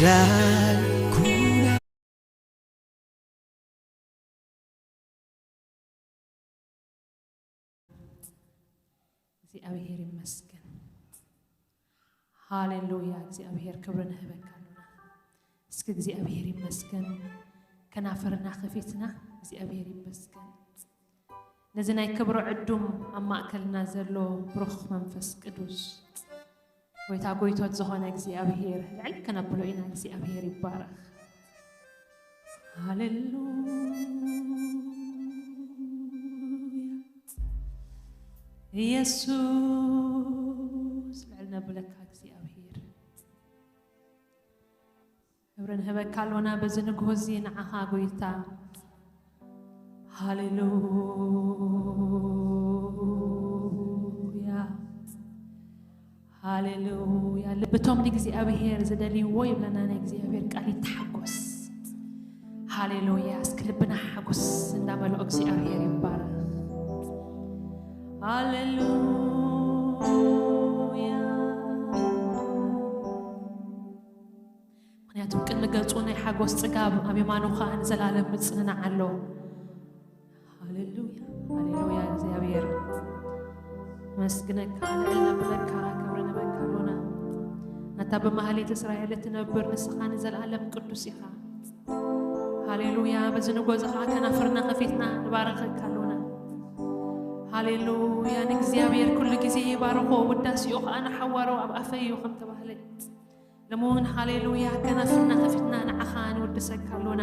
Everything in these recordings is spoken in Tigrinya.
ላኩና። እግዚኣብሔር ይመስገን። ሃሌሉያ። እግዚኣብሔር ክብሪ ንህበካ ኣለና። እስኪ እግዚኣብሔር ይመስገን። ከናፍርና ከፊትና እግዚኣብሔር ይመስገን። ነዚ ናይ ክብሪ ዕዱም ኣብ ማእከልና ዘሎ ብሩኽ መንፈስ ቅዱስ፣ ጎይታ ጎይቶት ዝኾነ እግዚኣብሔር ልዕል ከነብሎ ኢና። እግዚኣብሔር ይባረኽ። ሃሌሉያ። ኢየሱስ ልዕል ነብለካ እግዚኣብሔር። ክብሪ ንህበካ ኣሎና በዚ ንግሆ እዚ ንዓኻ ጎይታ። ሃሌሉያ፣ ሃሌሉያ። ልብቶም ንእግዚኣብሔር ዝደልይዎ ይብለና ናይ እግዚኣብሔር ቃል ይተሓጎስ። ሃሌሉያ። እስኪ ልብና ሓጎስ እንዳመልኦ እግዚኣብሔር ይባረኽ። ሃሌሉያ። ምኽንያቱ ቅድሚ ገጹ ናይ ሓጎስ ጽጋብ ኣብ የማኑ ኸኣ ንዘላለም ምጽንናዕ ኣሎ። ሃሌሉያ፣ ሃሌሉያ። እግዚኣብሔር ነመስግነካ፣ ልዕል ነብለካ፣ ክብሪ ንህበካ ኣሎና። ኣንታ ብማህሌት እስራኤል እትነብር ንስኻ ንዘለኣለም ቅዱስ ኢኻ። ሃሌሉያ። በዚ ንጎ እዚ ኸኣ ከናፍርና ከፊትና ንባረኸካ ኣሎና። ሃሌሉያ። ንእግዚኣብሔር ኩሉ ግዜ ይባርኾ፣ ውዳሴኡ ኸኣ ንሓዋሩ ኣብ ኣፈይ እዩ ከም ተባህለ። ሎሚ እውን ሃሌሉያ ከናፍርና ከፊትና ንዓኻ ንውድሰካ ኣሎና።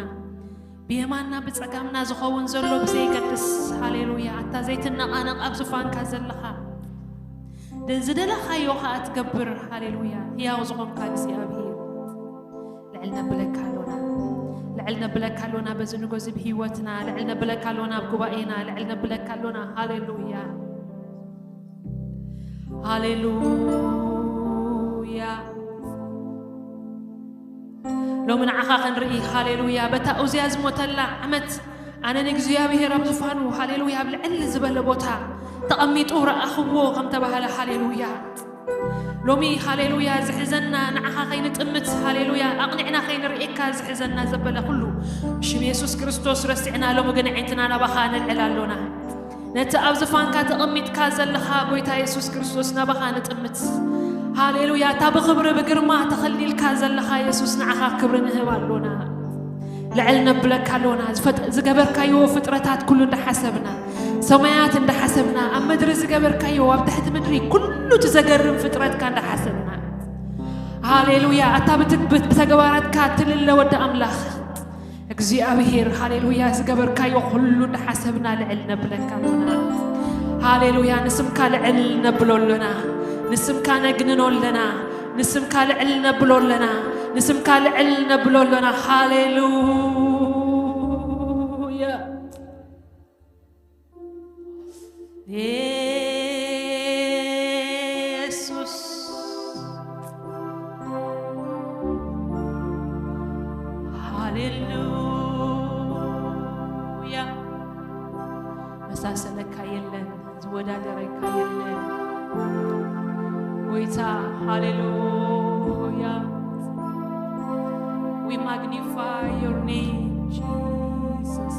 ብየማንና ብጸጋምና ዝኸውን ዘሎ ብዘይገድስ፣ ሃሌሉያ፣ ኣታ ዘይትነቓነቕ ኣብ ዙፋንካ ዘለኻ፣ ደ-፣ ዝደለኻዮ ኸኣ ትገብር፣ ሃሌሉያ፣ ህያው ዝኾንካ እግዚኣብሔር፣ ልዕል ነብለካ ኣሎና። ልዕል ነብለካ ኣሎና በዚ ንጎ እዚ ብህይወትና፣ ልዕል ነብለካ ኣሎና ኣብ ጉባኤና፣ ልዕል ነብለካ ኣሎና። ሃሌሉያ። ሃሌሉያ። ሎሚ ንዓኻ ክንርኢ፣ ሃሌሉያ። በታ ኡዝያ ዝሞተላ ዓመት ኣነ ንእግዚኣብሔር ኣብ ዙፋኑ፣ ሃሌሉያ፣ ኣብ ልዕል ዝበለ ቦታ ተቐሚጡ ረኣኽዎ ከም ተባህለ፣ ሃሌሉያ። ሎሚ፣ ሃሌሉያ፣ ዝሕዘና ንዓኻ ከይንጥምት፣ ሃሌሉያ፣ ኣቕኒዕና ከይንርእየካ ዝሕዘና ዘበለ ኩሉ፣ ብሽም የሱስ ክርስቶስ ረሲዕና፣ ሎሚ ግን ኣዒንትና ናባኻ ነልዕል ኣሎና። ነቲ ኣብ ዝፋንካ ተቐሚጥካ ዘለኻ ጎይታ የሱስ ክርስቶስ ናባኻ ንጥምት። ሃሌሉያ። እታ ብኽብሪ ብግርማ ተኸሊልካ ዘለኻ የሱስ ንዓኻ ክብሪ ንህብ ኣሎና። ልዕል ነብለካ ኣሎና። ዝፈጥ-፣ ዝገበርካዮ ፍጥረታት ኩሉ እንዳሓሰብና፣ ሰማያት እንዳሓሰብና፣ ኣብ ምድሪ ዝገበርካዮ፣ ኣብ ትሕቲ ምድሪ ኩሉ እቲ ዘገርም ፍጥረትካ እንዳሓሰብና። ሃሌሉያ። ኣታ ብትግ-፣ ብተግባራትካ ትልለ ወዲ ኣምላኽ። እግዚኣብሔር፣ ሃሌሉያ፣ ዝገበርካዮ ኩሉ እንዳሓሰብና ልዕል ነብለካ ኣሎና። ሃሌሉያ፣ ንስምካ ልዕል ነብሎ ኣሎና። ንስምካ ነግንኖ ኣለና። ንስምካ ልዕል ነብሎ ኣለና። ንስምካ ልዕል ነብሎ ኣሎና። ሃሌሉያ። የሱስ። ሃሌሉያ። መሳሰለካ የለን፣ ዝወዳደረካ የለን። ጎይታ፣ ሃሌሉያ። We magnify your name, Jesus.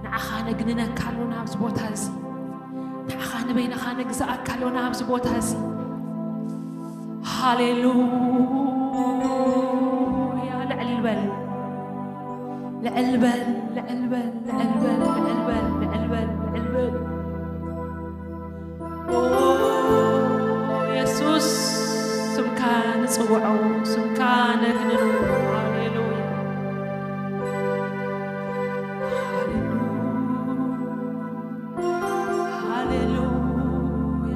ንዓኻ ነግንነካ ኣሎና ኣብዚ ቦታ እዚ። ንዓኻ ንበይንኻ ነግዝኣካ ኣሎና ኣብዚ ቦታ እዚ። ሃሌሉያ። ልዕል በል። ልዕል በል፣ ልዕል በል፣ ልዕል በል፣ ልዕል በል፣ ልዕል በል፣ ልዕል በል። ኦ፣ የሱስ፣ ስምካ ንጽውዖ፣ ስምካ ነግንኖ። ሃሌሉያ። ሃሌሉያ።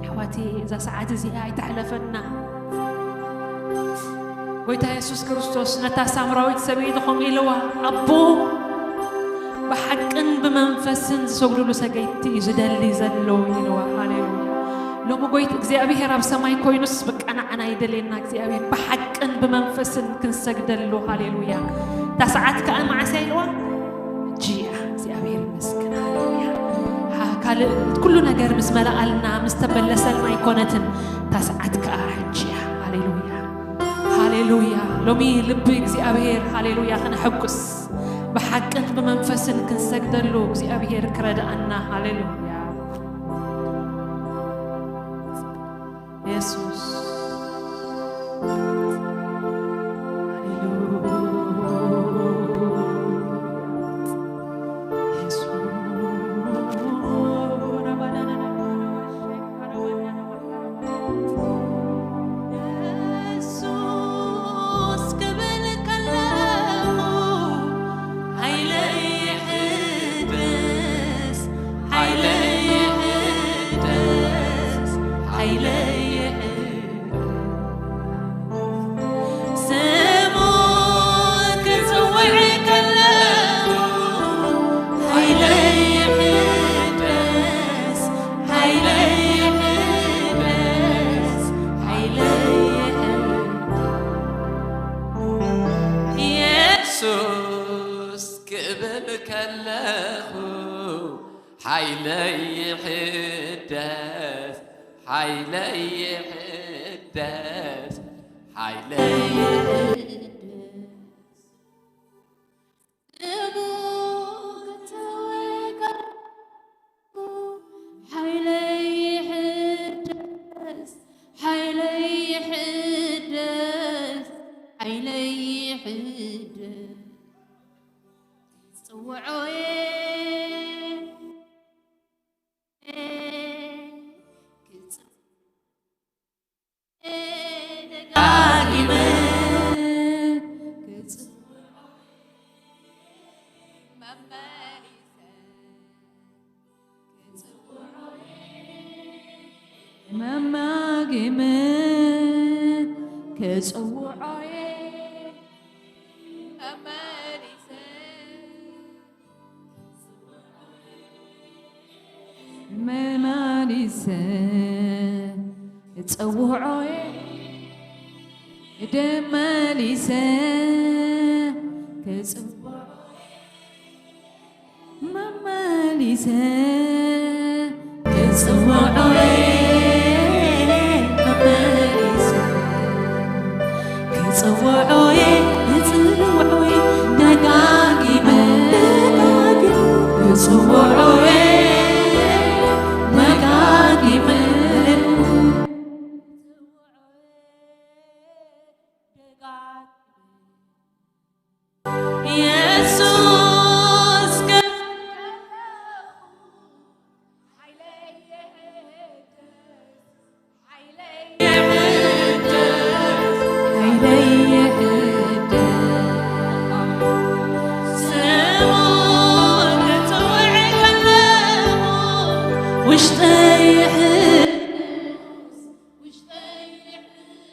ኣሕዋተይ፣ እዛ ሰዓት እዚኣ ኣይትሕለፈና። ጎይታ የሱስ ክርስቶስ ነታ ሳምራዊት ሰበይቲ ከምኡ ኢልዋ፣ "ኣቦ፣ ብሓቅን ብመንፈስን ዝሰግዱሉ ሰገድቲ እዩ ዝደሊ ዘሎ" ኢልዋ። ሃሌሉያ። ሎሚ ጎይታ እግዚኣብሔር ኣብ ሰማይ ኮይኑስ፣ በቃ፣ ንዓና ይደልየና እግዚኣብሔር። ብሓቅን ብመንፈስን ክንሰግደሉ። ሃሌሉያ። እታ ሰዓት ከኣ መዓስ እያ ኢልዋ? ሕጂ እያ። እግዚኣብሔር ይመስገን። ሃሌሉያ። ሃ-፣ ካልእ ኩሉ ነገር ምስ መለኣልና፣ ምስ ተመለሰልና ኣይኮነትን። እታ ሰዓት ከኣ ሕጂ እያ። ሃሌሉያ፣ ሃሌሉያ። ሎሚ ልቢ እግዚኣብሔር፣ ሃሌሉያ፣ ክነሐጉስ፣ ብሓቅን ብመንፈስን ክንሰግደሉ እግዚኣብሔር ክረድኣና። ሃሌሉያ። የሱስ። የሱስ ክብል ከለኹ፣ ሓይለይ ይሕደስ፣ ሓይለይ ይሕደስ፣ ሓይለይ ይሕደስ። ስሙ ክጽውዕ ከለኹ፣ ሓይለይ ይሕደስ፣ ሓይለይ ይሕደስ፣ ሓይለይ ይሕደስ። የሱስ ክብል ከለኹ፣ ሓይለይ ይሕደስ፣ ሓይለይ ይሕደስ፣ ሓይለይ ይሕደስ። እቡ ከተወቀ ሓይለይ ይሕደስ፣ ሓይለይ ይሕደስ፣ ሓይለይ ይሕደስ። ክጽውዖ እየ፣ ክጽውዖ እየ፣ ደጋጊመ ክጽውዖ እየ፣ መመሊሰ ክጽውዖ እየ፣ መማጊመ ክጽውዖ እየ፣ መመሊሰ መማሊሰ እጸውዖ እየ፣ ደመሊሰ ክጽውዖ እየ፣ መመሊሰ ክጽውዖ እየ፣ መመሊሰ ክጽውዖ እየ፣ ክጽውዖ እየ፣ ደጋጊመ፣ ደጋጊመ ክጽውዖ እየ፣ ደጋጊመ። የሱስ ከ-፣ ሓይለይ ይሕደስ፣ ስሙ ክጽውዕ ከለኹ፣ ውሽጠይ ይሕደስ፣ ውሽጠይ ይሕደስ።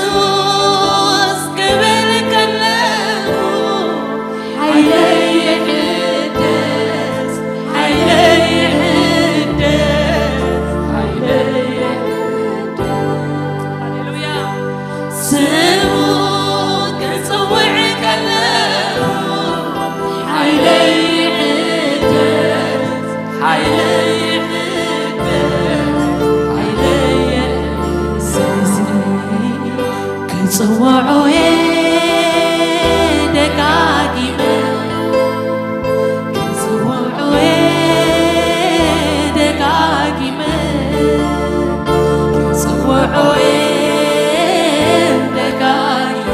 የሱስ ክብል ከለኹ፣ ሓይለይ ይሕደስ፣ ሓይለይ ይሕደስ፣ ሓይለይ ይሕደስ። ሃሌሉያ። ስሙ ክጽውዕ ከለኹ፣ ሓይለይ ይሕደስ፣ ሓይለይ ይሕደስ፣ ሓይለይ ይሕደስ። ክጽውዖ እየ ደጋጊመ፣ ክጽውዖ እየ ደጋጊመ፣ ክጽውዖ እየ ደጋጊመ።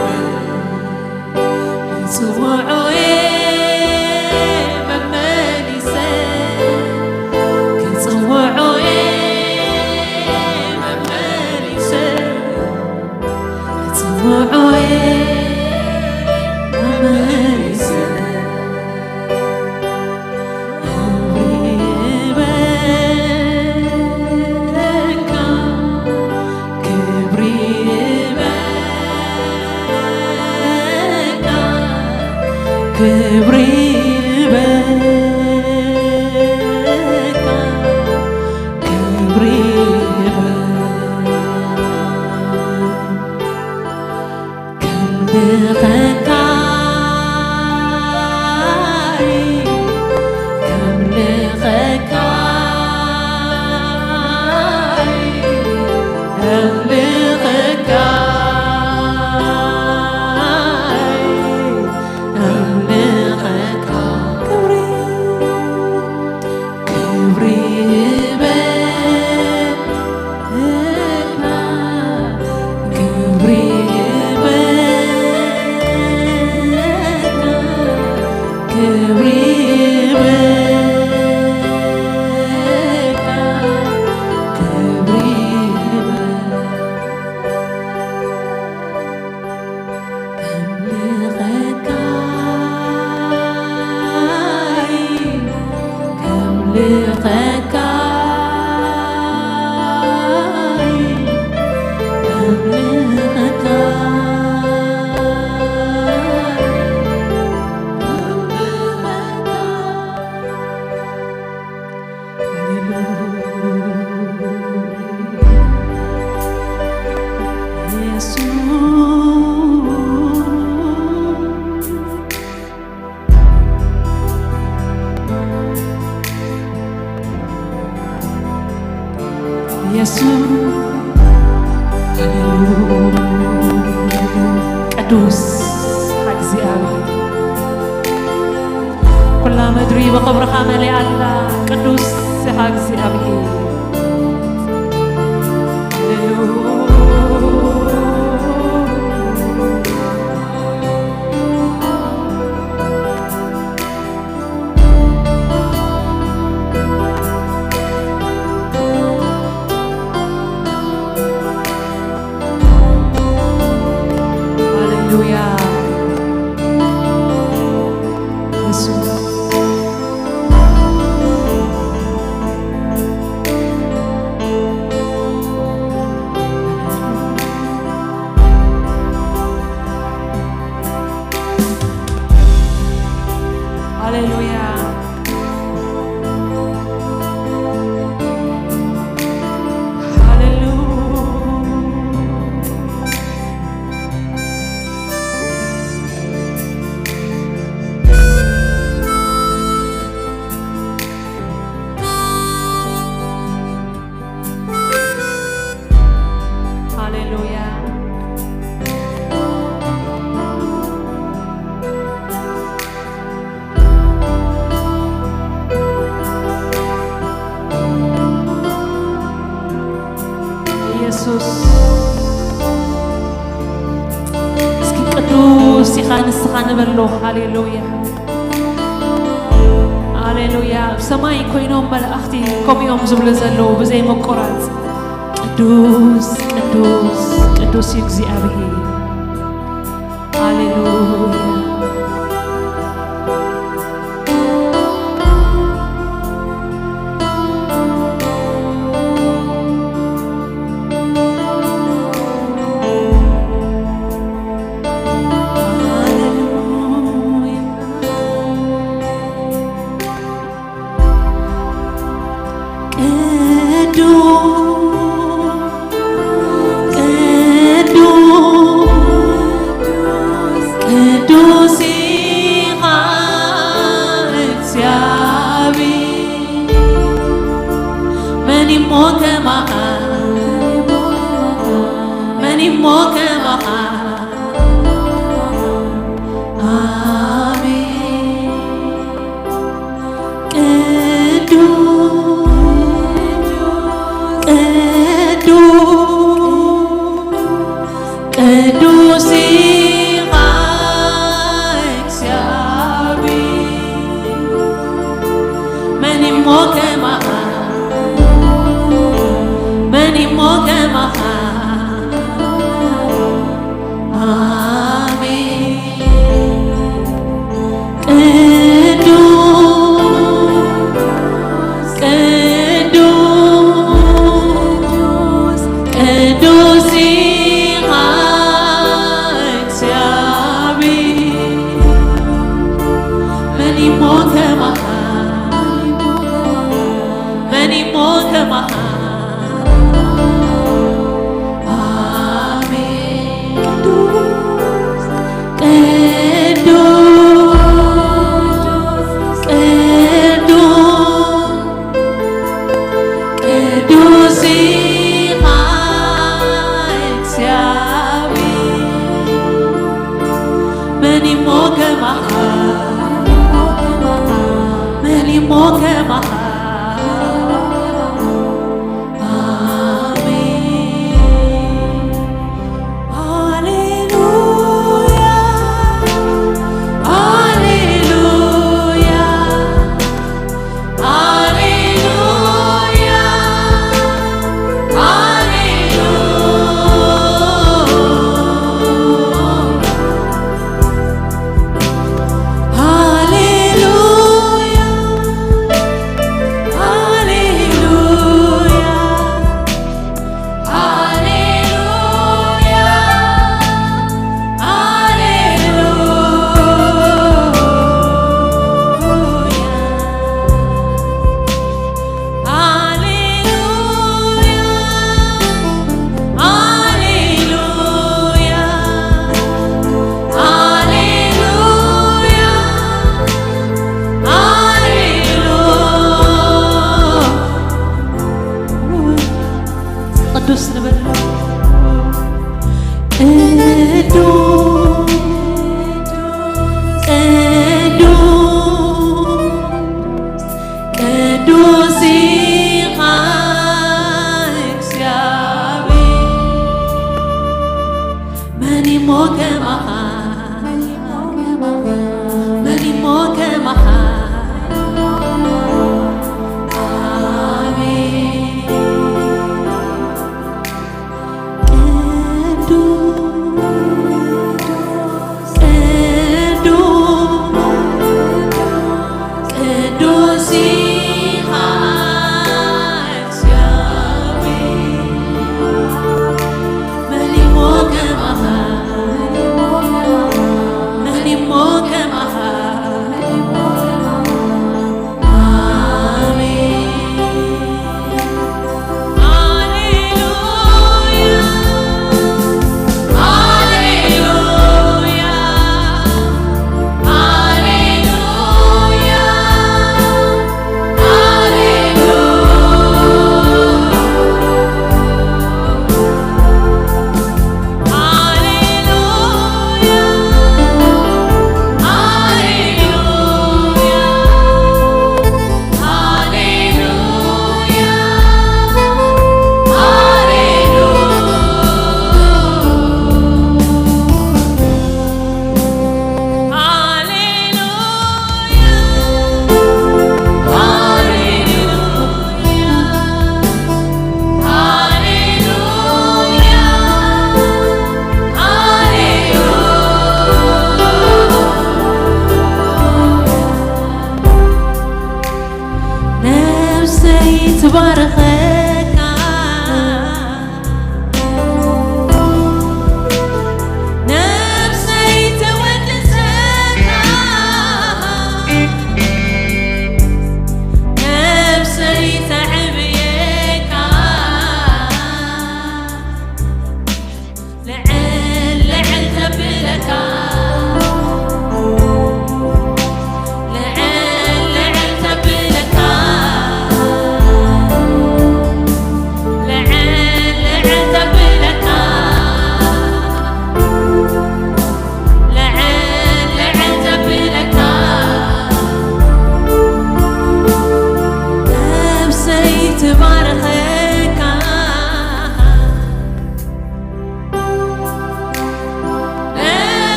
ክጽውዖ እየ መመሊሰ፣ ክጽውዖ እየ መመሊሰ፣ ክጽውዖ እየ መመሊሰ። ክብሪ ይበልካ፣ ክብሪ ይበልካ፣ ክብሪ ይበልካ፣ ክብሪ ይበልካ። ከም ድኻይ፣ ከም ቅዱስ ኢኻ እግዚኣብሔር። ኩላ ምድሪ ብኽብርኻ መሊኣ ኣላ። ቅዱስ ኢኻ እግዚኣብሔር። ሃሌሉያ። ሃሌሉያ። የሱስ። ሃሌሉያ። ሃሌሉያ። ሃሌሉያ። ኢየሱስ፣ እስኪ ቅዱስ ኢኻ ንስኻ ንበሎ። ሃሌሉያ፣ ሃሌሉያ። ኣብ ሰማይ ኮይኖም መላእኽቲ ከምኡ እዮም ዝብሉ ዘለዉ ብዘይ ምቁራጽ፣ ቅዱስ፣ ቅዱስ፣ ቅዱስ እዩ እግዚኣብሔር። ሃሌሉያ። ቅዱስ፣ ቅዱስ፣ ቅዱስ ኢኻ እግዚኣብሔር። መን እሞ ከማኻ፣ መን እሞ ከማኻ። ኣሜን። ቅዱስ፣ ቅዱስ፣ ቅዱስ ኢኻ እግዚኣብሔር። መን እሞ ከማኻ፣ መን እሞ ከማኻ። ኣሜን። ቅዱስ፣ ቅዱስ፣ ቅዱስ ኢኻ እግዚኣብሔር። መን እሞ ከማኻ፣ መን እሞ ከማኻ። ኣሜን። ቅዱስ፣ ቅዱስ፣ ቅዱስ፣ ቅዱስ ኢኻ እግዚኣብሔር። መን እሞ ከማኻ፣ መን እሞ ከማኻ። ኣሜን። ሃሌሉያ፣ ሃሌሉያ፣ ሃሌሉያ፣ ሃሌሉያ። ሃሌሉያ።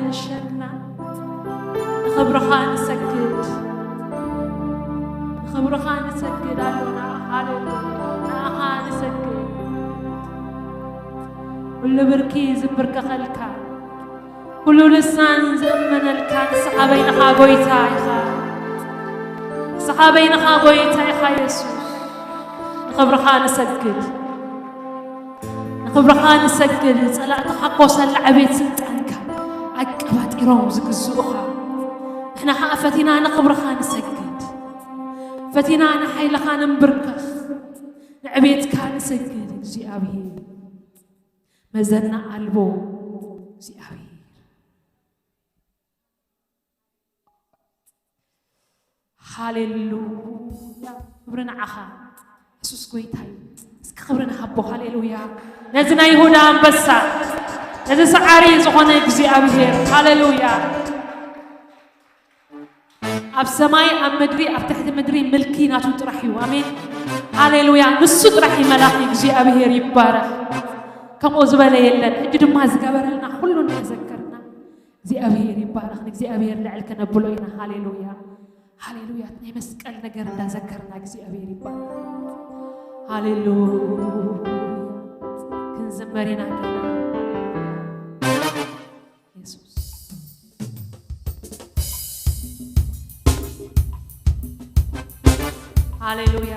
ንሸና ንኽብርኻ ንሰግድ፣ ንኽብርኻ ንሰግድ ኣሎና። ሃሌሉያ፣ ንኣኻ ንሰግድ። ኩሉ ብርኪ ዝብርከኸልካ፣ ኩሉ ልሳን ዝእመነልካ፣ ንስኻ በይንኻ ጎይታ ኢኻ። ንስኻ በይንኻ ጎይታ ኢኻ የሱስ። ንኽብርኻ ንሰግድ። ንኽብርኻ ንሰግድ። ጸላእትኻ ኮሰላ ዕቤት ስልጣንካ ኣቀባጢሮም ዝግዝኡኻ። ንሕና ኸኣ ፈቲና ንኽብርኻ ንሰግድ። ፈቲና ንሓይልኻ ንንብርከኽ። ንዕቤትካ ንሰግድ እግዚኣብሔር። መዘና ኣልቦ እግዚኣብሔር። ሃሌሉያ። ክብሪ ንዓኻ የሱስ ጎይታ እዩ። እስኪ ክብሪ ንሃቦ። ሃሌሉያ። ነዚ ናይ ይሁዳ ኣንበሳ፣ ነዚ ሰዓሪ ዝኾነ እግዚኣብሔር። ሃሌሉያ። ኣብ ሰማይ፣ ኣብ ምድሪ፣ ኣብ ትሕቲ ምድሪ ምልኪ ናቱ ጥራሕ እዩ። ኣሜን። ሃሌሉያ። ንሱ ጥራሕ እዩ መላኺ። እግዚኣብሔር ይባረኽ። ከምኡ ዝበለ የለን። ሕጂ ድማ ዝገበረልና ኩሉ እናዘከርና እግዚኣብሔር ይባረኽ። ንእግዚኣብሔር ልዕል ከነብሎ ኢና። ሃሌሉያ፣ ሃሌሉያ። ናይ መስቀል ነገር እንዳዘከርና እግዚኣብሔር ይባረኽ። ሃሌሉያ። ክንዝመር ኢና ጌና። የሱስ። ሃሌሉያ።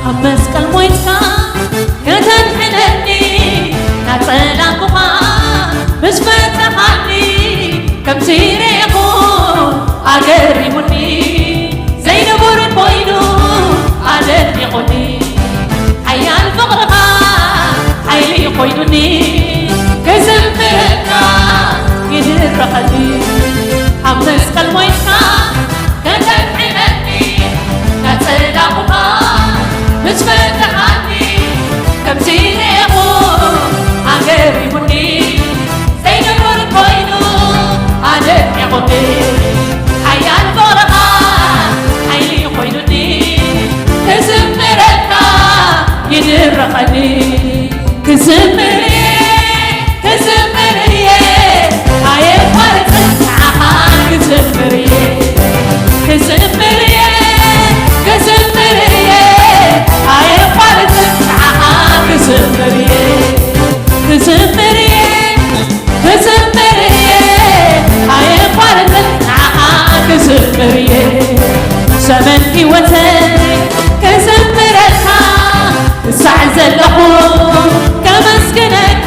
ኣብ መስቀል ሞይትካ ከተድሕነኒ፣ ናጸላእኩኻ ምስ ፈታኻኒ፣ ከምዚ ርኢኹ ኣገሪሙኒ፣ ዘይንቡር ኮይኑ ኣደኒቑኒ። ሓያል ፍቕርኻ ሓይሊ ኮይኑኒ፣ ክዝምረካ ይድረኸኒ። ኣብ መስቀል ሞይትካ ከተድሕነኒ፣ ናጸላእኩኻ ምስ ፈታኻኒ፣ ከምዚ ርኢኹ ኣገሪሙኒ፣ ዘይንቡር ኮይኑ ኣደኒቑኒ። ሓያል ፍቕርኻ ሓይሊ ኮይኑኒ፣ ክዝምረካ ይድረኸኒ። ክዝምር እየ፣ ክዝምር እየ፣ ኣየቋርጽን ንዓኻ ክዝምር እየ። ክዝምር እየ፣ ክዝምር እየ፣ ኣየቋርጽን ንዓኻ ክዝምር እየ። ክዝምር እየ፣ ክዝምር እየ፣ ኣየቋርጽን ንዓኻ ክዝምር እየ። ዘመን ህይወተይ ክዝምረካ ክሳዕ ዘለኹ ከመስግነካ፣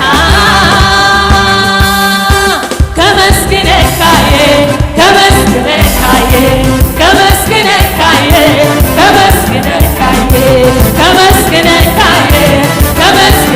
ከመስግነካ እየ፣ ከመስግነካ እየ፣ ከመስግነካ እየ፣ ከመስግነካ እየ፣ ከመስግነካ እየ፣ ከመስግነካ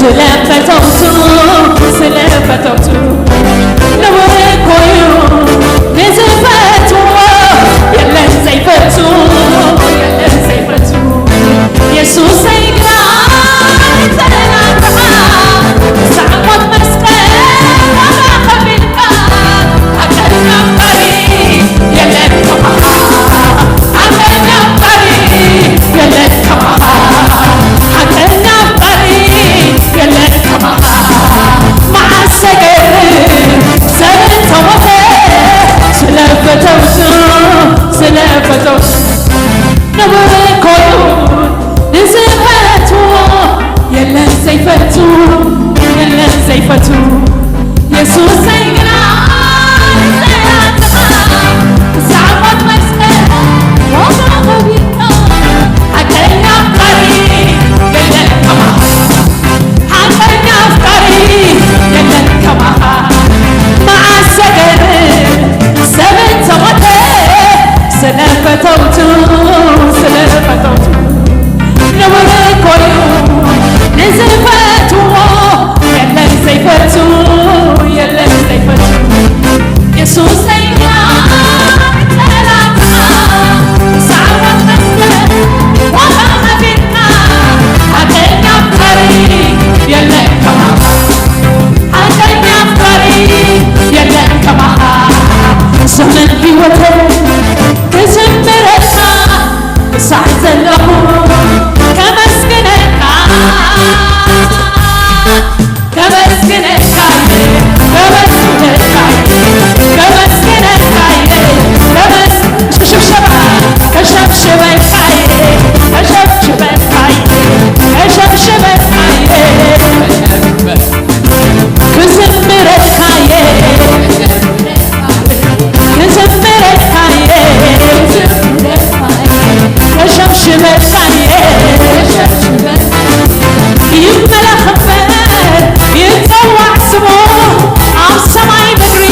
ስለፈተውቱ ስለፈተውቱ ንውር እኮ እዩ ንዝፈትዎ የለን ዘይፈቱ የለን ዘይፈቱ የሱሰይ ግራ ተናግረኻ ክሳዕ ሞት መስቀል ዋጋ ከፊልካ ሓቀኛ ኣፍቃሪ የለን ከማኻ ሓቀኛ ኣፍቃሪ የለን ከማኻ ሓቀኛ ኣፍቃሪ የለን ከማኻ መዓስ ሰገር ሰብ እንተሞተ ስለፈተውቱ ስለፈተውቱ ንቡር ኮይኑ ንዝፈትዎ የለን ዘይፈቱ የለን ዘይፈቱ የሱሰይ ግና ንዘላትኻ ክሳዕ ሞት መስቀል ዋጋ ከፊልካ ሓቀኛ ኣፍቃሪ የለን ከማኻ ሓቀኛ ኣፍቃሪ የለን ከማኻ መዓስ ሰገር ሰብ እንተሞተ ስለፈተውቱ ስለፈተውቱ ንቡር እኮ እዩ ንዝፈትዎ የለን ዘይፈቱ የለን ዘይፈቱ የሱሰይ ግና ንዘላትኻ ክሳዕ ሞት መስቀል ዋጋ ከፊልካ ሓቀኛ ኣፍቃሪ የለን ከማኻ ሓቀኛ ኣፍቃሪ የለን ከማኻ ዘመን ህይወተይ ክዝምረልካ ክሳዕ ዘለኹ ከመስግነልካ ከመስግነልካ እየ ከመስግነልካ እየ ከመስግነልካ እየ ከመስ ሽብሸባ ከሸብሽበልካ እየ ከሸብሽበልካ እየ ከሸብሽበልካ እየ ክዝምረልካ እየ ክዝምረልካ እየ ከሸብሽበልካ እየ ይመለኽ እምበር ይጸዋዕ ስሙ ኣብ ሰማይ ምድሪ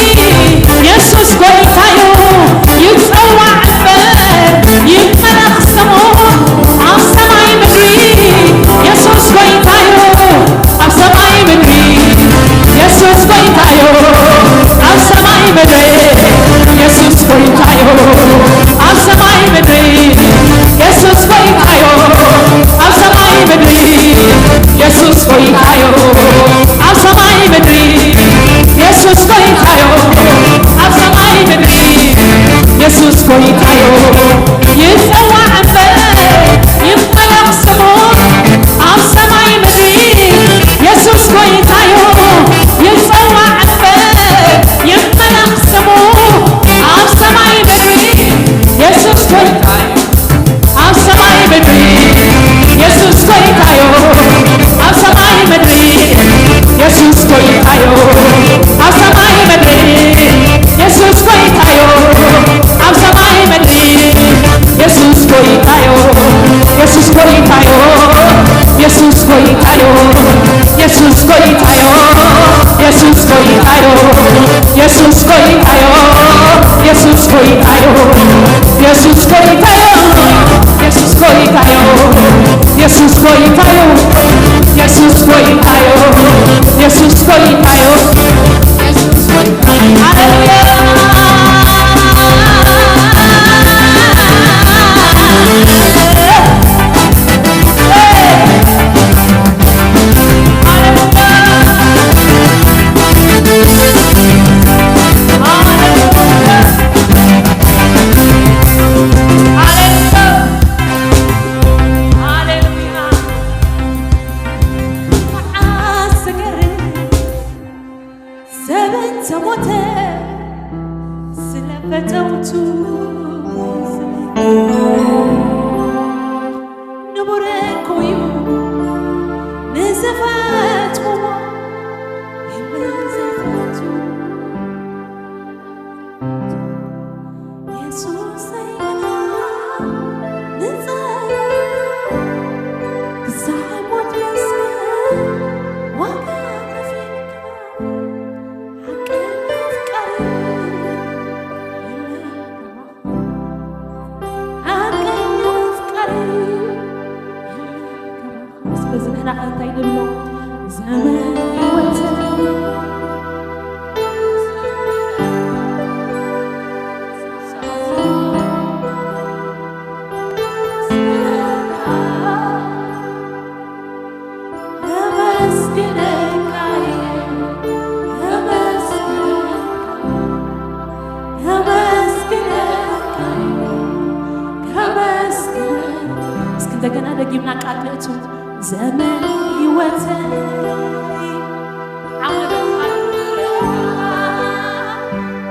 የሱስ ጎይታዩ ይጸዋዕ እምበር ይመለኽ ስሙ ኣብ ሰማይ ምድሪ የሱስ ጎይታዩ ኣብ ሰማይ ምድሪ የሱስ ጎይታዩ ኣብ ሰማይ ምድሪ የሱስ ጎይታዩ ኣብ ሰማይ ምድሪ የሱስ ጎይታዩ ኣብ ሰማይ ምድሪ የሱስ ጎይታዩ ኣብ ሰማይ ምድሪ የሱስ ጎይታዩ ኣብ ሰማይ ምድሪ የሱስ ጎይታዩ ይጸዋዕ እምበር ይመለኽ ስሙ ኣብ ሰማይ ምድሪ የሱስ ጎይታዩ ይጸዋዕ እምበር ይመለኽ ስሙ ኣብ ሰማይ ምድሪ የሱስ ጎይታዩ ኣብ ሰማይ ምድሪ የሱስ ጎይታዩ ኣብ ሰማይ ምድሪ የሱስ ጎይታዩ ኣብ ሰማይ ምድሪ የሱስ ጎይታዩ ኣብ ሰማይ ምድሪ የሱስ ጎይታዩ የሱስ ጎይታዩ የሱስ ጎይታዩ የሱስ ጎይታዩ የሱስ ጎይታዩ የሱስ ጎይታዩ የሱስ ጎይታዩ የሱስ ጎይታዩ የሱስ ጎይታዩ የሱስ ጎይታዩ የሱስ ጎይታዩ የሱስ ጎይታዩ የሱስ ጎይታዩ ሃሌሉያ ሰብ እንተሞተ ስለ ፈተውቱ ንቡር እኮ እዩ ንዝፈትዎ የለን ዘይፈቱ የሱሰይ ንጸሎ ክሳዕ ሞት መስቀል ዋጋ ከፊልካ ሓቀኛ ኣፍቃሪ የለን ከማኻ እንደገና ደጊምና ቃል ንእቱ። ዘመን ህይወተይ ዓቕሊ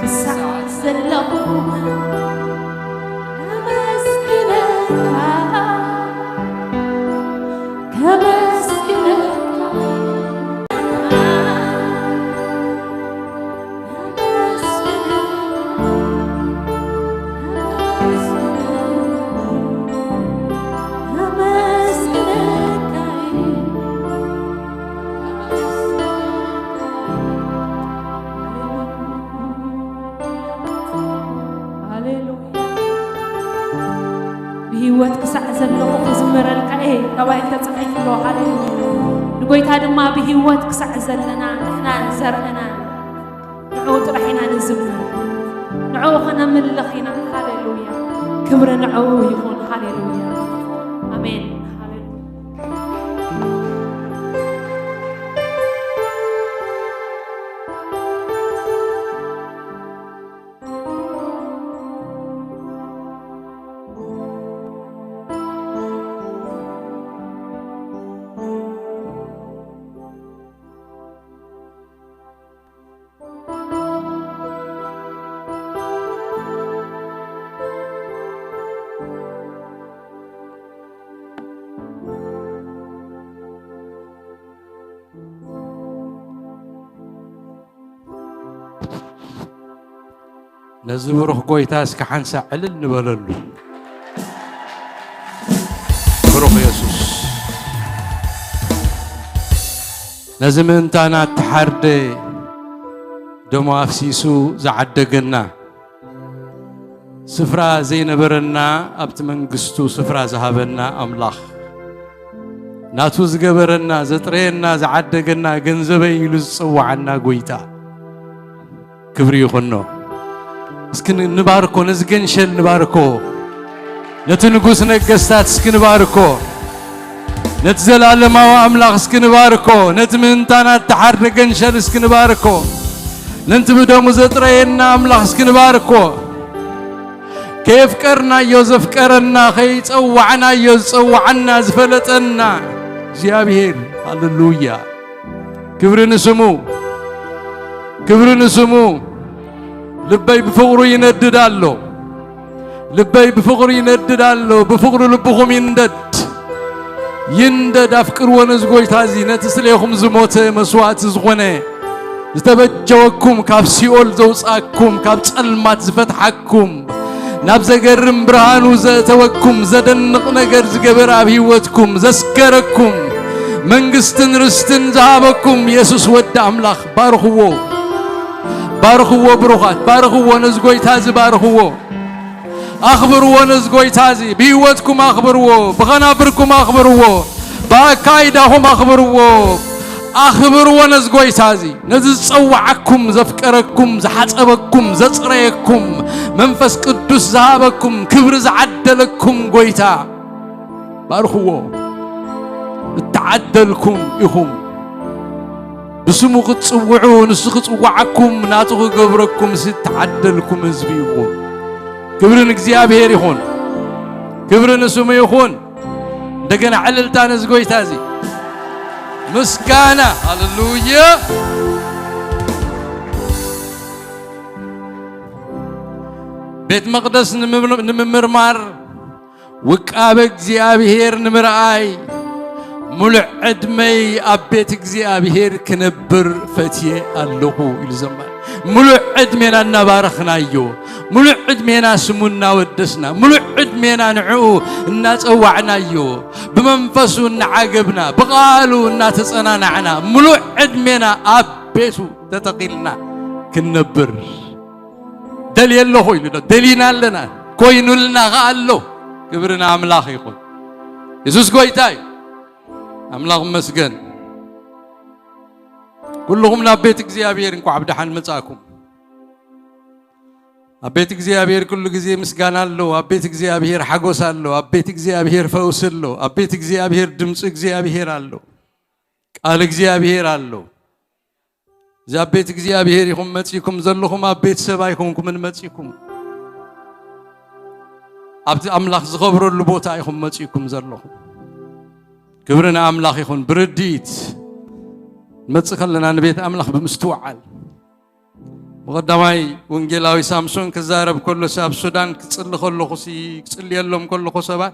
ክሳዕ ዘለኹ ከመስግነካ፣ ከመስግነካ። ሃሌሉያ። ብህይወት ክሳዕ ዘለኹ ክዝምረልካ እየ ተባሂሉ ተጻሒፉ ኣሎ። ሃሌሉያ። ንጎይታ ድማ ብህይወት ክሳዕ ዘለና ንሕናን ዘርእናን ንዕኡ ጥራሕ ኢና ንዝምር። ንዕኡ ኸነምልኽ ኢና። ሃሌሉያ። ክብሪ ንዕኡ ይኹን። ሃሌሉያ። ኣሜን። ሃሌሉያ። ነዚ ብሩኽ ጎይታ እስከ ሓንሳእ ዕልል ንበለሉ። ብሩኽ የሱስ፣ ነዚ ምእንታና እተሓርደ፣ ደሙ ኣፍሲሱ ዝዓደገና፣ ስፍራ ዘይነበረና ኣብቲ መንግስቱ ስፍራ ዝሃበና ኣምላኽ፣ ናቱ ዝገበረና፣ ዘጥረየና፣ ዝዓደገና፣ ገንዘበይ ኢሉ ዝጸውዓና ጎይታ ክብሪ ይኹኖ። እስኪ ን-፣ ንባርኮ፣ ነዚ ገንሸል ንባርኮ። ነቲ ንጉስ ነገስታት እስኪ ንባርኮ። ነቲ ዘላለማዊ ኣምላኽ እስኪ ንባርኮ። ነቲ ምእንታና እተሓርደ ገንሸል እስኪ ንባርኮ። ነንቲ ብደሙ ዘጥረየና ኣምላኽ እስኪ ንባርኮ። ከየፍቀርናዮ ዘፍቀረና፣ ከይጸዋዕናዮ ዝጸዋዓና፣ ዝፈለጠና እግዚኣብሔር። ሃሌሉያ። ክብሪ ንስሙ፣ ክብሪ ንስሙ። ልበይ ብፍቕሩ ይነድድ ኣሎ፣ ልበይ ብፍቕሩ ይነድድ ኣሎ። ብፍቕሩ ልብኹም ይንደድ፣ ይንደድ። ኣፍቅርዎ ነዚ ጎይታ እዚ፣ ነቲ ስሌኹም ዝሞተ መስዋእቲ ዝኾነ፣ ዝተበጀወኩም፣ ካብ ሲኦል ዘውጻኩም፣ ካብ ጸልማት ዝፈትሓኩም፣ ናብ ዘገርም ብርሃኑ ዘእተወኩም፣ ዘደንቕ ነገር ዝገበረ፣ ኣብ ህይወትኩም ዘስከረኩም፣ መንግስትን ርስትን ዝሃበኩም የሱስ ወዲ ኣምላኽ ባርኽዎ። ባርኽዎ ብሩኻት፣ ባርኽዎ፣ ነዚ ጎይታ እዚ ባርኽዎ። ኣኽብርዎ ነዚ ጎይታ እዚ፣ ብህይወትኩም ኣኽብርዎ፣ ብኸናፍርኩም ኣኽብርዎ፣ ብኣካይዳኹም ኣኽብርዎ። ኣኽብርዎ ነዚ ጎይታ እዚ፣ ነዚ ዝጸውዓኩም፣ ዘፍቀረኩም፣ ዝሓጸበኩም፣ ዘጽረየኩም፣ መንፈስ ቅዱስ ዝሃበኩም፣ ክብሪ ዝዓደለኩም ጎይታ። ባርኽዎ። እተዓደልኩም ኢኹም። ብስሙ ክትጽውዑ፣ ንሱ ክጽውዓኩም፣ ናቱ ክገብረኩም ዝተዓደልኩም ህዝቢ ኢኹም። ክብሪ ንእግዚኣብሔር ይኹን። ክብሪ ንስሙ ይኹን። እንደገና ዕልልታ ነዚ ጎይታ እዚ። ምስጋና። ሃሌሉያ። ቤት መቕደስ ንምምር-፣ ንምምርማር፣ ውቃበ እግዚኣብሔር ንምርኣይ፣ ምሉእ ዕድመይ ኣብ ቤት እግዚኣብሔር ክነብር ፈትየ ኣለኹ ኢሉ ዘመረ። ምሉእ ዕድሜና እናባረኽናዮ፣ ምሉእ ዕድሜና ስሙ እናወደስና፣ ምሉእ ዕድሜና ንዕኡ እናጸዋዕናዮ፣ ብመንፈሱ እናዓገብና፣ ብቓሉ እናተጸናናዕና፣ ምሉእ ዕድሜና ኣብ ቤቱ ተተኺልና ክንነብር ደልየ ኣለኹ ኢሉ ዶ? ደሊና ኣለና። ኮይኑልና ኸኣ ኣሎ። ክብሪ ንኣምላኽ ይኹን። የሱስ ጎይታ እዩ። ኣምላኽ ይመስገን። ኩልኹም ናብ ቤት እግዚኣብሔር እንኳዕ ብደሓን መጻእኩም። ኣብ ቤት እግዚኣብሔር ኩሉ ግዜ ምስጋና ኣሎ። ኣብ ቤት እግዚኣብሔር ሓጎስ ኣሎ። ኣብ ቤት እግዚኣብሔር ፈውሲ ኣሎ። ኣብ ቤት እግዚኣብሔር ድምፂ እግዚኣብሔር ኣሎ። ቃል እግዚኣብሔር ኣሎ። እዚ ኣብ ቤት እግዚኣብሔር ኢኹም መጺእኩም ዘለኹም፣ ኣብ ቤት ሰብ ኣይኮንኩምን መጺእኩም። ኣብቲ ኣምላኽ ዝኸብረሉ ቦታ ኢኹም መጺእኩም ዘለኹም። ክብሪ ንኣምላኽ ይኹን። ብርድኢት ንመጽእ ከለና ንቤት ኣምላኽ ብምስትውዓል። ብቐዳማይ ወንጌላዊ ሳምሶን ክዛረብ ከሎ፣ ኣብ ሱዳን ክጽሊ ከለኹ ሲ-፣ ክጽልየሎም ከለኹ ሰባት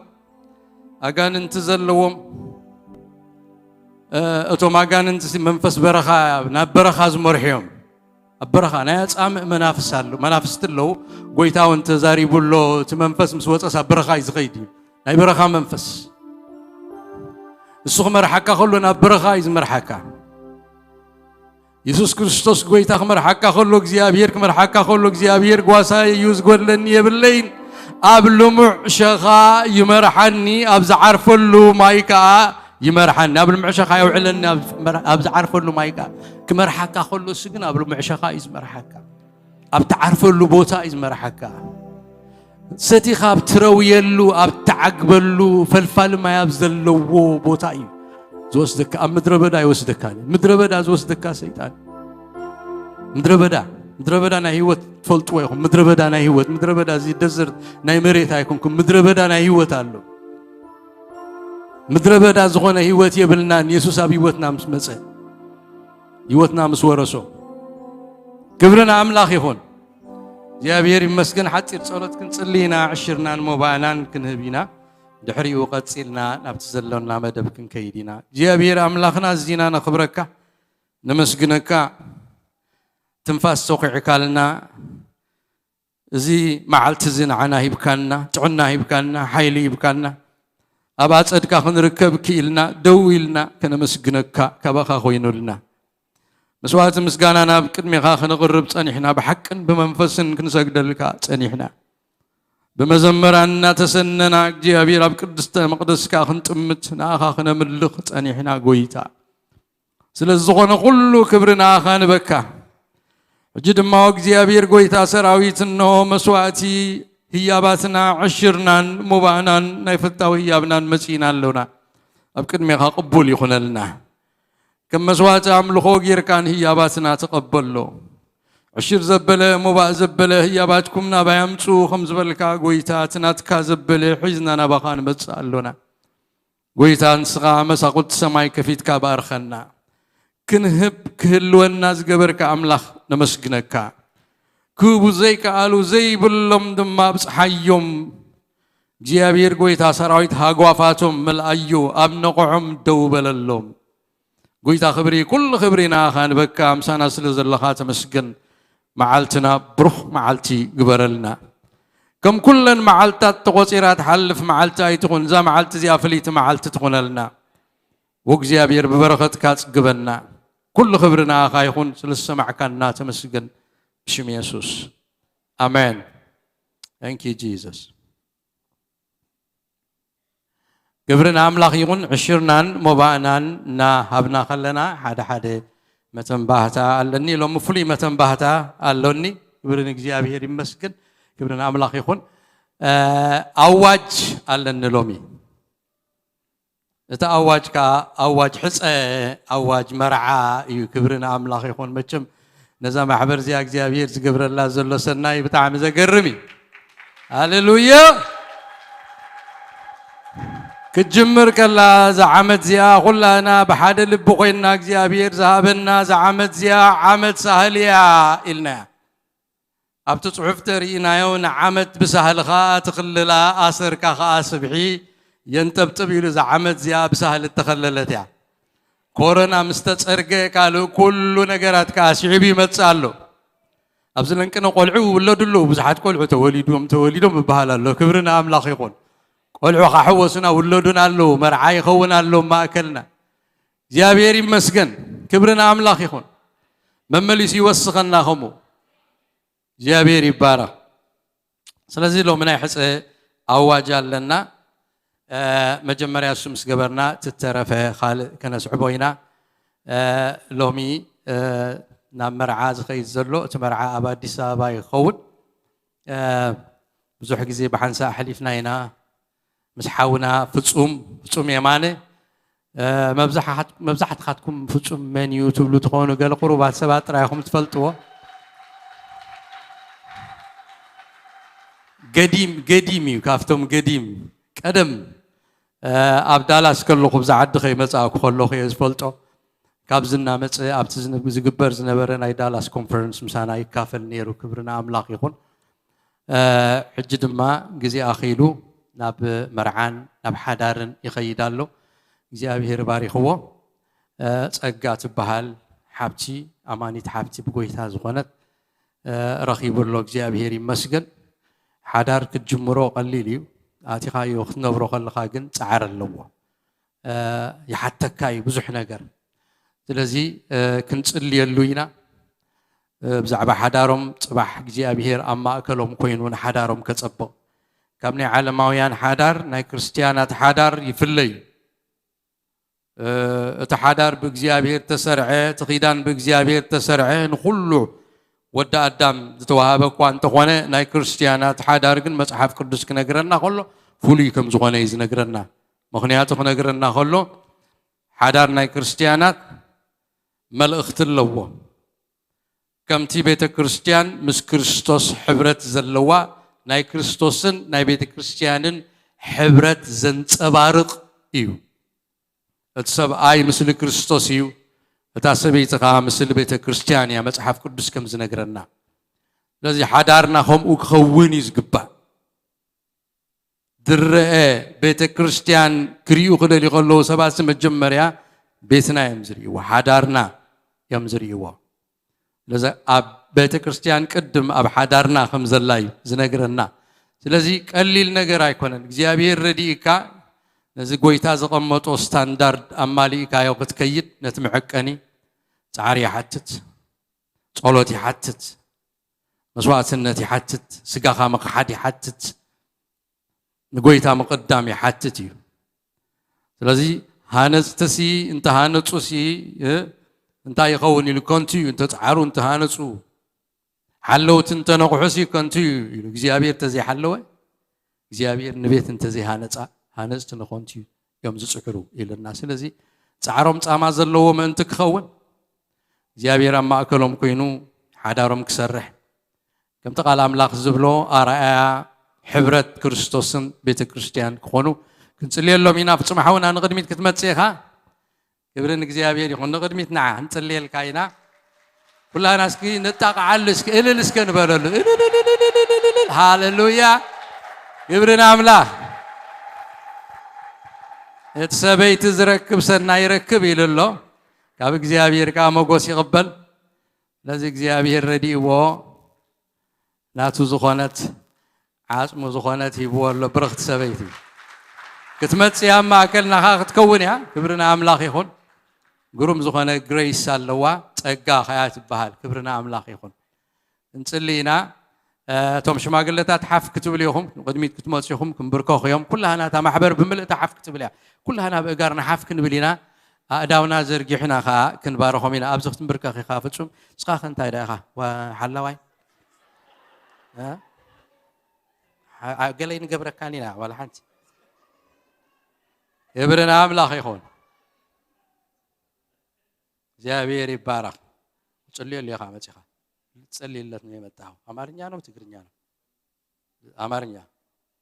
ኣጋንንቲ ዘለዎም፣ እ፣ እቶም ኣጋንንቲ ሲ መንፈስ በረኻ፣ ናብ በረኻ ዝመርሑ እዮም። ኣብ በረኻ ናይ ኣጻምእ መናፍስ ኣሎ፣ መናፍስቲ ኣለዉ። ጎይታ እውን ተዛሪቡ ኣሎ። እቲ መንፈስ ምስ ወጸስ ኣብ በረኻ እዩ ዝኸይድ እዩ። ናይ በረኻ መንፈስ። እሱ ክመርሓካ ከሎ ናብ በረኻ እዩ ዝመርሓካ። የሱስ ክርስቶስ ጎይታ ክመርሓካ ከሎ፣ እግዚኣብሔር ክመርሓካ ከሎ፣ እግዚኣብሔር ጓሳይ እዩ፣ ዝጎድለኒ የብለይን። ኣብ ልሙዕ ሸኻ ይመርሓኒ፣ ኣብ ዝዓርፈሉ ማይ ከኣ ይመርሓኒ። ኣብ ልሙዕ ሸኻ የውዕለኒ፣ ኣብ መር-፣ ኣብ ዝዓርፈሉ ማይ ከኣ። ክመርሓካ ከሎ እሱ ግን ኣብ ልሙዕ ሸኻ እዩ ዝመርሓካ። ኣብ ትዓርፈሉ ቦታ እዩ ዝመርሓካ። ሰቲኻ ኣብ ትረውየሉ፣ ኣብ ትዓግበሉ፣ ፈልፋሊ ማይ ኣብ ዘለዎ ቦታ እዩ ዝወስደካ። ኣብ ምድረ በዳ ኣይወስደካን እዩ። ምድረ በዳ ዝወስደካ ሰይጣን። ምድረ በዳ፣ ምድረ በዳ ናይ ህይወት ትፈልጥዎ ኢኹም። ምድረ በዳ ናይ ህይወት፣ ምድረ በዳ እዚ ደዘርት ናይ መሬት ኣይኮንኩም። ምድረ በዳ ናይ ህይወት ኣሎ። ምድረ በዳ ዝኾነ ህይወት የብልናን። የሱስ ኣብ ህይወትና ምስ መጸ፣ ህይወትና ምስ ወረሶ፣ ክብሪ ንኣምላኽ ይኹን። እግዚኣብሔር ይመስገን። ሓጺር ጸሎት ክንጽሊ ኢና። ዕሽርናን ሞባእናን ክንህብ ኢና። ድሕሪኡ ቀጺልና ናብቲ ዘሎና መደብ ክንከይድ ኢና። እግዚኣብሔር ኣምላኽና፣ ኣዚና ነኽብረካ፣ ነመስግነካ። ትንፋስ ተኹዕካልና፣ እዚ መዓልቲ እዚ ንዓና ሂብካና፣ ጥዕና ሂብካና፣ ሓይሊ ሂብካና፣ ኣብ ኣጸድካ ክንርከብ ክኢልና፣ ደው ኢልና ከነመስግነካ፣ ካባኻ ኮይኑልና። መስዋዕቲ ምስጋና ናብ ቅድሜኻ ክነቕርብ ጸኒሕና፣ ብሓቅን ብመንፈስን ክንሰግደልካ ጸኒሕና። ብመዘመራን እናተሰነና፣ እግዚኣብሔር፣ ኣብ ቅድስተ መቕደስካ ክንጥምት፣ ንኣኻ ክነምልኽ ጸኒሕና፣ ጎይታ። ስለ ዝኾነ ኩሉ ክብሪ ንኣኻ ንበካ። ሕጂ ድማ፣ እግዚኣብሔር፣ ጎይታ ሰራዊት፣ እንሆ መስዋዕቲ ህያባትና፣ ዕሽርናን ሞባእናን ናይ ፍታው ህያብናን መጺእና ኣሎና። ኣብ ቅድሜኻ ቅቡል ይኹነልና። ከም መስዋዕቲ ኣምልኾ ጌርካ ንህያባትና ተቐበሎ። ዕሽር ዘበለ፣ ሞባእ ዘበለ ህያባትኩም ናባይ ኣምጽኡ ከም ዝበልካ፣ ጎይታ፣ እቲ ናትካ ዘበለ ሒዝና ናባኻ ንመጽእ ኣሎና። ጎይታ፣ ንስኻ መሳኹቲ ሰማይ ከፊትካ ባርኸና። ክንህብ ክህልወና ዝገበርካ ኣምላኽ ነመስግነካ። ክህቡ ዘይከኣሉ ዘይብሎም ድማ ኣብጽሓዮም። እግዚኣብሔር፣ ጎይታ ሰራዊት፣ ሃጓፋቶም መልኣዮ፣ ኣብ ነቑዖም ደው በለሎም። ጎይታ ክብሪ፣ ኩሉ ክብሪ ንኣኻ ንበካ፣ ምሳና ስለ ዘለኻ ተመስገን። መዓልትና ብሩኽ መዓልቲ ግበረልና። ከም ኩለን መዓልታት ተቖጺራ ትሓልፍ መዓልቲ ኣይትኹን። እዛ መዓልቲ እዚኣ ፍልይቲ መዓልቲ ትኹነልና። ወእግዚኣብሔር ብበረኸትካ ጽግበና። ኩሉ ክብሪ ንኣኻ ይኹን፣ ስለ ዝሰማዕካና ተመስገን። ብሽም የሱስ። ኣሜን። Thank you, Jesus. ክብሪ ንኣምላኽ ይኹን። ዕሽርናን ሞባእናን እናሃብና ከለና፣ ሓደ ሓደ መተንባህታ ኣለኒ። ሎሚ ፍሉይ መተንባህታ ኣሎኒ። ክብሪ ንእግዚኣብሔር ይመስገን። ክብሪ ንኣምላኽ ይኹን። እ፣ ኣዋጅ ኣለኒ ሎሚ። እቲ ኣዋጅ ከኣ ኣዋጅ ሕጸ፣ ኣዋጅ መርዓ እዩ። ክብሪ ንኣምላኽ ይኹን። መቸም ነዛ ማሕበር እዚኣ እግዚኣብሔር ዝገብረላ ዘሎ ሰናይ ብጣዕሚ ዘገርም እዩ። ሃሌሉያ። ክትጅምር ከላ እዛ ዓመት እዚኣ ኩላና ብሓደ ልቢ ኮይንና እግዚኣብሔር ዝሃበና እዛ ዓመት እዚኣ ዓመት ሳህል እያ ኢልናያ። ኣብቲ ጽሑፍ ተርእይናዮ ንዓመት ብሳህልኻ ትኽልላ ኣሰርካ ኸኣ ስብሒ የንጠብጥብ ኢሉ እዛ ዓመት እዚኣ ብሳህል እተኸለለት እያ። ኮሮና ምስ ተጸርገ ካልእ ኩሉ ነገራት ከኣ ስዒቡ ይመጽእ ኣሎ። ኣብዚ ለንቅነ ቆልዑ ይውለዱ ኣለዉ። ብዙሓት ቆልዑ ተወሊዶም፣ ተወሊዶም ይበሃል ኣሎ። ክብሪ ንኣምላኽ ይኹን። ቆልዑ ከኣ ሕወሱና ውለዱና ኣለዉ። መርዓ ይኸውን ኣሎ ኣብ ማእከልና። እግዚኣብሔር ይመስገን። ክብሪ ንኣምላኽ ይኹን። መመሊሱ ይወስኸና ከምኡ። እግዚኣብሔር ይባረኽ። ስለዚ ሎሚ ናይ ሕጸ ኣዋጅ ኣለና። እ፣ መጀመርያ እሱ ምስ ገበርና ትተረፈ ካልእ ከነስዕቦ ኢና። እ፣ ሎሚ፣ እ፣ ናብ መርዓ ዝኸይድ ዘሎ፣ እቲ መርዓ ኣብ ኣዲስ ኣበባ ይኸውን። እ፣ ብዙሕ ግዜ ብሓንሳእ ኣሕሊፍና ኢና። ምስ ሓውና ፍጹም፣ ፍጹም የማነ፣ እ፣ መብዛሕት-፣ መብዛሕትኻትኩም ፍጹም መን እዩ ትብሉ ትኾኑ፣ ገለ ቁሩባት ሰባት ጥራይ ኢኹም ትፈልጥዎ። ገዲም፣ ገዲም እዩ፣ ካብቶም ገዲም ቀደም ኣብ ዳላስ ከለኹ ብዛ ዓዲ ከይመጻእኩ ከለኹ እየ ዝፈልጦ። ካብዚ እናመጸ ኣብቲ ዝን- ዝግበር ዝነበረ ናይ ዳላስ ኮንፈረንስ ምሳና ይካፈል ነይሩ። ክብሪ ንኣምላኽ ይኹን። ሕጂ ድማ ግዜ ኣኺሉ ናብ መርዓን ናብ ሓዳርን ይኸይድ ኣሎ። እግዚኣብሔር ባሪኽዎ። ጸጋ ትበሃል ሓብቲ፣ ኣማኒት ሓብቲ ብጎይታ ዝኾነት ረኺቡ ኣሎ። እግዚኣብሔር ይመስገን። ሓዳር ክትጅምሮ ቀሊል እዩ። ኣቲኻዮ ክትነብሮ ከለኻ ግን ጻዕሪ ኣለዎ። ይሓተካ እዩ ብዙሕ ነገር። ስለዚ ክንጽልየሉ ኢና። ብዛዕባ ሓዳሮም ጽባሕ እግዚኣብሔር ኣብ ማእከሎም ኮይኑ ንሓዳሮም ከጸብቕ። ካብ ናይ ዓለማውያን ሓዳር ናይ ክርስትያናት ሓዳር ይፍለ እዩ። እቲ ሓዳር ብእግዚኣብሔር ተሰርዐ፣ እቲ ኪዳን ብእግዚኣብሔር ተሰርዐ፣ ንኹሉ ወዲ ኣዳም ዝተዋሃበ እኳ እንተኾነ ናይ ክርስትያናት ሓዳር ግን መጽሓፍ ቅዱስ ክነግረና ከሎ ፍሉይ ከም ዝኾነ እዩ ዝነግረና። ምኽንያቱ ክነግረና ከሎ ሓዳር ናይ ክርስትያናት መልእኽቲ ኣለዎ። ከምቲ ቤተ ክርስቲያን ምስ ክርስቶስ ሕብረት ዘለዋ ናይ ክርስቶስን ናይ ቤተ ክርስቲያንን ሕብረት ዘንጸባርቕ እዩ። እቲ ሰብኣይ ምስሊ ክርስቶስ እዩ፣ እታ ሰበይቲ ኸዓ ምስሊ ቤተ ክርስቲያን እያ፣ መጽሓፍ ቅዱስ ከም ዝነግረና። ስለዚ ሓዳርና ከምኡ ክኸውን እዩ ዝግባእ። ዝረአ ቤተ ክርስቲያን ክርእዩ ክደልዩ ከለዉ ሰባት መጀመርያ ቤትና እዮም ዝርእይዎ፣ ሓዳርና እዮም ዝርእይዎ። ስለዚ ኣብ ቤተ ክርስቲያን ቅድም ኣብ ሓዳርና ከም ዘላ እዩ ዝነግረና። ስለዚ ቀሊል ነገር ኣይኮነን። እግዚኣብሔር ረዲእካ ነዚ ጎይታ ዘቐመጦ ስታንዳርድ ኣማሊእካዮ ክትከይድ ነቲ መዐቀኒ ጻዕሪ ይሓትት፣ ጸሎት ይሓትት፣ መስዋዕትነት ይሓትት፣ ስጋኻ ምኽሓድ ይሓትት፣ ንጎይታ ምቕዳም ይሓትት እዩ። ስለዚ ሃነፅትሲ እንተሃነፁሲ እንታይ ይኸውን ኢሉ ከንቱ እዩ። እንተፃዕሩ እንተሃነፁ ሓለውቲ እንተነቑሑሲ ከንቱ እዩ ኢሉ እግዚኣብሔር እንተዘይሓለወ እግዚኣብሔር ንቤት እንተዘይሃነፃ ሃነፅቲ ንኸንቱ እዮም ዝፅዕሩ ኢልና። ስለዚ ፃዕሮም ፃማ ዘለዎ ምእንቲ ክኸውን እግዚኣብሔር ኣብ ማእከሎም ኮይኑ ሓዳሮም ክሰርሕ ከምቲ ቃል ኣምላኽ ዝብሎ ኣርኣያ ሕብረት ክርስቶስን ቤተ ክርስቲያን ክኾኑ ክንጽልየሎም ኢና። ፍጹም ሓውና ንቕድሚት ክትመጽእ ኢኻ። ክብሪ ንእግዚኣብሔር ይኹን። ንቕድሚት ንዓ ክንጽልየልካ ኢና። ኩላና እስኪ ንጣቕዓሉ፣ እስኪ እልል እስከ ንበለሉ። እልልልልልልልልል። ሃሌሉያ። ክብሪ ንኣምላኽ። እቲ ሰበይቲ ዝረክብ ሰናይ ይረክብ ኢሉ ኣሎ። ካብ እግዚኣብሔር ከኣ መጎስ ይቕበል። ስለዚ እግዚኣብሔር ረዲእዎ ናቱ ዝኾነት ዓጽሙ ዝኾነት ሂብዎ ኣሎ። ብርኽቲ ሰበይቲ ክትመጽእ እያ፣ ኣብ ማእከልና ኸኣ ክትከውን እያ። ክብሪ ንኣምላኽ ይኹን። ግሩም ዝኾነ ግሬስ ኣለዋ፣ ጸጋ ኸኣ ትበሃል። ክብሪ ንኣምላኽ ይኹን። እንጽሊ ኢና። እቶም ሽማግለታት ሓፍ ክትብሉ ኢኹም፣ ቅድሚት ክትመጹ ኢኹም፣ ክንብርከኹ እዮም። ኩላህና እታ ማሕበር ብምልእታ ሓፍ ክትብል እያ። ኩላህና ብእጋርና ሓፍ ክንብል ኢና። ኣእዳውና ዘርጊሕና ኸኣ ክንባርኾም ኢና። ኣብዚ ክትንብርከኽ ኢኻ ፍጹም። ንስኻ ኸ እንታይ ደኣ ኢኻ? ዋ-፣ ሓላዋይ? እ? ሓ-፣ ኣ-፣ ገለ ኣይንገብረካን ኢና፣ ዋላ ሓንቲ። ክብሪ ንኣምላኽ ይኹን። እግዚኣብሔር ይባረኽ። ጽልየሉ ኢኻ መጺኻ። ልትጸልይለት ነው የመጣኸው። ኣማርኛ ነው ትግርኛ ነው? ኣማርኛ።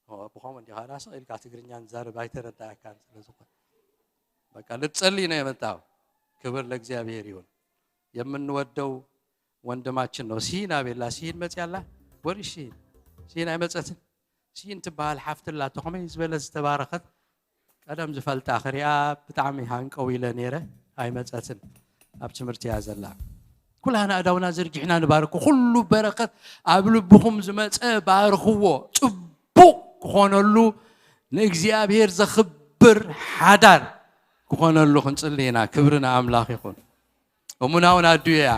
ኦ፣ ብኸምኡ እንዲኻ ዳስ ኢልካ ትግርኛ ንዛረብ ኣይተረዳእካን ስለ ዝኾነ። በቃ ልትጸልይ ነው የመጣኸው። ክብር ለእግዚኣብሔር ይሁን። የምንወደው ወንድማችን ነው። ሲን ኣቤላ፣ ሲን መጽያላ? ወሪ ሲን። ሲን ኣይመጸትን? ሲን ትበሃል ሓፍትላ፣ ተኾመይ ዝበለ ዝተባረኸት ቀደም ዝፈልጣ ክሪኣ ብጣዕሚ ሃንቀው ኢለ ነይረ፣ ኣይመጸትን። ኣብ ትምህርቲ እያ ዘላ። ኩላህና ኣእዳውና ዘርጊሕና ንባርኮ። ኩሉ በረኸት ኣብ ልብኹም ዝመጸ ባርኽዎ። ጽቡቕ ክኾነሉ፣ ንእግዚኣብሔር ዘኽብር ሓዳር ክኾነሉ ክንጽሊ ኢና። ክብሪ ንኣምላኽ ይኹን። እሙና እውን ኣዱ እያ።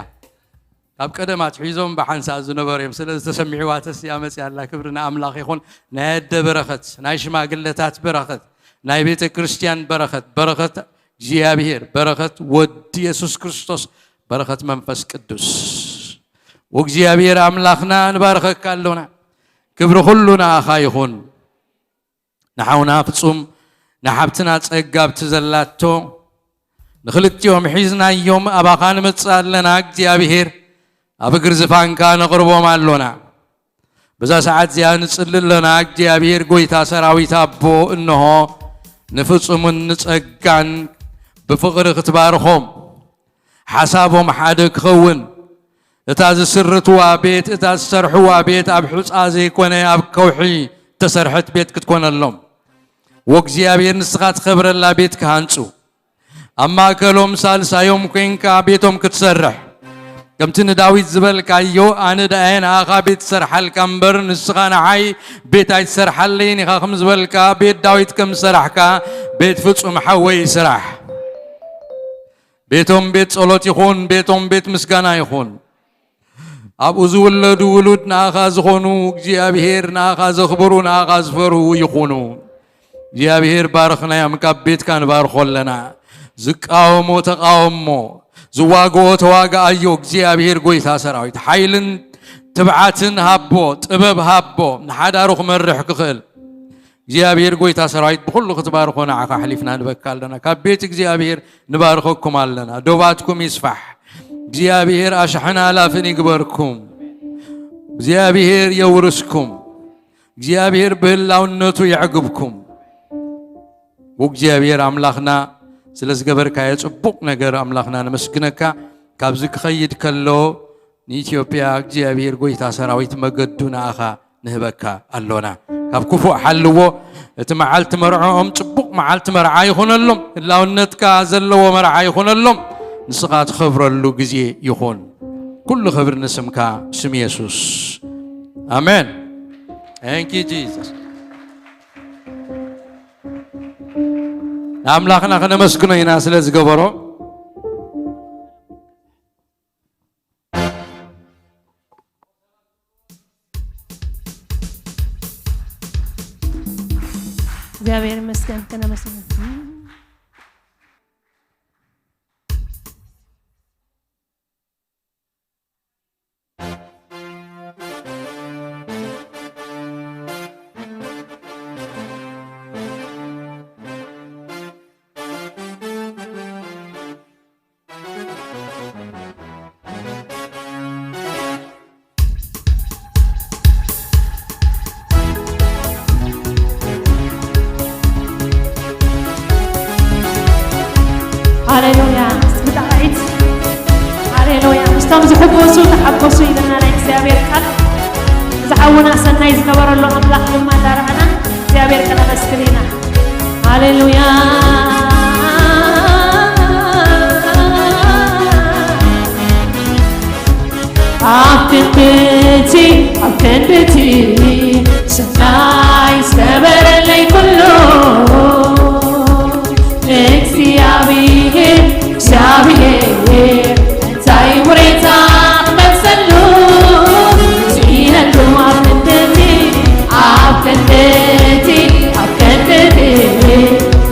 ካብ ቀደም ኣትሒዞም ብሓንሳእ ዝነበሩ እዮም። ስለዚ ተሰሚዕዋ ተስያ መፅያ ኣላ። ክብሪ ንኣምላኽ ይኹን። ናይ ኣደ በረኸት፣ ናይ ሽማግለታት በረኸት፣ ናይ ቤተ ክርስቲያን በረኸት፣ በረኸት እግዚኣብሔር፣ በረኸት ወዲ የሱስ ክርስቶስ፣ በረኸት መንፈስ ቅዱስ። ወእግዚኣብሔር ኣምላኽና ንባርኸካ ኣሎና። ክብሪ ኩሉ ንኣኻ ይኹን። ንሓውና ፍጹም ንሓብትና ጸጋ ኣብቲ ዘላቶ ንኽልቲኦም ሒዝናዮም ኣባኻ ንመጽእ ኣለና። እግዚኣብሔር ኣብ እግሪ ዝፋንካ ነቕርቦም ኣሎና። በዛ ሰዓት እዚኣ ንጽሊ ኣለና። እግዚኣብሔር ጐይታ ሰራዊት ኣቦ እንሆ ንፍጹምን ንጸጋን ብፍቕሪ ክትባርኾም፣ ሓሳቦም ሓደ ክኸውን፣ እታ ዝስርትዋ ቤት፣ እታ ዝሰርሕዋ ቤት ኣብ ሑጻ ዘይኮነ ኣብ ከውሒ እተሰርሐት ቤት ክትኮነሎም፣ ወእግዚኣብሔር ንስኻ ትኸብረላ ቤት ክሃንጹ፣ ኣብ ማእከሎም ሳልሳዮም ኮይንካ ቤቶም ክትሰርሕ፣ ከምቲ ንዳዊት ዝበልካዮ፣ ኣነ ደኣየ ንኣኻ ቤት እሰርሓልካ እምበር፣ ንስኻ ንዓይ ቤት ኣይትሰርሓለይን ኢኻ ከም ዝበልካ፣ ቤት ዳዊት ከም ዝሰራሕካ፣ ቤት ፍጹም ሓወይ ይስራሕ። ቤቶም ቤት ጸሎት ይኹን፣ ቤቶም ቤት ምስጋና ይኹን። ኣብኡ ዝውለዱ ውሉድ ንኣኻ ዝኾኑ፣ እግዚኣብሔር ንኣኻ ዘኽብሩ፣ ንኣኻ ዝፈርሁ ይኹኑ። እግዚኣብሔር ባርኽናዮም፣ ካብ ቤትካ ንባርኾ ኣለና። ዝቃወሞ ተቃወሞ፣ ዝዋግኦ ተዋግኣዮ። እግዚኣብሔር ጎይታ ሰራዊት ሓይልን ትብዓትን ሃቦ፣ ጥበብ ሃቦ፣ ንሓዳሩ ክመርሕ ክኽእል። እግዚኣብሔር ጎይታ ሰራዊት ብኹሉ ክትባርኾ ንዓኻ ኣሕሊፍና ንበካ ኣለና። ካብ ቤት እግዚኣብሔር ንባርኸኩም ኣለና። ዶባትኩም ይስፋሕ። እግዚኣብሔር ኣሽሕን ኣላፍን ይግበርኩም። እግዚኣብሔር የውርስኩም። እግዚኣብሔር ብህላውነቱ የዕግብኩም። እግዚኣብሔር ኣምላኽና ስለ ዝገበርካዮ ጽቡቕ ነገር ኣምላኽና ነመስግነካ። ካብዚ ክኸይድ ከሎ ንኢትዮጵያ እግዚኣብሔር ጎይታ ሰራዊት መገዱ ንኣኻ ንህበካ ኣሎና። ካብ ክፉእ ሓልዎ። እቲ መዓልቲ መርዖኦም ጽቡቕ መዓልቲ መርዓ ይኹነሎም። ህላውነትካ ዘለዎ መርዓ ይኹነሎም። ንስኻ ትኸብረሉ ግዜ ይኹን። ኩሉ ክብሪ ንስምካ፣ ስም የሱስ። ኣሜን። Thank you, Jesus. ንኣምላኽና ከነመስግኖ ኢና ስለ ዝገበሮ። እግዚኣብሔር ይመስገን። ከነመስግን። ሃሌሉያ። እስኪ ጣቕዒት። ሃሌሉያ። ምስቶም ዝሕጎሱ ተሓጎሱ ኢልና ናይ እግዚኣብሔር ቃል። እዚ ሓውና ሰናይ ዝገበረሉ ኣምላኽ ድማ እንዳረኣና እግዚኣብሔር ከነመስግን ኢና። ሃሌሉያ። ኣብ ክንድቲ፣ ኣብ ክንድቲ፣ ሰናይ ዝገበረለይ ኩሉ፣ ንእግዚኣብሔር፣ እግዚኣብሔር፣ እንታይ ውሬታ ክመልሰሉ? ስኢነሉ ኣብ ክንድቲ፣ ኣብ ክንድቲ፣ ኣብ ክንድቲ፣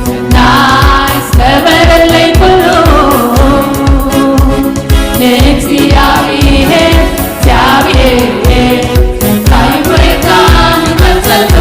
ሰናይ ዝገበረለይ ኩሉ፣ ንእግዚኣብሔር፣ እግዚኣብሔር፣ እንታይ ውሬታ ክመልሰሉ?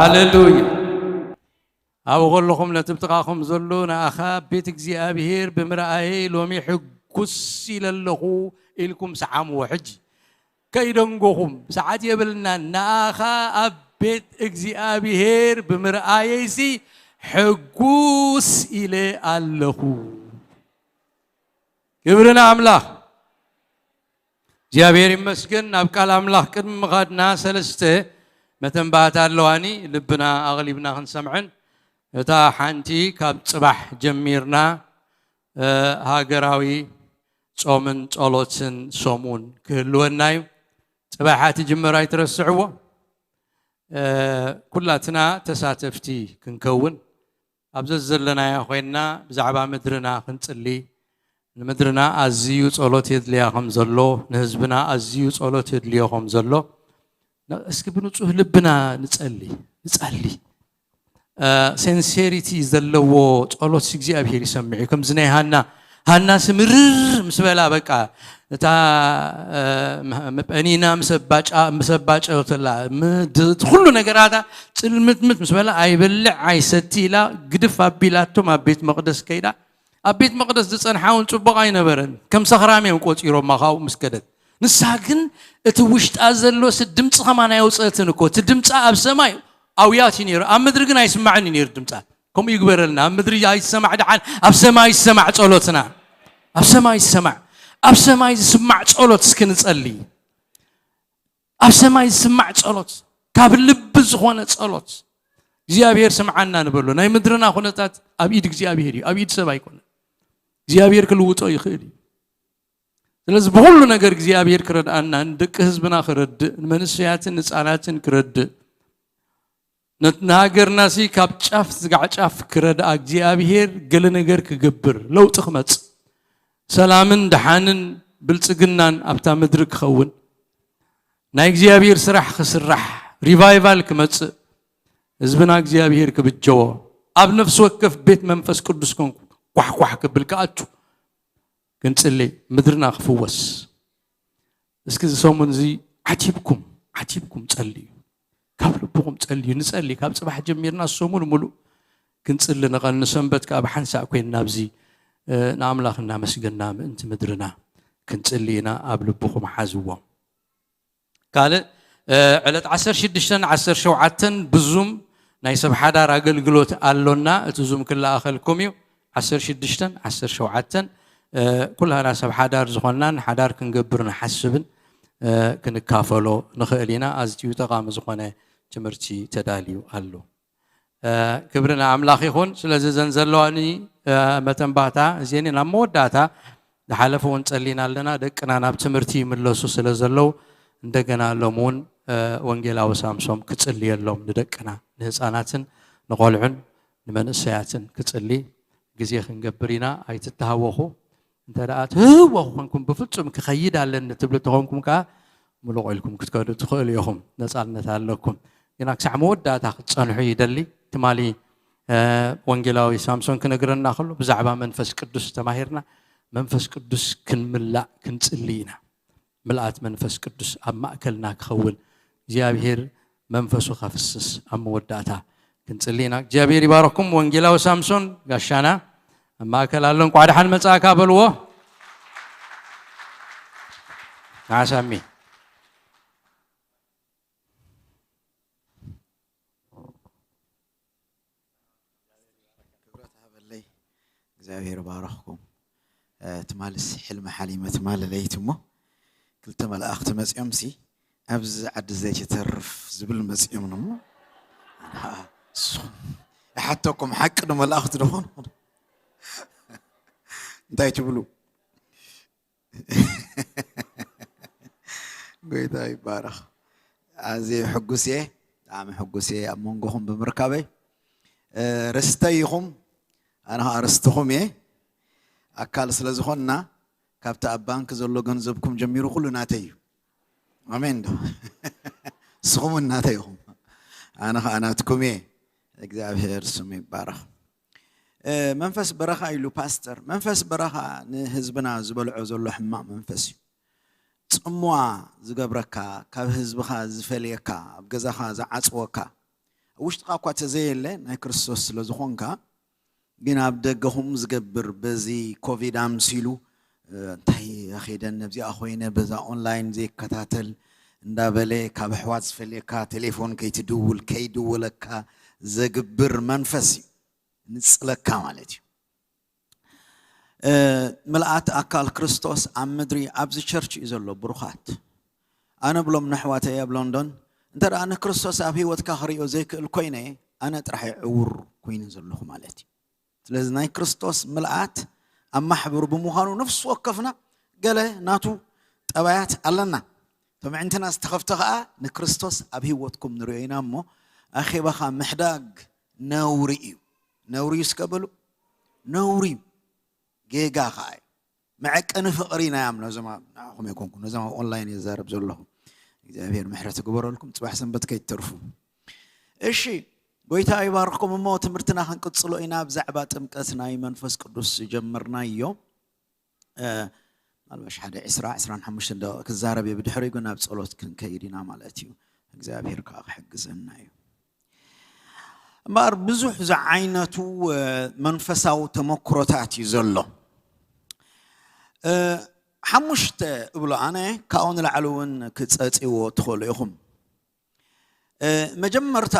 ሃሌሉያ። ኣብኡ ከለኹም ነቲ ብጥቓኹም ዘሎ ንኣኻ ቤት እግዚኣብሔር ብምርኣየይ ሎሚ ሕጉስ ኢለ ኣለኹ ኢልኩም ሰዓምዎ። ሕጂ ከይደንጎኹም፣ ሰዓት የብልናን። ንኣኻ ኣብ ቤት እግዚኣብሔር ብምርኣየይሲ ሕጉስ ኢለ ኣለኹ። ክብሪ ንኣምላኽ። እግዚኣብሔር ይመስገን። ናብ ቃል ኣምላኽ ቅድሚ ምኻድና ሰለስተ መተንባህታ ኣለዋኒ፣ ልብና ኣቕሊብና ክንሰምዐን። እታ ሓንቲ ካብ ጽባሕ ጀሚርና፣ እ፣ ሃገራዊ ጾምን ጸሎትን ሰሙን ክህልወና እዩ። ጽባሕ ትጅምር ኣይትረስዕዎ። እ፣ ኩላትና ተሳተፍቲ ክንከውን ኣብ ዘዘለናዮ ኮይንና ብዛዕባ ምድርና ክንጽሊ፣ ንምድርና ኣዝዩ ጸሎት የድልያ ከም ዘሎ፣ ንህዝብና ኣዝዩ ጸሎት የድልዮ ከም ዘሎ፣ ነ-፣ እስኪ ብንጹህ ልብና ንጸሊ፣ ንጸሊ። እ፣ ሴንሴሪቲ ዘለዎ ጸሎት እግዚኣብሔር ይሰምዕ እዩ። ከምዚ ናይ ሃና፣ ሃና ስምርር ምስ በላ በቃ እታ፣ እ፣ መ-፣ መ-፣ ፐኒና ምስ ኣባጫ-፣ ምስ ኣባጨወተላ፣ ም-፣ ድ-፣ እቲ ኩሉ ነገራታ ጽልምትምት ምስ በላ ኣይበልዕ ኣይሰቲ ኢላ ግድፍ ኣቢላቶም ኣብ ቤት መቕደስ ከይዳ ኣብ ቤት መቕደስ ዝጸንሓ እውን ጽቡቕ ኣይነበረን። ከም ሰኽራም እዮም ቆጺሮማ ካብኡ ምስ ከደት። ንሳ ግን እቲ ውሽጣ ዘሎስ ድምጺ ከማን ኣየውጸእትን እኮ። እቲ ድምጻ ኣብ ሰማይ ኣውያት እዩ ነይሩ። ኣብ ምድሪ ግን ኣይስማዕን እዩ ነይሩ ድምጻ። ከምኡ ይግበረልና። ኣብ ምድሪ ኣይሰማዕ ደሓን፣ ኣብ ሰማይ ይሰማዕ ጸሎትና። ኣብ ሰማይ ይሰማዕ። ኣብ ሰማይ ዝስማዕ ጸሎት እስኪ ንጸሊ። ኣብ ሰማይ ዝስማዕ ጸሎት፣ ካብ ልቢ ዝኾነ ጸሎት። እግዚኣብሔር ስምዓና ንበሎ። ናይ ምድርና ኩነታት ኣብ ኢድ እግዚኣብሔር እዩ፣ ኣብ ኢድ ሰብ ኣይኮነን። እግዚኣብሔር ክልውጦ ይኽእል እዩ። ስለዚ ብኹሉ ነገር እግዚኣብሔር ክረድኣና፣ ንደቂ ህዝብና ክረድእ፣ ንመንእሰያትን ንህፃናትን ክረድእ፣ ነት-፣ ንሃገርናሲ ካብ ጫፍ ስጋዕ ጫፍ ክረድኣ እግዚኣብሔር ገለ ነገር ክገብር፣ ለውጢ ክመጽእ፣ ሰላምን ደሓንን ብልጽግናን ኣብታ ምድሪ ክኸውን፣ ናይ እግዚኣብሔር ስራሕ ክስራሕ፣ ሪቫይቫል ክመጽእ፣ ህዝብና እግዚኣብሔር ክብጀዎ፣ ኣብ ነፍሲ ወከፍ ቤት መንፈስ ቅዱስ ኮንኩ ኳሕኳሕ ክብል ክኣቱ ክንጽሊ፣ ምድርና ክፍወስ። እስኪ እዚ ሰሙን እዚ ዓቲብኩም፣ ዓቲብኩም ጸልዩ። ካብ ልብኹም ጸልዩ። ንጸሊ፣ ካብ ጽባሕ ጀሚርና ሰሙን ሙሉእ ክንጽሊ ንቐኒ። ሰንበት ከኣ ብሓንሳእ ኮይንና ኣብዚ፣ እ፣ ንኣምላኽ እናመስገና ምእንቲ ምድርና ክንጽሊ ኢና። ኣብ ልብኹም ሓዝዎ። ካልእ፣ እ፣ ዕለት ዓሰርተ ሽዱሽተን ዓሰርተ ሸውዓተን ብዙም ናይ ሰብ ሓዳር ኣገልግሎት ኣሎና። እቲ ዙም ክለኣኸልኩም እዩ። ዓሰርተ ሽዱሽተን ዓሰርተ ሸውዓተን፣ እ፣ ኩላና ሰብ ሓዳር ዝኾንናን ሓዳር ክንገብር ንሓስብን፣ እ፣ ክንካፈሎ ንኽእል ኢና። ኣዝዩ ጠቓሚ ዝኾነ ትምህርቲ ተዳልዩ ኣሎ። እ፣ ክብሪ ንኣምላኽ ይኹን። ስለዚ እዘን ዘለዋኒ፣ እ፣ መተንባታ እዚአን ናብ መወዳእታ ዝሓለፈ እውን ጸሊና ኣለና። ደቅና ናብ ትምህርቲ ይምለሱ ስለ ዘለዉ እንደገና ሎም እውን፣ እ፣ ወንጌላዊ ሳምሶም ክጽልየሎም ንደቅና፣ ንህፃናትን ንቖልዑን ንመንእሰያትን ክጽሊ ግዜ ክንገብር ኢና። ኣይትተሃወኹ። እንተ ደኣ ትህወኹ ኮንኩም ብፍጹም ክኸይድ ኣለኒ ትብሉ ተኾንኩም ከኣ ምሉቕ ኢልኩም ክትከዱ ትኽእሉ ኢኹም። ነጻነት ኣለኩም። ግና ክሳዕ መወዳእታ ክትጸንሑ ይደሊ። ትማሊ፣ እ፣ ወንጌላዊ ሳምሶን ክነግረና ከሎ ብዛዕባ መንፈስ ቅዱስ ተማሂርና። መንፈስ ቅዱስ ክንምላእ ክንጽሊ ኢና። ምልኣት መንፈስ ቅዱስ ኣብ ማእከልና ክኸውን እግዚኣብሔር መንፈሱ ከፍስስ ኣብ መወዳእታ ክንጽሊ ኢና። እግዚኣብሔር ይባረኩም። ወንጌላዊ ሳምሶን ጋሻና ኣብ ማእከል ኣሎ። እንቋዕ ደሓን መጻእካ በልዎ። ንዓሳሚ። ክብረት ሃበለይ። እግዚኣብሔር ባረኽኩም። እ፣ ትማልስ ሕልሚ ሓሊመ ትማሊ ለይቲ እሞ ክልተ መላእኽቲ መጺኦም ሲ ኣብዚ ዓዲ ዘይትተርፍ ዝብል መጺኦም እሞ ኣነ ኸዓ ንስኹም ይሓተኩም ሓቂ ዶ መላእኽቲ ዶ ኾኑ? እንታይ ትብሉ? ጎይታ ይባረኽ። ኣዝየ ሕጉስ እየ፣ ብጣዕሚ ሕጉስ እየ ኣብ መንጎኹም ብምርካበይ። እ፣ ርስተይ ኢኹም፣ ኣነ ኸዓ ርስትኹም እየ። ኣካል ስለ ዝኾንና ካብቲ ኣብ ባንክ ዘሎ ገንዘብኩም ጀሚሩ ኩሉ ናተይ እዩ። ኣሜን ዶ? ንስኹም እውን ናተይ ኢኹም፣ ኣነ ኸዓ ናትኩም እየ። እግዚኣብሔር ስሙ ይባረኽ። እ፣ መንፈስ በረኻ ኢሉ ፓስተር፣ መንፈስ በረኻ ንህዝብና ዝበልዖ ዘሎ ሕማቕ መንፈስ እዩ። ጽምዋ ዝገብረካ፣ ካብ ህዝብኻ ዝፈልየካ፣ ኣብ ገዛኻ ዝዓጽወካ፣ ኣብ ውሽጥኻ እኳ ተዘየለ ናይ ክርስቶስ ስለ ዝኾንካ፣ ግን ኣብ ደገኹም ዝገብር በዚ ኮቪድ ኣምሲሉ እንታይ ኣኼደን ነብዚኣ ኮይነ በዛ ኦንላይን ዘይከታተል እንዳበለ ካብ ኣሕዋት ዝፈልየካ ቴሌፎን ከይትድውል ከይድውለካ ዘግብር መንፈስ እዩ ንጽለካ ማለት እዩ። ምልኣት ኣካል ክርስቶስ ኣብ ምድሪ ኣብዚ ቸርች እዩ ዘሎ። ብሩኻት፣ ኣነ ብሎም ነሕዋተይ ኣብ ሎንዶን፣ እንተ ደኣ ንክርስቶስ ኣብ ህይወትካ ክርእዮ ዘይክእል ኮይነ፣ ኣነ ጥራሕ ዕውር ኮይነ ዘለኹ ማለት እዩ። ስለዚ ናይ ክርስቶስ ምልኣት ኣብ ማሕበሩ ብምዃኑ ነፍሲ ወከፍና ገለ ናቱ ጠባያት ኣለና። እቶም ዕንትና ዝተኸፍተ ኸኣ ንክርስቶስ ኣብ ህይወትኩም ንርእዮ ኢና እሞ ኣኼባኻ ምሕዳግ ነውሪ እዩ። ነውሪ እዩ እስከ በሉ። ነውሪ እዩ። ጌጋ ኸዓ እዩ። መዐቀኒ ፍቕሪ ናይ ኣም ነዞም ኣብ ንዓኹም ኣይኮንኩ ነዞም ኣብ ኦንላይን የዛረብ ዘለኹ እግዚኣብሔር ምሕረት ግበረልኩም። ጽባሕ ሰንበት ከይትተርፉ። እሺ፣ ጎይታ ይባርኽኩም። እሞ ትምህርትና ክንቅጽሎ ኢና። ብዛዕባ ጥምቀት ናይ መንፈስ ቅዱስ ዝጀመርናዮ ማልባሽ ሓደ ዕስራ ዕስራን ሓሙሽተን ደቂቕ ክዛረብ እየ። ብድሕሪኡ ግን ናብ ጸሎት ክንከይድ ኢና ማለት እዩ። እግዚኣብሔር ከዓ ክሕግዘና እዩ። እምበኣር ብዙሕ ዝዓይነቱ መንፈሳዊ ተመክሮታት እዩ ዘሎ። ሓሙሽተ እብሎ ኣነ፣ ካብኡ ንላዕሊ እውን ክጸጽዎ ትኽእሉ ኢኹም። መጀመርታ፣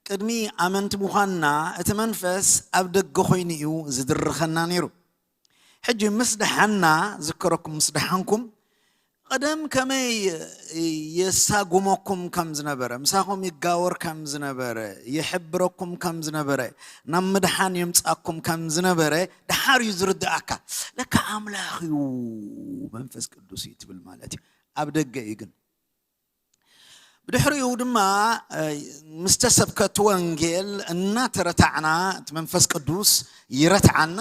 ቅድሚ ኣመንቲ ምዃንና እቲ መንፈስ ኣብ ደገ ኮይኑ እዩ ዝድርኸና ነይሩ። ሕጂ ምስ ደሓና ዝከረኩም፣ ምስ ደሓንኩም፣ ቀደም ከመይ የሳጉመኩም ከም ዝነበረ፣ ምሳኹም ይጋወር ከም ዝነበረ፣ ይሕብረኩም ከም ዝነበረ፣ ናብ ምድሓን የምጻኩም ከም ዝነበረ ደሓር እዩ ዝርድኣካ። ለካ ኣምላኽ እዩ፣ መንፈስ ቅዱስ እዩ ትብል ማለት እዩ። ኣብ ደገ እዩ ግን። ብድሕሪኡ ድማ ምስ ተሰብከት ወንጌል እናተረታዕና እቲ መንፈስ ቅዱስ ይረትዓና፣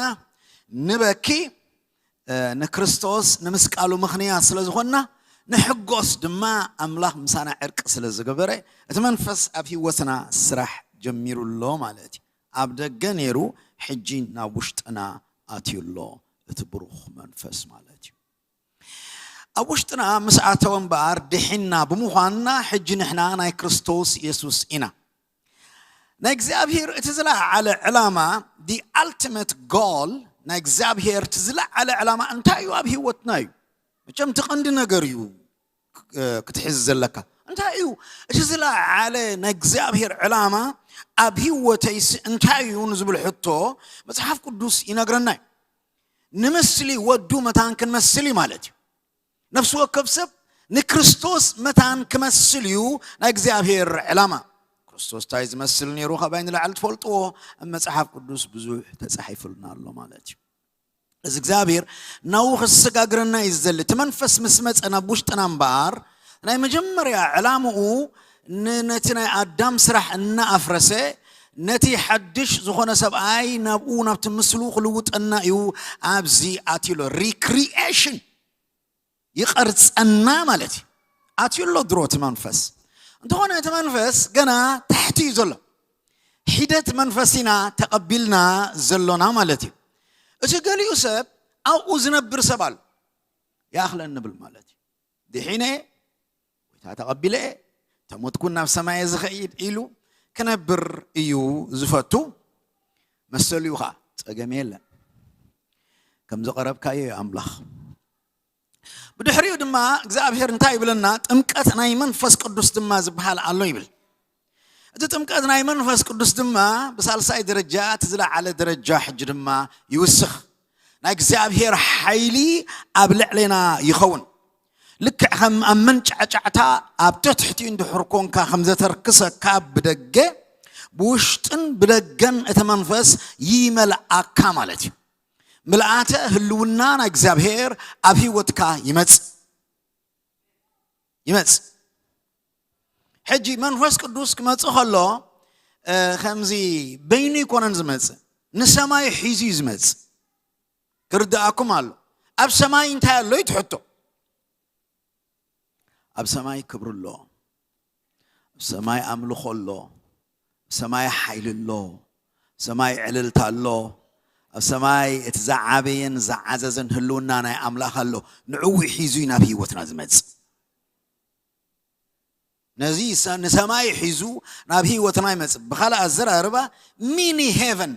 ንበኪ። ንክርስቶስ ንምስቃሉ ምኽንያት ስለ ዝኾንና ንሕጎስ ድማ፣ ኣምላኽ ምሳና ዕርቂ ስለ ዝገበረ እቲ መንፈስ ኣብ ህይወትና ስራሕ ጀሚሩ ኣሎ ማለት እዩ። ኣብ ደገ ነይሩ፣ ሕጂ ናብ ውሽጥና ኣትዩ ኣሎ እቲ ብሩኽ መንፈስ ማለት እዩ። ኣብ ውሽጥና ምስ ኣተወ እምበኣር ድሒንና ብምዃንና ሕጂ ንሕና ናይ ክርስቶስ የሱስ ኢና። ናይ እግዚኣብሔር እቲ ዝለዓለ ዕላማ፣ the ultimate goal ናይ እግዚኣብሔር እቲ ዝለዓለ ዕላማ እንታይ እዩ ኣብ ህይወትና እዩ። መቸም እቲ ቀንዲ ነገር እዩ ክትሕዝ ዘለካ። እንታይ እዩ እቲ ዝለዓለ ናይ እግዚኣብሔር ዕላማ ኣብ ህይወተይስ እንታይ እዩ ንዝብል ሕቶ መጽሓፍ ቅዱስ ይነግረና እዩ። ንምስሊ ወዱ መታን ክንመስል እዩ ማለት እዩ። ነፍሲ ወከፍ ሰብ ንክርስቶስ መታን ክመስል እዩ ናይ እግዚኣብሔር ዕላማ። ክርስቶስ እንታይ ዝመስል ነይሩ ካባይ ንላዕሊ ትፈልጥዎ ኣብ መጽሓፍ ቅዱስ ብዙሕ ተጻሒፉልና ኣሎ ማለት እዩ። እዚ እግዚኣብሔር ናብኡ ክሰጋግረና እዩ ዝደሊ። እቲ መንፈስ ምስ መጸ ናብ ውሽጥና እምበኣር ናይ መጀመርያ ዕላምኡ ን-፣ ነቲ ናይ ኣዳም ስራሕ እናኣፍረሰ ነቲ ሓድሽ ዝኾነ ሰብኣይ ናብኡ ናብቲ ምስሉ ክልውጠና እዩ ኣብዚ ኣትዩ ኣሎ። ሪክሪኤሽን ይቐርጸና ማለት እዩ። ኣትዩ ኣሎ ድሮ እቲ መንፈስ። እንተኾነ እቲ መንፈስ ገና ታሕቲ እዩ ዘሎ። ሒደት መንፈስ ኢና ተቐቢልና ዘሎና ማለት እዩ። እቲ ገሊኡ ሰብ ኣብኡ ዝነብር ሰብ ኣሎ። ይኣኽለኒ ንብል ማለት እዩ። ድሒነ፣ ጎይታ ተቐቢለ፣ ተሞትኩን ናብ ሰማየ ዝኸይድ ኢሉ ክነብር እዩ ዝፈቱ። መሰሉ እዩ ኸዓ፣ ጸገም የለን። ከም ዝቐረብካዮ እዩ ኣምላኽ። ብድሕሪኡ ድማ እግዚኣብሔር እንታይ ይብለና? ጥምቀት ናይ መንፈስ ቅዱስ ድማ ዝበሃል ኣሎ ይብል። እቲ ጥምቀት ናይ መንፈስ ቅዱስ ድማ ብሳልሳይ ደረጃ፣ እቲ ዝለዓለ ደረጃ ሕጂ ድማ ይውስኽ። ናይ እግዚኣብሔር ሓይሊ ኣብ ልዕሌና ይኸውን። ልክዕ ከም ኣብ መንጫዕጫዕታ ኣብ ትሕቲኡ እንድሕር ኮንካ ከም ዘተርክሰካ ብደገ፣ ብውሽጥን ብደገን እቲ መንፈስ ይመልኣካ ማለት እዩ። ምልኣተ ህልውና ናይ እግዚኣብሔር ኣብ ህይወትካ ይመጽእ። ይመጽእ። ሕጂ መንፈስ ቅዱስ ክመጽእ ከሎ፣ እ፣ ከምዚ በይኑ ኣይኮነን ዝመጽእ፣ ንሰማይ ሒዙ እዩ ዝመጽእ። ክርድኣኩም ኣሎ። ኣብ ሰማይ እንታይ ኣሎ እዩ ትሕቶ? ኣብ ሰማይ ክብሪ ኣሎ። ኣብ ሰማይ ኣምልኾ ኣሎ። ኣብ ሰማይ ሓይሊ ኣሎ። ኣብ ሰማይ ዕልልታ ኣሎ። ኣብ ሰማይ እቲ ዝዓበየን ዝዓዘዘን ህልውና ናይ ኣምላኽ ኣሎ። ንዕኡ ሒዙ እዩ ናብ ህይወትና ዝመጽእ። ነዚ ንሰማይ ሒዙ ናብ ህይወትና ይመጽእ። ብኻልእ ኣዘራርባ ሚኒ ሄቨን፣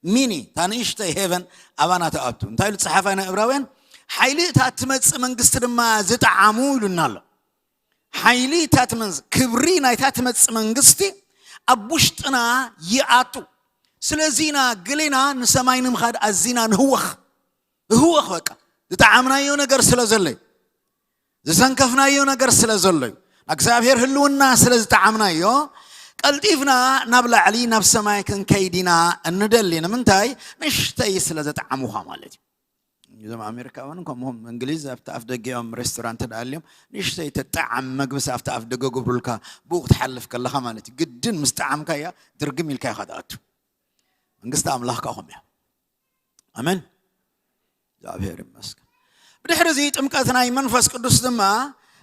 ሚኒ እታ ንእሽተይ ሄቨን ኣባና ትኣቱ። እንታይ ኢሉ ጸሓፋይ ናይ ዕብራውያን? ሓይሊ እታ ትመጽእ መንግስቲ ድማ ዝጠዓሙ ኢሉና ኣሎ። ሓይሊ እታ ትመጽእ፣ ክብሪ ናይታ ትመጽእ መንግስቲ ኣብ ውሽጥና ይኣቱ። ስለዚና ገሌና ንሰማይ ንምኻድ ኣዚና ንህወኽ። ህወኽ በቃ። ዝጠዓምናዮ ነገር ስለ ዘሎ እዩ። ዝሰንከፍናዮ ነገር ስለ ዘሎ እዩ። እግዚኣብሔር ህልውና ስለ ዝጠዓምናዮ፣ ቀልጢፍና ናብ ላዕሊ ናብ ሰማይ ክንከይድ ኢና እንደሊ። ንምንታይ? ንእሽተይ ስለ ዘጠዓሙኻ ማለት እዩ። እዞም ኣሜሪካውያን ከምኦም እንግሊዝ ኣብቲ ኣፍ ደገኦም ሬስቶራንት ተዳልዮም ንእሽተይ ተጠዓም መግብስ ኣብቲ ኣፍ ደገ ገብሩልካ ብኡ ክትሓልፍ ከለኻ ማለት እዩ። ግድን ምስ ጠዓምካያ ድርግም ኢልካ ኢኻ ትኣቱ። መንግስቲ ኣምላኽ ከኣ ከምያ። ኣሜን። እግዚኣብሔር ይመስገን። ብድሕሪ እዚ ጥምቀት ናይ መንፈስ ቅዱስ ድማ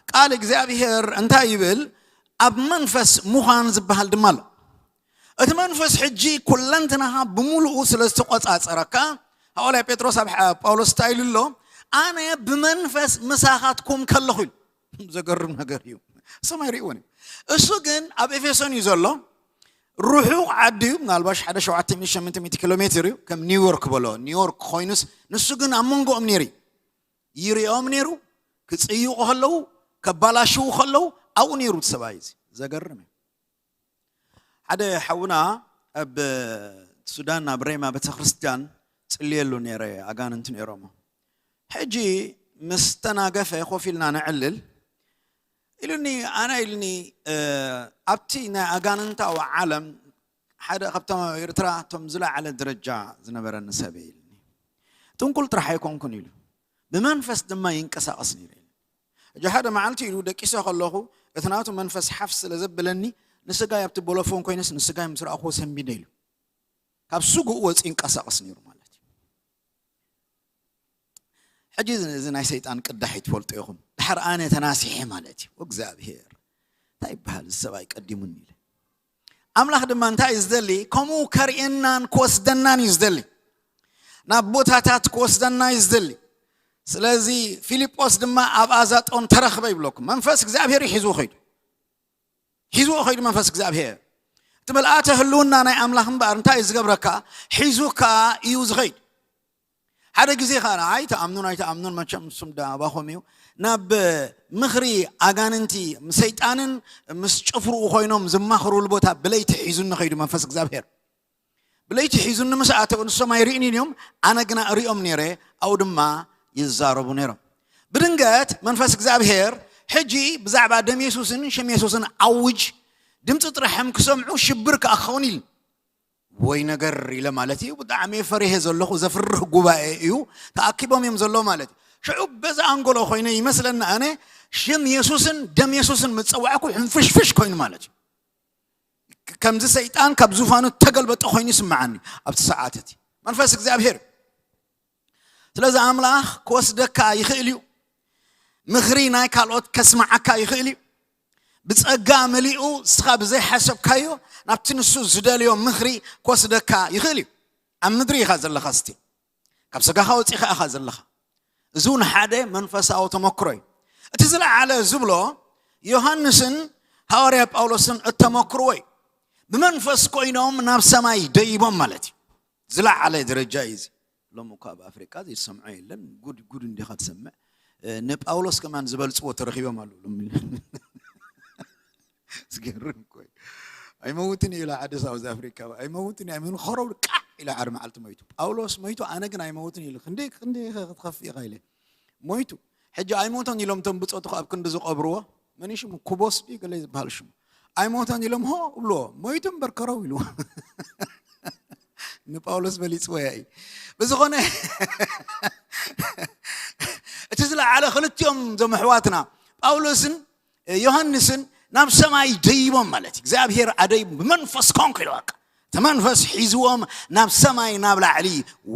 ቃል እግዚኣብሔር እንታይ ይብል? ኣብ መንፈስ ምዃን ዝበሃል ድማ ኣሎ። እቲ መንፈስ ሕጂ ኩለንትናኻ ብምሉኡ ስለ ዝተቆጻጸረካ፣ ሃዋርያ ጴጥሮስ ኣብ ሓ- ጳውሎስ እንታይ ኢሉ ኣሎ? ኣነ ብመንፈስ ምሳኻትኩም ከለኹ ኢሉ። ዘገርም ነገር እዩ። ሰማይ ርእይዎን እዩ። እሱ ግን ኣብ ኤፌሶን እዩ ዘሎ። ርሑቕ ዓዲ እዩ፣ ምናልባሽ ሓደ ሸውዓተ ሚእቲ ሸሞንተ ሚእቲ ኪሎ ሜትር እዩ። ከም ኒውዮርክ በሎ፣ ኒውዮርክ ኮይኑስ ንሱ ግን ኣብ መንጎኦም ነይሩ እዩ። ይሪኦም ነይሩ። ክጽይቑ ከለዉ፣ ከባላሽዉ ከለዉ ኣብኡ ነይሩ እቲ ሰብኣይ እዚ። ዘገርም እዩ። ሓደ ሓውና ኣብ ሱዳን ኣብ ሬማ ቤተክርስትያን ጽልየሉ ነይረ። ኣጋንንቲ ነይሮሞ። ሕጂ ምስ ተናገፈ ኮፍ ኢልና ነዕልል ኢሉኒ። ኣነ ኢሉኒ፣ ኣብቲ ናይ ኣጋንንታዊ ዓለም ሓደ ካብቶም ኣብ ኤርትራ እቶም ዝለዓለ ደረጃ ዝነበረኒ ሰብ ኢሉኒ። ጥንቁል ጥራሕ ኣይኮንኩን ኢሉ፣ ብመንፈስ ድማ ይንቀሳቐስ ነይሩ ኢሉ። ሕጂ ሓደ መዓልቲ ኢሉ ደቂሰ ከለኹ እቲ ናቱ መንፈስ ሓፍ ስለ ዘበለኒ ንስጋይ ኣብቲ ቦሎፎን ኮይነስ ንስጋይ ምስ ረኣኹዎ ሰንቢደ ኢሉ። ካብ ስግኡ ወፂ ይንቀሳቐስ ነይሩ ማለት እዩ። ሕጂ እዚ ናይ ሰይጣን ቅዳሕ ይትፈልጡ ኢኹም። ድሓር ኣነ ተናሲሐ ማለት እዩ። እግዚኣብሔር እንታይ ይበሃል እዚ ሰብኣይ ቀዲሙኒ ኢለ። ኣምላኽ ድማ እንታይ እዩ ዝደሊ? ከምኡ ከርእየናን ክወስደናን እዩ ዝደሊ። ናብ ቦታታት ክወስደና እዩ ዝደሊ። ስለዚ ፊልጶስ ድማ ኣብ ኣዛጦን ተረኽበ ይብለኩም። መንፈስ እግዚኣብሔር እዩ ሒዝዎ ኸይዱ። ሒዝዎ ኸይዱ መንፈስ እግዚኣብሔር። እቲ ምልኣተ ህልውና ናይ ኣምላኽ እምበኣር እንታይ እዩ ዝገብረካ? ሒዙካ እዩ ዝኸይድ። ሓደ ግዜ ኸዓ ንዓይ ትኣምኑን ኣይትኣምኑን መቸም ንሱም ዳ ኣባኹም እዩ። ናብ ምኽሪ ኣጋንንቲ ምስ ሰይጣንን ምስ ጭፍርኡ ኮይኖም ዝማኽሩሉ ቦታ ብለይቲ ሒዙኒ ኸይዱ መንፈስ እግዚኣብሔር። ብለይቲ ሒዙኒ ምስ ኣተው ንሶም ኣይርእዩን እዮም፣ ኣነ ግና እሪኦም ነይረ፣ ኣብኡ ድማ ይዛረቡ ነይሮም። ብድንገት መንፈስ እግዚኣብሔር ሕጂ ብዛዕባ ደም የሱስን ሽም የሱስን ኣውጅ፣ ድምፂ ጥራሕም ክሰምዑ ሽብር ከኣ ክኸውን ኢሉ። ወይ ነገር ኢለ ማለት እዩ። ብጣዕሚ ፈሪሄ ዘለኹ፣ ዘፍርህ ጉባኤ እዩ። ተኣኪቦም እዮም ዘለዉ ማለት እዩ። ሽዑ በዛ ኣንጎሎ ኮይነ ይመስለኒ ኣነ ሽም የሱስን ደም የሱስን ምፀዋዕኩ ሕንፍሽፍሽ ኮይኑ ማለት እዩ። ከምዚ ሰይጣን ካብ ዙፋኑ ተገልበጠ ኮይኑ ይስምዓኒ ኣብቲ ሰዓት እቲ መንፈስ እግዚኣብሔር። ስለዚ ኣምላኽ ክወስደካ ይኽእል እዩ። ምኽሪ ናይ ካልኦት ከስምዓካ ይኽእል እዩ። ብጸጋ መሊኡ እስኻ ብዘይሓሰብካዮ ናብቲ ንሱ ዝደልዮ ምኽሪ ክወስደካ ይኽእል እዩ። ኣብ ምድሪ ኢኻ ዘለኻ ስቲ ካብ ስጋኻ ወጺኻ ኢኻ ዘለኻ። እዚ እውን ሓደ መንፈሳዊ ተመክሮ እዩ። እቲ ዝለዓለ ዝብሎ ዮሃንስን ሃዋርያ ጳውሎስን እተመክርዎ እዩ። ብመንፈስ ኮይኖም ናብ ሰማይ ደይቦም ማለት እዩ። ዝለዓለ ደረጃ እዩ እዚ። ሎም እኳ ኣብ ኣፍሪቃ ዘይሰምዖ የለን። ጉድ ጉድ እንዲኻ ትሰምዕ። ንጳውሎስ ከማን ዝበልፅዎ ተረኪቦም ኣለዉ። ዝገርም እኮ እዩ። ኣይመውትን እዩ ኢላ ሓደ ሳውዝ ኣፍሪካ ኣይመውትን እዩ ኣይመን ኸረው ቃዕ ኢላ ሓደ መዓልቲ ሞይቱ። ጳውሎስ ሞይቱ ኣነ ግን ኣይመውትን እዩ ኢሉ። ክንደይ ክንደይ ክትኸፍእ ኢኻ ኢለ ሞይቱ። ሕጂ ኣይሞተን ኢሎም እቶም ብፆቱ ኣብ ክንዲ ዝቐብርዎ መን ሽሙ ኩቦስ ድዩ ገለ ዝበሃል ሽሙ ኣይሞተን ኢሎም ሆ እብልዎ። ሞይቱ እምበር ከረው ኢሉ። ንጳውሎስ በሊፅዎ ያኢ ብዝኾነ እቲ ዝለዓለ ክልቲኦም ዞም ኣሕዋትና ጳውሎስን ዮሃንስን ናብ ሰማይ ደይቦም ማለት እዩ። እግዚኣብሔር ኣደይ ብመንፈስ ኮንኩ ኢሉ በቃ እቲ መንፈስ ሒዝዎም ናብ ሰማይ ናብ ላዕሊ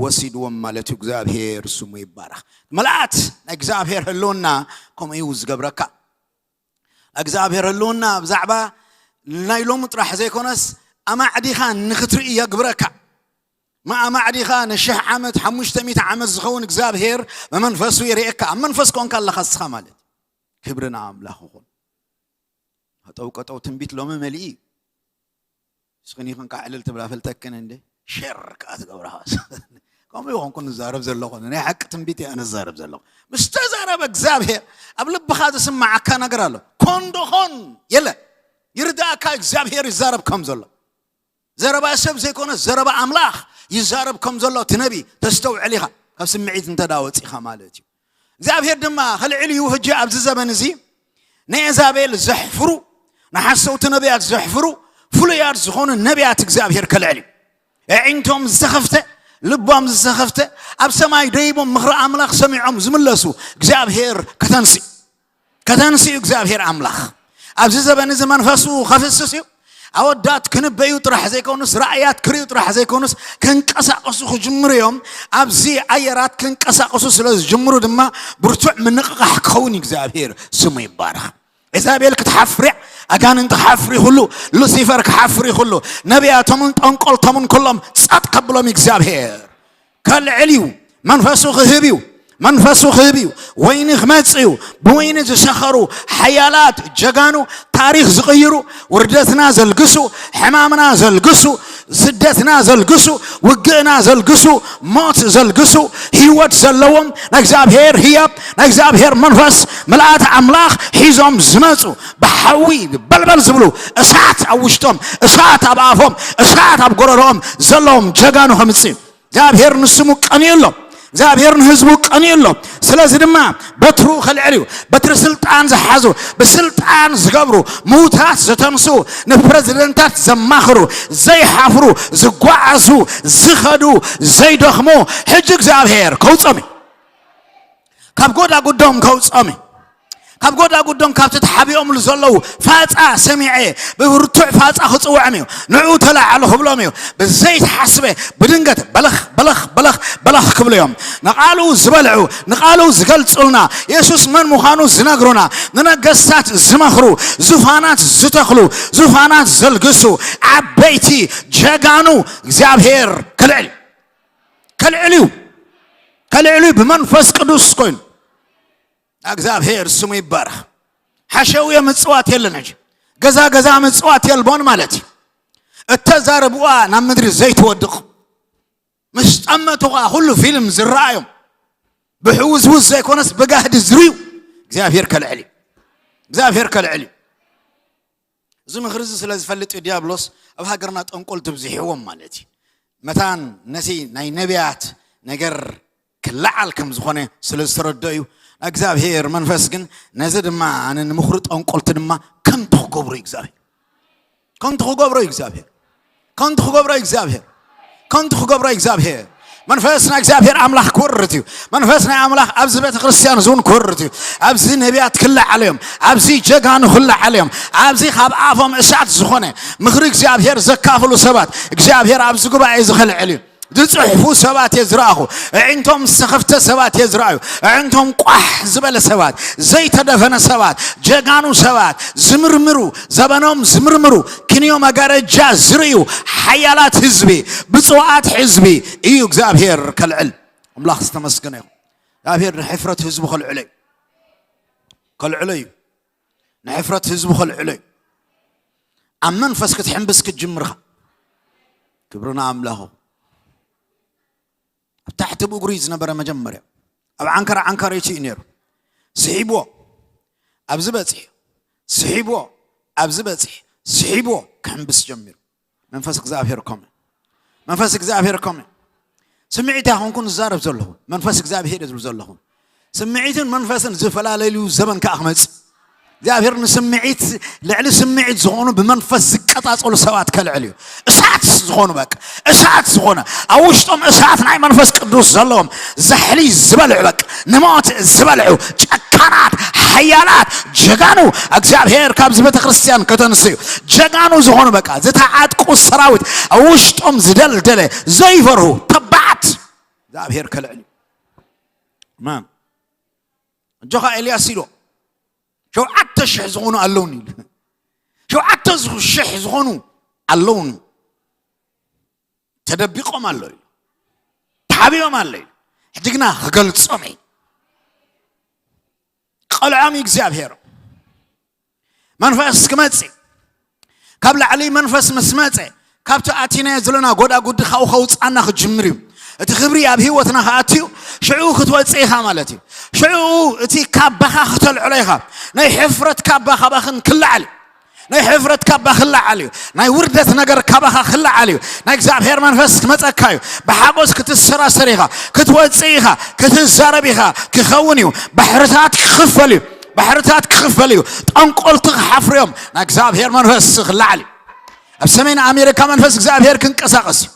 ወሲድዎም ማለት እዩ። እግዚኣብሔር ስሙ ይባረኽ። መልኣት ናይ እግዚኣብሔር ህልውና ከምኡ እዩ ዝገብረካ። እግዚኣብሔር ህልውና ብዛዕባ ናይ ሎሚ ጥራሕ ዘይኮነስ ኣማዕዲኻ ንክትርኢ የግብረካ። ኣማዕዲኻ ንሽሕ ዓመት ሓሙሽተ ሚእቲ ዓመት ዝኸውን እግዚኣብሔር ብመንፈሱ ይርእየካ። ኣብ መንፈስ ኮንካ ኣለኻ እስኻ ማለት ክብሪ ንኣምላኽ ይኹን። ጠውቀጠው ትንቢት ሎሚ መሊኢ እዩ። እስኽን ይኽን ከዓ ዕልል ትብላ ፈልጠክን እንዴ? ሸር ከዓ ትገብራ። ከምኡ ይኾንኩ ንዛረብ ዘለኹ፣ ናይ ሓቂ ትንቢት እየ ንዛረብ ዘለኹ። ምስ ተዛረበ እግዚኣብሔር ኣብ ልብኻ ዝስማዓካ ነገር ኣሎ። ኮን ዶ ኾን የለ፣ ይርዳእካ፣ እግዚኣብሔር ይዛረብ ከም ዘሎ። ዘረባ ሰብ ዘይኮነ ዘረባ ኣምላኽ ይዛረብ ከም ዘሎ እቲ ነቢ ተስተውዕል ኢኻ፣ ካብ ስምዒት እንተ ዳ ወፂኻ ማለት እዩ። እግዚኣብሔር ድማ ከልዕል እዩ። ሕጂ ኣብዚ ዘመን እዚ ንኤዛቤል ዘሕፍሩ፣ ንሓሰውቲ ነቢያት ዘሕፍሩ ፍሉያት ዝኾኑ ነቢያት እግዚኣብሔር ከልዕል እዩ። ኣዒንቶም ዝተኸፍተ፣ ልቦም ዝተኸፍተ፣ ኣብ ሰማይ ደይቦም ምኽሪ ኣምላኽ ሰሚዖም ዝምለሱ እግዚኣብሔር ከተንስእ ከተንስኡ እግዚኣብሔር ኣምላኽ ኣብዚ ዘበን እዚ መንፈሱ ከፍስስ እዩ። ኣወዳት ክንበዩ ጥራሕ ዘይኮኑስ፣ ራእያት ክርእዩ ጥራሕ ዘይኮኑስ፣ ክንቀሳቀሱ ክጅምሩ እዮም። ኣብዚ ኣየራት ክንቀሳቀሱ ስለ ዝጅምሩ ድማ ብርቱዕ ምንቕቓሕ ክኸውን እዩ። እግዚኣብሔር ስሙ ይባረኽ። ኤዛቤል ክትሓፍር እያ፣ ኣጋንንቲ ክሓፍር ይኽሉ፣ ሉሲፈር ክሓፍር ይኽሉ፣ ነቢያቶምን ጠንቆልቶምን ኩሎም ጸጥ ከብሎም እዩ እግዚኣብሔር። ከልዕል እዩ። መንፈሱ ክህብ እዩ። መንፈሱ ክህብ እዩ። ወይኒ ክመጽእ እዩ። ብወይኒ ዝሰኸሩ ሓያላት ጀጋኑ፣ ታሪኽ ዝቕይሩ፣ ውርደትና ዘልግሱ፣ ሕማምና ዘልግሱ፣ ስደትና ዘልግሱ፣ ውግእና ዘልግሱ፣ ሞት ዘልግሱ፣ ህይወት ዘለዎም፣ ናይ እግዚኣብሔር ህያብ፣ ናይ እግዚኣብሔር መንፈስ፣ ምልኣት ኣምላኽ ሒዞም ዝመጹ፣ ብሓዊ በልበል ዝብሉ፣ እሳት ኣብ ውሽጦም፣ እሳት ኣብ ኣፎም፣ እሳት ኣብ ጎረሮኦም ዘለዎም ጀጋኑ ከምጽእ እዩ። እግዚኣብሔር ንስሙ ቀንዩ ኣሎ። እግዚኣብሔር ንህዝቡ ቀንዩ ኣሎ። ስለዚ ድማ በትሩ ከልዕል እዩ። በትሪ ስልጣን ዝሓዙ፣ ብስልጣን ዝገብሩ፣ ምዉታት ዘተንስኡ፣ ንፕረዚደንታት ዘማኽሩ፣ ዘይሓፍሩ፣ ዝጓዓዙ፣ ዝኸዱ፣ ዘይደኽሙ፣ ሕጂ እግዚኣብሔር ከውጾም እዩ። ካብ ጎዳጉዶም ከውጾም እዩ። ካብ ጎዳጉዶም፣ ካብቲ ተሓቢኦምሉ ዘለዉ ፋጻ ሰሚዐ፣ ብብርቱዕ ፋጻ ክጽውዖም እዩ። ንዑ ተላዓሉ ክብሎም እዩ። ብዘይተሓስበ ብድንገት በለኽ በለኽ በለኽ በለኽ ክብሉ እዮም። ንቓሉ ዝበልዑ፣ ንቓሉ ዝገልጹልና፣ የሱስ መን ምዃኑ ዝነግሩና፣ ንነገስታት ዝመኽሩ፣ ዙፋናት ዝተኽሉ፣ ዙፋናት ዘልግሱ፣ ዓበይቲ ጀጋኑ እግዚኣብሔር ከልዕል እዩ። ከልዕል እዩ። ከልዕል እዩ ብመንፈስ ቅዱስ ኮይኑ። እግዚኣብሔር ስሙ ይባረኽ። ሓሸውየ ምጽዋት የለን ሕጂ። ገዛ ገዛ ምጽዋት የልቦን ማለት እዩ። እተዛረብዋ ናብ ምድሪ ዘይትወድቕ፣ ምስ ጠመቱ ኸኣ ኩሉ ፊልም ዝረኣዮም፣ ብሕውዝውዝ ዘይኮነስ ብጋህዲ ዝርእዩ እግዚኣብሔር ከልዕል እዩ። እግዚኣብሔር ከልዕል እዩ። እዚ ምኽሪ እዚ ስለ ዝፈልጥ እዩ ዲያብሎስ ኣብ ሃገርና ጠንቆልቲ ብዚሕዎም ማለት እዩ። መታን ነቲ ናይ ነቢያት ነገር ክለዓል ከም ዝኾነ ስለ ዝተረድኦ እዩ። እግዚኣብሔር መንፈስ ግን ነዚ ድማ፣ ኣነ ንምኽሪ ጠንቆልቲ ድማ ከንቱ ክገብሮ እዩ እግዚኣብሔር። ከንቱ ክገብሮ እዩ እግዚኣብሔር። ከንቱ ክገብሮ እዩ እግዚኣብሔር። ከንቱ ክገብሮ እዩ እግዚኣብሔር። መንፈስ ናይ እግዚኣብሔር ኣምላኽ ክወርድ እዩ። መንፈስ ናይ ኣምላኽ ኣብዚ ቤተ ክርስቲያን እዚ እውን ክወርድ እዩ። ኣብዚ ነቢያት ክለዓሉ እዮም። ኣብዚ ጀጋኑ ክለዓሉ እዮም። ኣብዚ ካብ ኣፎም እሳት ዝኾነ ምኽሪ እግዚኣብሔር ዘካፍሉ ሰባት እግዚኣብሔር ኣብዚ ጉባኤ እዚ ከልዕል እዩ። ዝጽሕፉ ሰባት እየ ዝረኣኹ። ኣዒንቶም ዝተኸፍተ ሰባት እየ ዝረኣዩ። ኣዒንቶም ቋሕ ዝበለ ሰባት፣ ዘይተደፈነ ሰባት፣ ጀጋኑ ሰባት፣ ዝምርምሩ፣ ዘበኖም ዝምርምሩ፣ ክንዮ መጋረጃ ዝርእዩ ሓያላት ህዝቢ፣ ብፁዓት ህዝቢ እዩ እግዚኣብሔር ከልዕል። ኣምላኽ ዝተመስገነ ይኹን። እግዚኣብሔር ንሕፍረት ህዝቡ ከልዕሎ እዩ። ከልዕሎ እዩ። ንሕፍረት ህዝቡ ከልዕሎ እዩ። ኣብ መንፈስ ክትሕንብስ ክትጅምርኻ። ክብርና ኣምላኹ። ኣብ ታሕቲ ብእግሩ እዩ ዝነበረ መጀመርያ። ኣብ ዓንከር ዓንከረይቲ እዩ ነይሩ። ስሒብዎ። ኣብዚ በጺሑ። ስሒብዎ። ኣብዚ በጺሑ። ስሒብዎ። ክሕንብስ ጀሚሩ። መንፈስ እግዚኣብሔር ኮመ። መንፈስ እግዚኣብሔር ኮመ። ስምዒት ኣይኮንኩን ዝዛረብ ዘለኹ። መንፈስ እግዚኣብሔር እየ ዝብል ዘለኹ። ስምዒትን መንፈስን ዝፈላለይሉ ዘመን ከኣ ክመጽእ። እግዚኣብሔር ንስምዒት፣ ልዕሊ ስምዒት ዝኾኑ ብመንፈስ ዝቀጻጸሉ ሰባት ከልዕል እዩ። እሳት ዝኾኑ በቃ፣ እሳት ዝኾነ፣ ኣብ ውሽጦም እሳት ናይ መንፈስ ቅዱስ ዘለዎም፣ ዛሕሊ ዝበልዑ በቃ፣ ንሞት ዝበልዑ፣ ጨካናት፣ ሓያላት፣ ጀጋኑ፣ እግዚኣብሔር ካብዚ ቤተ ክርስቲያን ከተንስኡ። ጀጋኑ ዝኾኑ በቃ፣ ዝተዓጥቁ ሰራዊት፣ ኣብ ውሽጦም ዝደልደለ፣ ዘይፈርሁ፣ ተባዓት፣ እግዚኣብሔር ከልዕል እዩ። ኣሜን። ኣጆኻ ኤልያስ ኢሎ፣ ሸውዓተ ሽሕ ዝኾኑ ኣለውኒ ኢሉ። ሸውዓተ ሽሕ ዝኾኑ ኣለውኒ። ተደቢቖም ኣሎ ኢሉ። ተሓቢኦም ኣሎ ኢሉ። ሕጂ ግና ክገልጾም እዩ። ቀልዖም እዩ እግዚኣብሔር። መንፈስ ክመጽእ፣ ካብ ላዕሊ መንፈስ ምስ መጸ፣ ካብቲ ኣቲናዮ ዘለና ጎዳጉዲ ካብኡ ከውጽኣና ክጅምር እዩ። እቲ ክብሪ ኣብ ህይወትና ክኣትዩ፣ ሽዑ ክትወጽእ ኢኻ ማለት እዩ። ሽዑ እቲ ካባኻ ክተልዕሎ ኢኻ። ናይ ሕፍረት ካባ ካባኽን ክለዓል እዩ። ናይ ሕፍረት ካባ ክለዓል እዩ። ናይ ውርደት ነገር ካባኻ ክለዓል እዩ። ናይ እግዚኣብሔር መንፈስ ክመጸካ እዩ። ብሓጎስ ክትሰራሰር ኢኻ፣ ክትወጽእ ኢኻ፣ ክትዛረብ ኢኻ። ክኸውን እዩ። ባሕርታት ክኽፈል እዩ። ባሕርታት ክኽፈል እዩ። ጠንቆልቲ ክሓፍሩ እዮም። ናይ እግዚኣብሔር መንፈስ ክለዓል እዩ። ኣብ ሰሜን ኣሜሪካ መንፈስ እግዚኣብሔር ክንቀሳቐስ እዩ።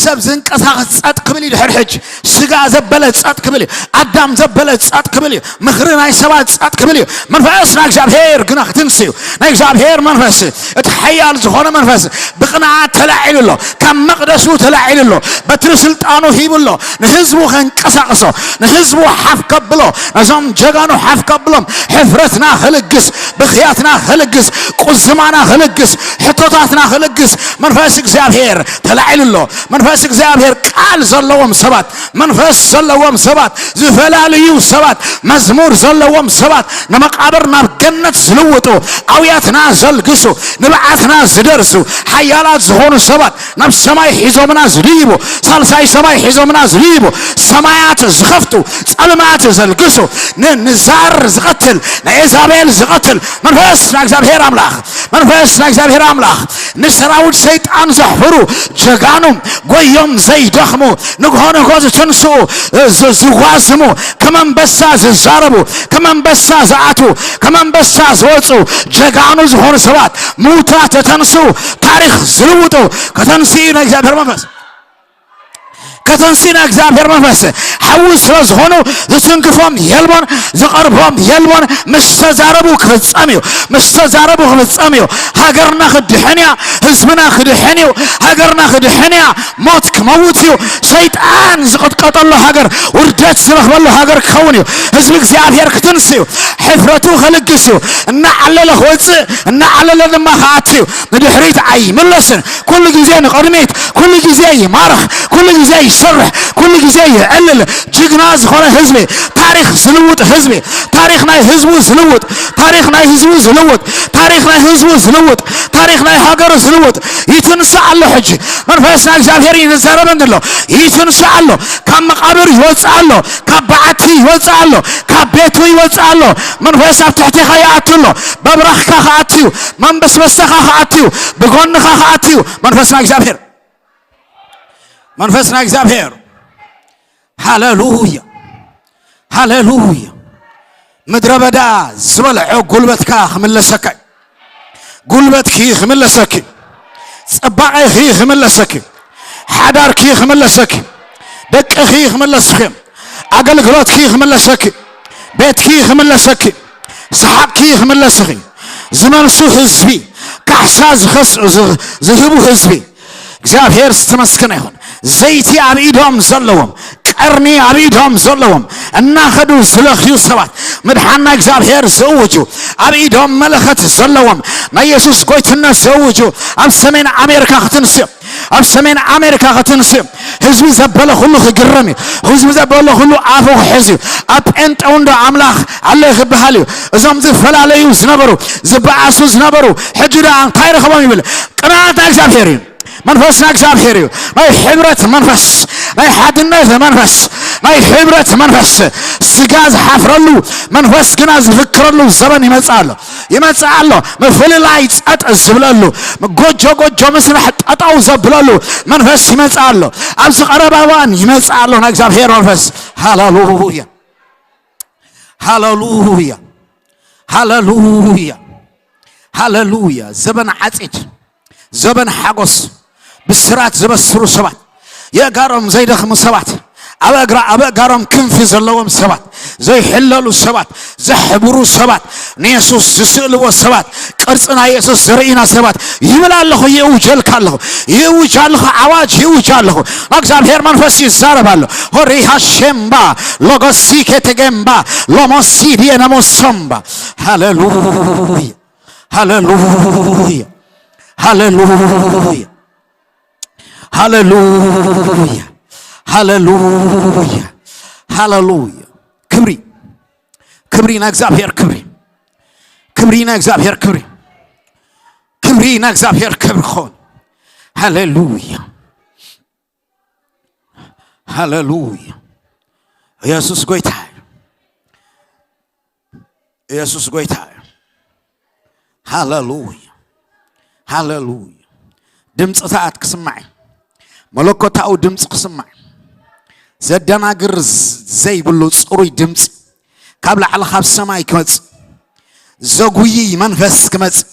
ሰብ ዝንቀሳቐስ ጸጥ ክብል እዩ። ድሕር ሕጂ ስጋ ዘበለ ጸጥ ክብል እዩ። ኣዳም ዘበለ ጸጥ ክብል እዩ። ምኽሪ ናይ ሰባት ጸጥ ክብል እዩ። መንፈስ ናይ እግዚኣብሔር ግና ክትንስ እዩ። ናይ እግዚኣብሔር መንፈስ፣ እቲ ሓያል ዝኾነ መንፈስ ብቕንዓት ተላዒሉ ኣሎ። ካብ መቕደሱ ተላዒሉ ኣሎ። በትሪ ስልጣኑ ሂቡ ኣሎ። ንህዝቡ ከንቀሳቕሶ፣ ንህዝቡ ሓፍ ከብሎ፣ ነዞም ጀጋኑ ሓፍ ከብሎም፣ ሕፍረትና ክልግስ፣ ብኽያትና ክልግስ፣ ቁዝማና ክልግስ፣ ሕቶታትና ክልግስ መንፈስ እግዚኣብሔር ተላዒሉ ኣሎ። መንፈስ እግዚኣብሔር ቃል ዘለዎም ሰባት፣ መንፈስ ዘለዎም ሰባት፣ ዝተፈላለዩ ሰባት፣ መዝሙር ዘለዎም ሰባት፣ ንመቃብር ናብ ገነት ዝልውጡ፣ ኣውያትና ዘልግሱ፣ ንብዓትና ዝደርሱ፣ ሓያላት ዝኾኑ ሰባት፣ ናብ ሰማይ ሒዞምና ዝድይቡ፣ ሳልሳይ ሰማይ ሒዞምና ዝድይቡ፣ ሰማያት ዝኸፍቱ፣ ጸልማት ዘልግሱ፣ ን-፣ ንዛር ዝቐትል፣ ንኤዛቤል ዝቐትል መንፈስ ናይ እግዚኣብሔር ኣምላኽ፣ መንፈስ ናይ እግዚኣብሔር ኣምላኽ፣ ንሰራዊት ሰይጣን ዘሕፍሩ ጀጋኑ፣ ጎዮም ዘይደኽሙ፣ ንግሆ ንግሆ ዝትንስኡ፣ ዝ-፣ ዝዋስሙ፣ ከም ኣንበሳ ዝዛረቡ፣ ከም ኣንበሳ ዝኣትዉ፣ ከም ኣንበሳ ዝወፁ ጀጋኑ ዝኾኑ ሰባት፣ ምዉታት ተተንስኡ፣ ታሪኽ ዝልውጡ ከተንስኡ ናይ እግዚኣብሔር መንፈስ። ከተንስኡ ናይ እግዚኣብሔር መንፈስ። ሓዊ ስለ ዝኾኑ ዝትንክፎም የልቦን፣ ዝቐርቦም የልቦን። ምስ ተዛረቡ ክፍጸም እዩ። ምስ ተዛረቡ ክፍጸም እዩ። ሃገርና ክድሕን እያ። ህዝብና ክድሕን እዩ። ሃገርና ክድሕን እያ። ሞት ክመውት እዩ። ሰይጣን ዝቕጥቀጠሉ ሃገር፣ ውርደት ዝረኽበሉ ሃገር ክኸውን እዩ። ህዝቢ እግዚኣብሔር ክትንስ እዩ። ሕፍረቱ ከልግስ እዩ። እናዓለለ ክወፅእ፣ እናዓለለ ድማ ክኣቱ እዩ። ንድሕሪት ኣይምለስን። ኩሉ ግዜ ንቕድሚት፣ ኩሉ ግዜ ይማርኽ፣ ኩሉ ግዜ ይሰርሕ፣ ኩሉ ግዜ ይዕልል። ጅግና ዝኾነ ህዝቢ፣ ታሪኽ ዝልውጥ ህዝቢ፣ ታሪኽ ናይ ህዝቡ ዝልውጥ፣ ታሪኽ ናይ ህዝቡ ዝልውጥ፣ ታሪኽ ናይ ህዝቡ ዝልውጥ፣ ታሪኽ ናይ ሃገሩ ዝልውጥ ይትንሳእ ኣሎ። ሕጂ መንፈስ ናይ እግዚኣብሔር እዩ ዝዛረበኒ ኣሎ። ይትንሳእ ኣሎ። ካብ መቓብር ይወፅእ ኣሎ። ካብ በዓቲ ይወፅእ ኣሎ። ካብ ቤቱ ይወፅእ ኣሎ። መንፈስ ኣብ ትሕቴኻ ይኣቱ ኣሎ። በብራኽካ ክኣትዩ፣ መንበስበስታኻ ክኣትዩ፣ ብጎንኻ ክኣትዩ መንፈስ ናይ እግዚኣብሔር፣ መንፈስ ናይ እግዚኣብሔር። ሃሌሉያ፣ ሃሌሉያ። ምድረ በዳ ዝበልዖ ጉልበትካ ክምለሰካ እዩ። ጉልበትኪ ክምለሰኪ፣ ጽባቐኺ ክምለሰኪ፣ ሓዳርኪ ክምለሰኪ፣ ደቅኺ ክምለስኺ፣ ኣገልግሎትኪ ክምለሰኪ፣ ቤትኪ ክምለሰኪ፣ ሰሓቕኪ ክምለስኺ፣ ዝመልሱ ህዝቢ፣ ካሕሳ ዝኸስ-፣ ዝ-፣ ዝህቡ ህዝቢ፣ እግዚኣብሔር ዝተመስገነ ይኹን። ዘይቲ ኣብ ኢዶም ዘለዎም፣ ቀርኒ ኣብ ኢዶም ዘለዎም፣ እናኸዱ ዝለኽዩ ሰባት፣ ምድሓን ናይ እግዚኣብሔር ዝእውጁ፣ ኣብ ኢዶም መለኸት ዘለዎም፣ ናይ የሱስ ጎይትነት ዘእውጁ፣ ኣብ ሰሜን ኣሜሪካ ክትንስእ፣ ኣብ ሰሜን ኣሜሪካ ክትንስእ፣ ህዝቢ ዘበለ ኩሉ ክግረም እዩ። ህዝቢ ዘበለ ኩሉ ኣፉ ክሕዝ እዩ። ኣብ ጴንጤ እውን ዶ ኣምላኽ ኣሎ ክበሃል እዩ። እዞም ዝፈላለዩ ዝነበሩ፣ ዝበኣሱ ዝነበሩ፣ ሕጂ ደኣ እንታይ ረኸቦም ይብል? ቅንዓት ናይ እግዚኣብሔር እዩ። መንፈስ ናይ እግዚኣብሔር እዩ። ናይ ሕብረት መንፈስ፣ ናይ ሓድነት መንፈስ፣ ናይ ሕብረት መንፈስ፣ ስጋ ዝሓፍረሉ መንፈስ ግና ዝፍክረሉ ዘበን ይመጽእ ኣሎ። ይመጽእ ኣሎ። ምፍልላይ ጸጥ ዝብለሉ፣ ጎጆ ጎጆ ምስራሕ ጠጠው ዘብለሉ መንፈስ ይመጽእ ኣሎ። ኣብዚ ቀረባ እዋን ይመጽእ ኣሎ ናይ እግዚኣብሔር መንፈስ። ሃሌሉያ፣ ሃሌሉያ፣ ሃሌሉያ፣ ሃሌሉያ። ዘበን ዓጺድ፣ ዘበን ሓጎስ፣ ብስራት ዝበስሩ ሰባት፣ የእጋሮም ዘይደኽሙ ሰባት፣ ኣብ እግራ-፣ ኣብ እጋሮም ክንፊ ዘለዎም ሰባት፣ ዘይሕለሉ ሰባት፣ ዘሕብሩ ሰባት፣ ንየሱስ ዝስእልዎ ሰባት፣ ቅርጺ ናይ የሱስ ዘርእዩና ሰባት ይብል ኣለኹ፣ ይእውጀልካ ኣለኹ፣ ይእውጅ ኣለኹ፣ ኣዋጅ ይእውጅ ኣለኹ። እግዚኣብሔር መንፈስ ይዛረብ ኣሎ። ሆሪ ሃሸምባ ሎጎሲ ኬተጌምባ ሎሞሲ ዲየነሞሶምባ። ሃሌሉያ፣ ሃሌሉያ፣ ሃሌሉያ፣ ሃሌሉያ፣ ሃሌሉያ፣ ሃሌሉያ። ክብሪ፣ ክብሪ ንእግዚኣብሔር፣ ክብሪ፣ ክብሪ ንእግዚኣብሔር ክብሪ። ክብሪ ንእግዚኣብሔር ክብሪ ይኹን። ሃሌሉያ። ሃሌሉያ። ኢየሱስ ጎይታ እዩ። ኢየሱስ ጎይታ እዩ። ሃሌሉያ። ሃሌሉያ። ድምፅታት ክስማዕ እዩ። መለኮታዊ ድምፂ ክስማዕ እዩ። ዘደናግር ዝ-፣ ዘይብሉ ፅሩይ ድምፂ ካብ ላዕሊ ካብ ሰማይ ክመፅእ፣ ዘጉይይ መንፈስ ክመጽእ፣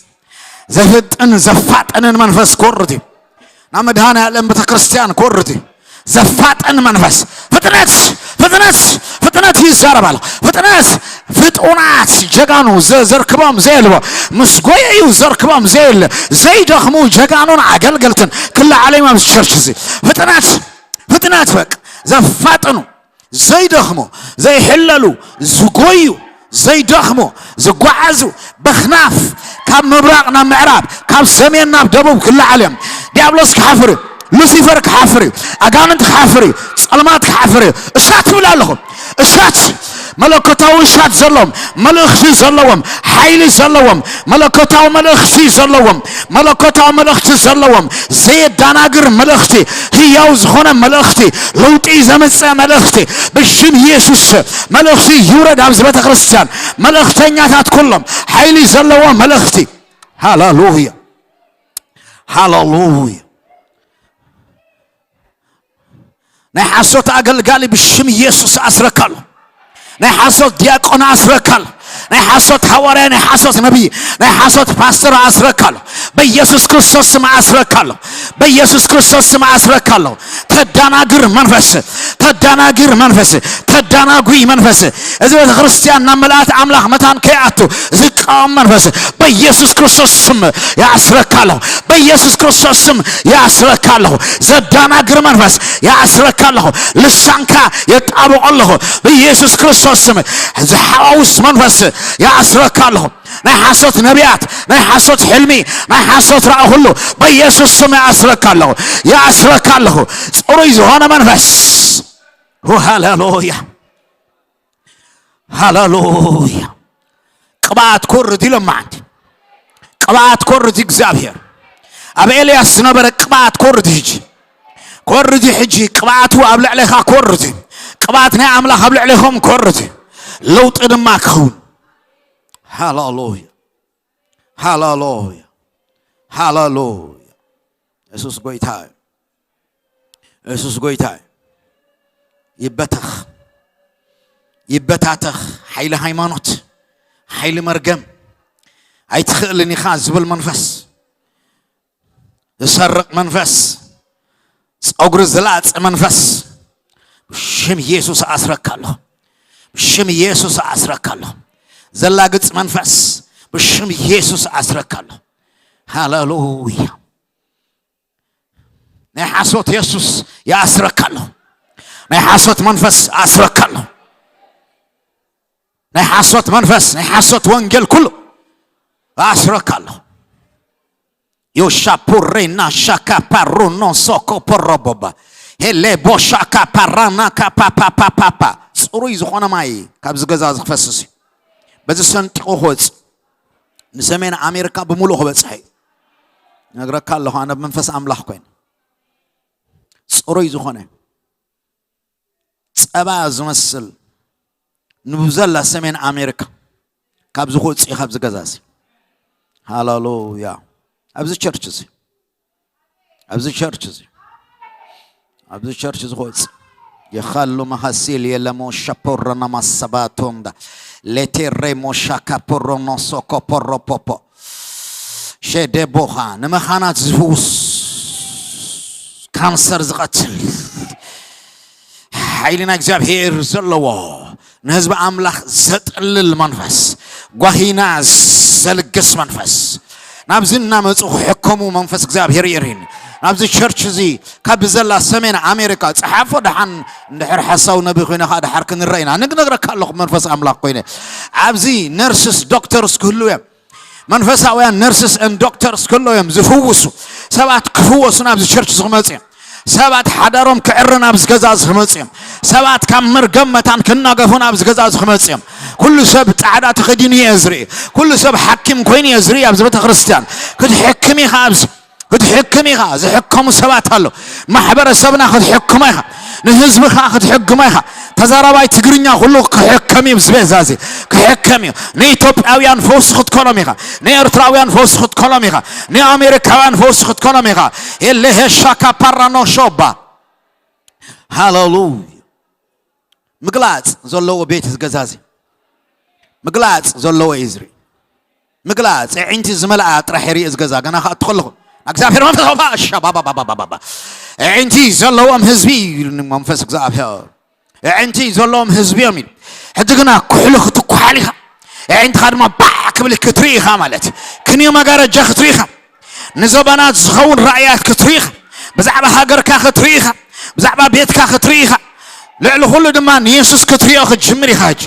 ዘፍጥን ዘፋጠንን መንፈስ ክወርድ እዩ። ናብ መድኃኔ ዓለም ቤተ ክርስቲያን ክወርድ እዩ። ዘፋጠን መንፈስ፣ ፍጥነት፣ ፍጥነት፣ ፍጥነት ይዛረባል። ፍጥነት፣ ፍጡናት ጀጋኑ ዘ-፣ ዘርክቦም ዘየልቦ፣ ምስ ጎየዩ ዘርክቦም ዘየለ፣ ዘይደኽሙ ጀጋኑን ኣገልገልትን ክለዓለዮም ኣብዚ ቸርች እዚ። ፍጥነት፣ ፍጥነት በቃ ዘፋጥኑ ዘይደኽሙ፣ ዘይሕለሉ፣ ዝጎዩ፣ ዘይደኽሙ፣ ዝጓዓዙ፣ በኽናፍ ካብ ምብራቕ ናብ ምዕራብ፣ ካብ ሰሜን ናብ ደቡብ ክለዓል እዮም። ዲያብሎስ ክሓፍር እዩ። ሉሲፈር ክሓፍር እዩ። ኣጋንንት ክሓፍር እዩ። ጸልማት ክሓፍር እዩ። እሳት ትብል ኣለኹ። እሳት፣ መለኮታዊ እሳት ዘለዎም፣ መልእኽቲ ዘለዎም፣ ሓይሊ ዘለዎም፣ መለኮታዊ መልእኽቲ ዘለዎም፣ መለኮታዊ መልእኽቲ ዘለዎም፣ ዘየዳናግር መልእኽቲ፣ ህያው ዝኾነ መልእኽቲ፣ ለውጢ ዘምጽእ መልእኽቲ፣ ብሽም ኢየሱስ መልእኽቲ ይውረድ ኣብዚ ቤተ ክርስቲያን። መልእኽተኛታት ኩሎም ሓይሊ ዘለዎ መልእኽቲ። ሃሌሉያ። ሃሌሉያ። ናይ ሓሶት ኣገልጋሊ ብሽም ኢየሱስ ኣስረካሉ። ናይ ሓሶት ዲያቆን ኣስረካሉ። ናይ ሓሶት ሃዋርያ፣ ናይ ሓሶት ነቢይ፣ ናይ ሓሶት ፓስተር ኣስረካሉ። በኢየሱስ ክርስቶስ ስም ኣስረካሉ። በኢየሱስ ክርስቶስ ስም ኣስረካሉ። ተዳናግር መንፈስ፣ ተዳናግር መንፈስ፣ ተዳናጉይ መንፈስ፣ እዚ ቤተ ክርስቲያን ናብ ምልኣት ኣምላኽ መታን ከይኣቱ ዝቃወም መንፈስ በኢየሱስ ክርስቶስ ስም ያስረካለሁ። በኢየሱስ ክርስቶስ ስም ያስረካለሁ። ዘዳናግር መንፈስ ያስረካለሁ። ልሳንካ የጣብቆለሁ። በኢየሱስ ክርስቶስ ስም ዝሓዋውስ መንፈስ ያስረካለሁ። ናይ ሓሶት ነቢያት፣ ናይ ሓሶት ሕልሚ፣ ናይ ሓሶት ራእይ ሁሉ በኢየሱስ ስም ያስረካለሁ። ያስረካለሁ። ጽሩይ ዝኾነ መንፈስ። ሃሌሉያ። ሃሌሉያ። ቅብኣት ኮርድ ኢሎም መዓንቲ። ቅብኣት ኮርድ እግዚኣብሔር። ኣብ ኤልያስ ዝነበረ ቅብኣት ኮርድ ሕጂ። ኮርድ ሕጂ። ቅብኣቱ ኣብ ልዕሌኻ ኮርድ። ቅብኣት ናይ ኣምላኽ ኣብ ልዕሌኹም ኮርድ። ለውጢ ድማ ክኸውን። ሃሌሉያ። ሃሌሉያ። ሃሌሉያ። የሱስ ጎይታ እዩ። የሱስ ጎይታ እዩ። ይበተኽ። ይበታተኽ። ሓይሊ ሃይማኖት፣ ሓይሊ መርገም፣ ኣይትኽእልን ኢኻ ዝብል መንፈስ፣ ዝሰርቕ መንፈስ፣ ጸጉሪ ዝላጽ መንፈስ፣ ብሽም ኢየሱስ ኣስረካ ኣለኹ። ብሽም ኢየሱስ ኣስረካ ኣለኹ። ዘላግጽ መንፈስ፣ ብሽም ኢየሱስ ኣስረካ ኣለኹ። ሃሌሉያ። ናይ ሓሶት የሱስ ይኣስረካ ኣለኹ። ናይ ሓሶት መንፈስ ኣስረካ ኣለኹ። ናይ ሓሶት መንፈስ፣ ናይ ሓሶት ወንጌል ኩሉ ኣስረካ ኣለኹ። ዮሻ ፖሬና ሻካ ፓሮኖ ሶኮ ፖሮቦባ ሄሌ ቦሻካ ፓራና ካፓፓፓፓ። ጽሩይ ዝኾነ ማይ ካብዚ ገዛ ዝክፈስስ እዩ። በዚ ሰንጢቑ ክወጽእ፣ ንሰሜን ኣሜሪካ ብምሉእ ክበጽሕ እዩ። ነግረካ ኣለኹ፣ ኣነ ብመንፈስ ኣምላኽ ኮይነ። ጽሩይ ዝኾነ ጸባ ዝመስል ንብዘላ ሰሜን ኣሜሪካ ካብዚ ክወጽእ እዩ፣ ካብዚ ገዛ እዚ። ሃሌሉያ። ኣብዚ ቸርች እዚ፣ ኣብዚ ቸርች እዚ፣ ኣብዚ ቸርች እዚ ክወጽእ። የኻሉ መኻሲል የለሞ ሸፖረና ማሰባቶንዳ ሌቴሬ ሞሻካ ፖሮኖሶ ኮፖሮፖፖ ሸደቦኻ ንመኻናት ዝፍውስ፣ ካንሰር ዝቐትል፣ ሓይሊ ናይ እግዚኣብሔር ዘለዎ፣ ንህዝቢ ኣምላኽ ዘጥልል መንፈስ፣ ጓሂና ዘልግስ መንፈስ፣ ናብዚ እናመጹ ክሕከሙ መንፈስ እግዚኣብሔር የርእየኒ። ናብዚ ቸርች እዚ ካብ ዘላ ሰሜን ኣሜሪካ፣ ጸሓፎ ደሓን፣ እንድሕር ሓሳዊ ነቢ ኮይነ ከኣ ደሓር ክንረአ ኢና። ንግነግረካ ኣለኹ መንፈስ ኣምላኽ ኮይነ። ኣብዚ ነርስስ ዶክተርስ ክህልዉ እዮም። መንፈሳውያን ነርስስ ን ዶክተርስ ክህልዉ እዮም ዝፍውሱ። ሰባት ክፍወሱ ናብዚ ቸርች እዚ ክመጹ እዮም። ሰባት ሓዳሮም ክዕረ ናብዚ ገዛ እዚ ክመጹ እዮም። ሰባት ካብ መርገም መታን ክናገፉ ናብዚ ገዛ እዚ ክመጹ እዮም። ኩሉ ሰብ ጻዕዳ ተኸዲኑ እየ ዝርኢ። ኩሉ ሰብ ሓኪም ኮይኑ እየ ዝርኢ ኣብዚ ቤተ ክርስቲያን። ክትሕክም ኢኻ ኣብዚ። ክትሕክም ኢኻ። ዝሕከሙ ሰባት ኣለዉ። ማሕበረሰብና ክትሕክሞ ኢኻ። ንህዝብኻ ክትሕክሞ ኢኻ። ተዛራባይ ትግርኛ ኩሉ ክሕከም እዩ ኣብዚ ቤዛ እዚ። ክሕከም እዩ። ንኢትዮጵያውያን ፈውሲ ክትኮኖም ኢኻ። ንኤርትራውያን ፈውሲ ክትኮኖም ኢኻ። ንኣሜሪካውያን ፈውሲ ክትኮኖም ኢኻ። የለ ሄሻካ ፓራኖ ሾባ። ሃሌሉያ። ምግላጽ ዘለዎ ቤት እዚ ገዛ እዚ። ምግላጽ ዘለዎ እዩ ዝርኢ። ምግላጽ ኣዒንቲ ዝመልኣ ጥራሕ ይርኢ እዚ ገዛ። ገና ከኣ እትኸለኹ እግዚኣብሔር መንፈስ ባ ሻባባባባባ። ኣዒንቲ ዘለዎም ህዝቢ እዩ መንፈስ እግዚኣብሔር። ኣዒንቲ ዘለዎም ህዝቢ እዮም ኢሉ። ሕጂ ግና ኩሕሊ ክትኳሓል ኢኻ። ኣዒንትኻ ድማ ባዕ ክብል ክትርኢ ኢኻ ማለት እዩ። ክንዮ መጋረጃ ክትርኢ ኢኻ። ንዘበናት ዝኸውን ራእያት ክትርኢ ኢኻ። ብዛዕባ ሃገርካ ክትርኢ ኢኻ። ብዛዕባ ቤትካ ክትርኢ ኢኻ። ልዕሊ ኩሉ ድማ ንየሱስ ክትሪኦ ክትጅምር ኢኻ። ሕጂ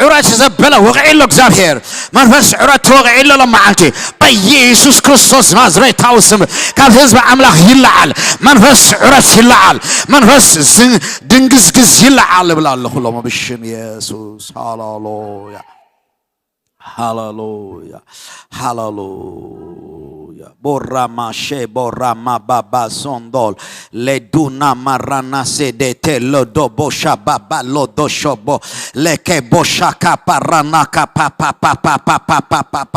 ዕረት ዘበለ ወቕዒ ኣሎ እግዚኣብሔር። መንፈስ ዕረት ተወቕዒ ኣሎ ሎም መዓልቲ። በኢየሱስ ክርስቶስ ናዝሬታዊ ስም ካብ ህዝቢ ኣምላኽ ይለዓል። መንፈስ ዕረት ይለዓል። መንፈስ ዝ-፣ ድንግዝግዝ ይለዓል እብል ኣለኹ ሎም ብሽም የሱስ። ሃሌሉያ። ሃሌሉያ። ሃሌሉያ። ቦራማ ሼ ቦራማ ባባ ሶንዶል ሌዱና ማራና ሴዴቴ ሎዶ ቦሻ ባባ ሎዶ ሾቦ ሌኬ ቦሻ ካፓራና ካፓፓፓፓፓፓፓፓ።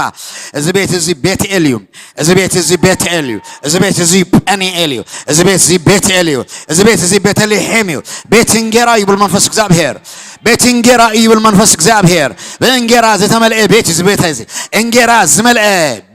እዚ ቤት እዚ ቤትኤል እዩ። እዚ ቤት እዚ ቤትኤል እዩ። እዚ ቤት እዚ ጳኒኤል እዩ። እዚ ቤት እዚ ቤትኤል እዩ። እዚ ቤት እዚ ቤተልሔም እዩ። ቤት እንጌራ ይብል መንፈስ እግዚኣብሔር። ቤት እንጌራ እዩ ይብል መንፈስ እግዚኣብሔር። ብእንጌራ ዝተመልአ ቤት እዩ እዚ ቤት እዚ። እንጌራ ዝመልአ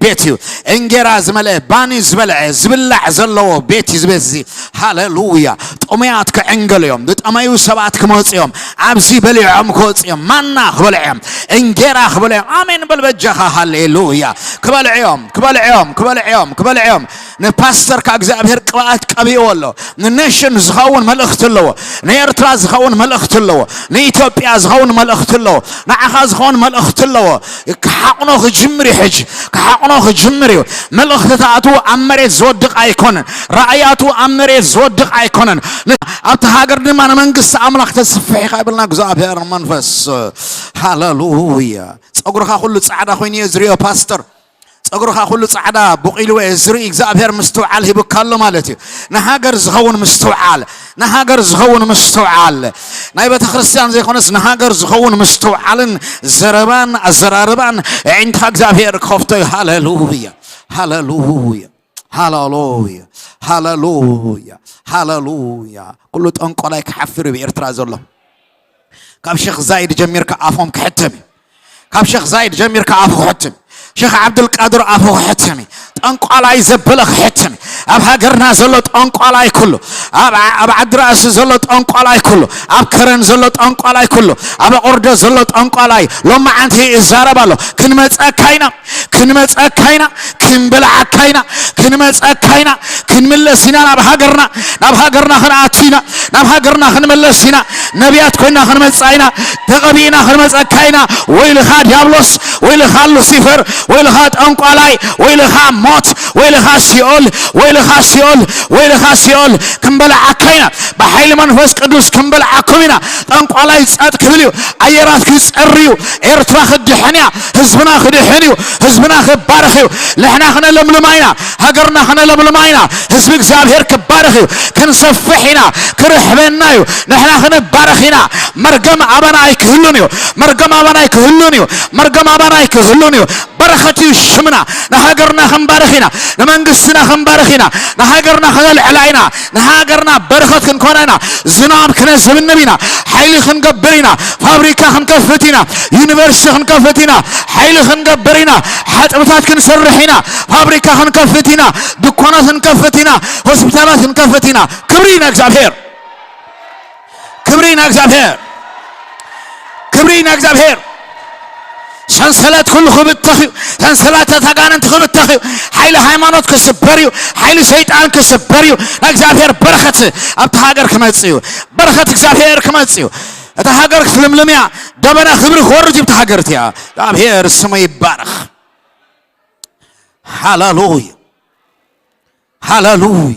ቤት እዩ። እንጌራ ዝመልአ፣ ባኒ ዝበልዐ፣ ዝብላዕ ዘለዎ ቤት እዩ እዚ ቤት እዚ። ሃሌሉያ። ጥሙያት ክዕንገሉ እዮም። ዝጠመዩ ሰባት ክመጹ እዮም። ኣብዚ በሊዖም ክወጹ እዮም። ማና ክበልዑ እዮም። እንጌራ ክበልዑ እዮም። ኣሜን በል በጃኻ። ሃሌሉያ። ክበልዑ እዮም፣ ክበልዑ እዮም፣ ክበልዑ እዮም፣ ክበልዑ እዮም። ንፓስተር ካብ እግዚኣብሔር ቅብኣት ቀቢእዎ ኣሎ። ንኔሽን ዝኸውን መልእኽቲ ኣለዎ። ንኤርትራ ዝኸውን መልእኽቲ ኣለዎ። ንኢትዮጵያ ዝኸውን መልእኽቲ ኣለዎ። ንዓኻ ዝኸውን መልእኽቲ ኣለዎ። ክሓቕኖ ክጅምር እዩ ሕጂ። ክሓቕኖ ክጅምር እዩ። መልእኽትታቱ ኣብ መሬት ዝወድቕ ኣይኮነን። ራእያቱ ኣብ መሬት ዝወድቕ ኣይኮነን። ን-፣ ኣብቲ ሃገር ድማ ንመንግስቲ ኣምላኽ ተስፍሕ ኢኻ ይብልና እግዚኣብሔር መንፈስ። ሃሌሉያ። ጸጉርኻ ኩሉ ጻዕዳ ኮይኑ እየ ዝሪኦ ፓስተር። ጸጉርኻ ኩሉ ጻዕዳ ቦቒልዎ እየ ዝርኢ። እግዚኣብሔር ምስትውዓል ሂቡካ ኣሎ ማለት እዩ። ንሃገር ዝኸውን ምስትውዓል፣ ንሃገር ዝኸውን ምስትውዓል፣ ናይ ቤተ ክርስቲያን ዘይኮነስ ንሃገር ዝኸውን ምስትውዓልን ዘረባን ኣዘራርባን ኣዒንትኻ እግዚኣብሔር ክኸፍቶ እዩ። ሃሌሉያ፣ ሃሌሉያ፣ ሃሌሉያ፣ ሃሌሉያ፣ ሃሌሉያ። ኩሉ ጠንቆላይ ክሓፍር እዩ ብኤርትራ ዘሎ። ካብ ሸኽ ዛይድ ጀሚርካ ኣፎም ክሕተም እዩ። ካብ ሸኽ ዛይድ ጀሚርካ ኣፉ ክሕተም። ሸኽ ዓብዱልቃድር ኣፉ ክሕተም እዩ። ጠንቋላይ ዘበለ ክሕተም እዩ። ኣብ ሃገርና ዘሎ ጠንቋላይ ኩሉ፣ ኣብ፣ ኣብ ዓዲ ራእሲ ዘሎ ጠንቋላይ ኩሉ፣ ኣብ ከረን ዘሎ ጠንቋላይ ኩሉ፣ ኣብ ኣቑርደ ዘሎ ጠንቋላይ ሎማዓንቲ ይዛረብ ኣሎ። ክንመጸካ ኢና፣ ክንመጸካ ኢና፣ ክንበልዓካ ኢና፣ ክንመጸካ ኢና፣ ክንምለስ ኢና ናብ ሃገርና፣ ናብ ሃገርና ክንኣቱ ኢና፣ ናብ ሃገርና ክንመለስ ኢና፣ ነቢያት ኮይና ክንመጽእ ኢና፣ ተቐቢእና ክንመጸካ ኢና። ወይልኻ ዲያብሎስ፣ ወይልኻ ሉሲፈር፣ ወይልኻ ጠንቋላይ፣ ወይልኻ ሞት፣ ወይልኻ ሲኦል፣ ወይልኻ ሲኦል፣ ወይልኻ ሲኦል፣ ክንበልዓካ ኢና። ብሓይሊ መንፈስ ቅዱስ ክንበልዓኩም ኢና። ጠንቋላይ ጸጥ ክብል እዩ። ኣየራት ክጸሪ እዩ። ኤርትራ ክድሕን እያ። ህዝብና ክድሕን እዩ። ህዝብና ክባረኽ እዩ። ንሕና ክነለምልማ ኢና። ሃገርና ክነለምልማ ኢና። ህዝቢ እግዚኣብሔር ክባረኽ እዩ። ክንሰፍሕ ኢና። ክርሕበና እዩ። ንሕና ክንባረኽ ኢና። መርገም ኣባና ኣይክህሉን እዩ። መርገም ኣባና ኣይክህሉን እዩ። መርገም ኣባና ኣይክህሉን እዩ። በረኸት እዩ ሽምና። ንሃገርና ክንባርኽ ኢና። ንመንግስትና ክንባርኽ ኢና። ንሃገርና ክነልዕላ ኢና። ንሃገርና በረኸት ክንኮና ኢና። ዝናብ ክነዝብንብ ኢና። ሓይሊ ክንገብር ኢና። ፋብሪካ ክንከፍት ኢና። ዩኒቨርሲቲ ክንከፍት ኢና። ሓይሊ ክንገብር ኢና። ሓጥብታት ክንሰርሕ ኢና። ፋብሪካ ክንከፍት ኢና። ድኳናት ክንከፍት ኢና። ሆስፒታላት ክንከፍት ኢና። ክብሪ ኢና እግዚኣብሔር። ክብሪ ንእግዚኣብሔር፣ ክብሪ ንእግዚኣብሔር። ሰንሰለት ኩሉ ክብተኽ እዩ። ሰንሰለታት ኣጋንንቲ ክብተኽ እዩ። ሓይሊ ሃይማኖት ክስበር እዩ። ሓይሊ ሰይጣን ክስበር እዩ። ናይ እግዚኣብሔር በረኸት ኣብቲ ሃገር ክመጽእ እዩ። በረኸት እግዚኣብሔር ክመጽእ እዩ። እታ ሃገር ክትልምልም እያ። ደበና ክብሪ ክወርድ እዩ ኣብቲ ሃገር እቲኣ። እግዚኣብሔር ስሙ ይባረኽ። ሃሌሉያ፣ ሃሌሉያ፣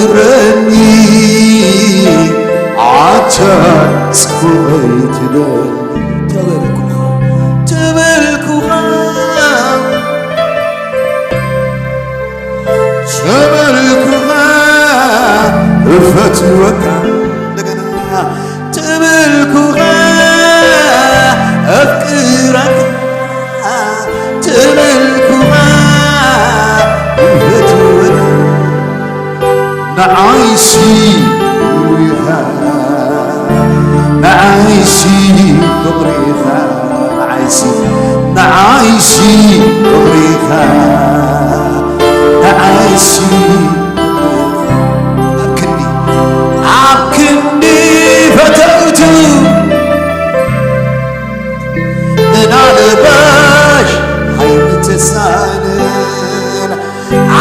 እረኒ ኣታ ጽቡቐይ ትደሊ ተበልኩኻ፣ ተበልኩኻ፣ ተበልኩኻ፣ እፈትወካ። እንደገና ተበልኩኻ፣ ኣፍቅረካ፣ ተበልኩኻ፣ እፈትወካ። ንዓይሲ ፍቕሪኻ፣ ንዓይሲ ፍቕሪኻ፣ ንዓይሲ፣ ንዓይሲ ፍቕሪኻ፣ ንዓይሲ ፍቕሪኻ። ኣብ ክንዲ፣ ኣብ ክንዲ ፈተውቱ ምናልባሽ ኣይምትሳንን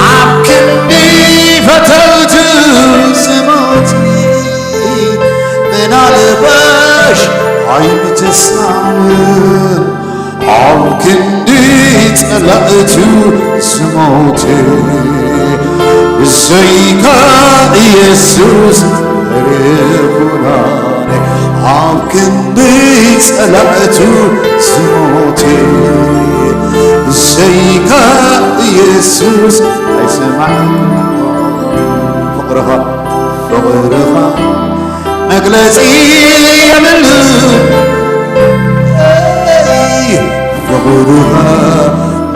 ኣብ ክንዲ ፈተውቱ ዝሞት ምናልባሽ ኣይምትሳንን ኣብ ክንዲ ጸላእቱ ዝሞት ብዘይካ ኢየሱስ ርኹናነ ኣብ ክንዲ ጸላእቱ ዝሞት ብዘይካ ኢየሱስ ኣይሰማዕን ፍቕርኻ ፍቕርኻ መግለጺ የብሉን ፍቕርኻ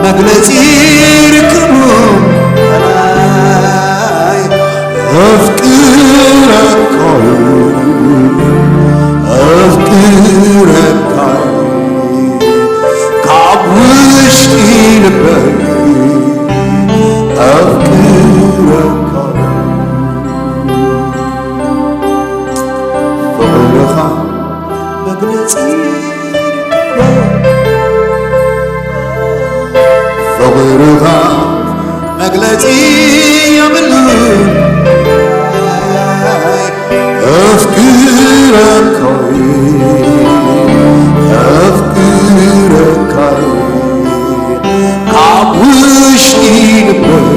መግለጺ ርክቡ ኣፍቅረካ ኣፍቅረካ ካብ ውሽጢ ልበይ ኣፍቅረካ ፍቕርኻ መግለጺ ፍቕርኻ መግለጺ የብሉን ኣፍቅረካ ኣፍቅረካ ካብ ውሽጢ ልበይ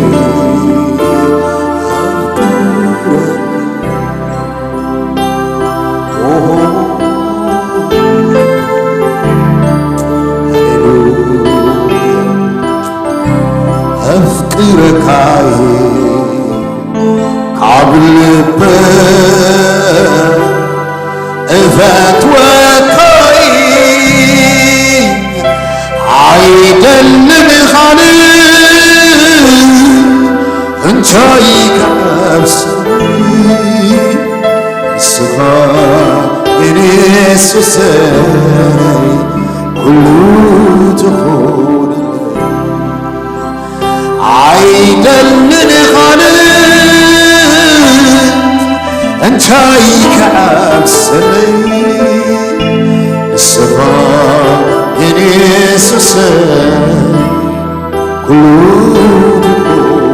ኣፍቅረካ ኣፍቅረካይ ካብ ልበ እፈትወካይ ኣይደልን ካልእ እንታይ ክሕሰብ ንስኻ የኔ ሱሰይ ኩሉ ትኾነለይ ኣይደልን ካልእ እንታይ ክዓብሰለይ ንስኻ የኔ ሱሰይ ኩሉ ትኾነለይ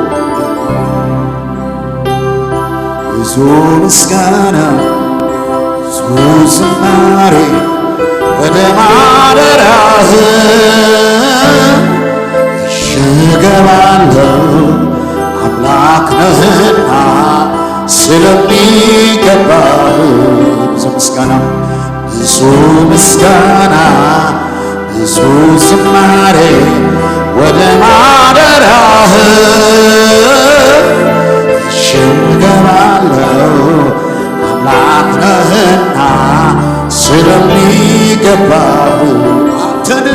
ብዙ ምስጋና ብዙ ዝማሬ ወደ ማደሪያህ እገባለሁ አምላክ ነህና ስለሚገባህ ብዙ ምስጋና ብዙ ምስጋና ብዙ ዝማሬ ወደ ማደሪያህ እገባለሁ አምላክ ነህና ስለሚገባህ አንተን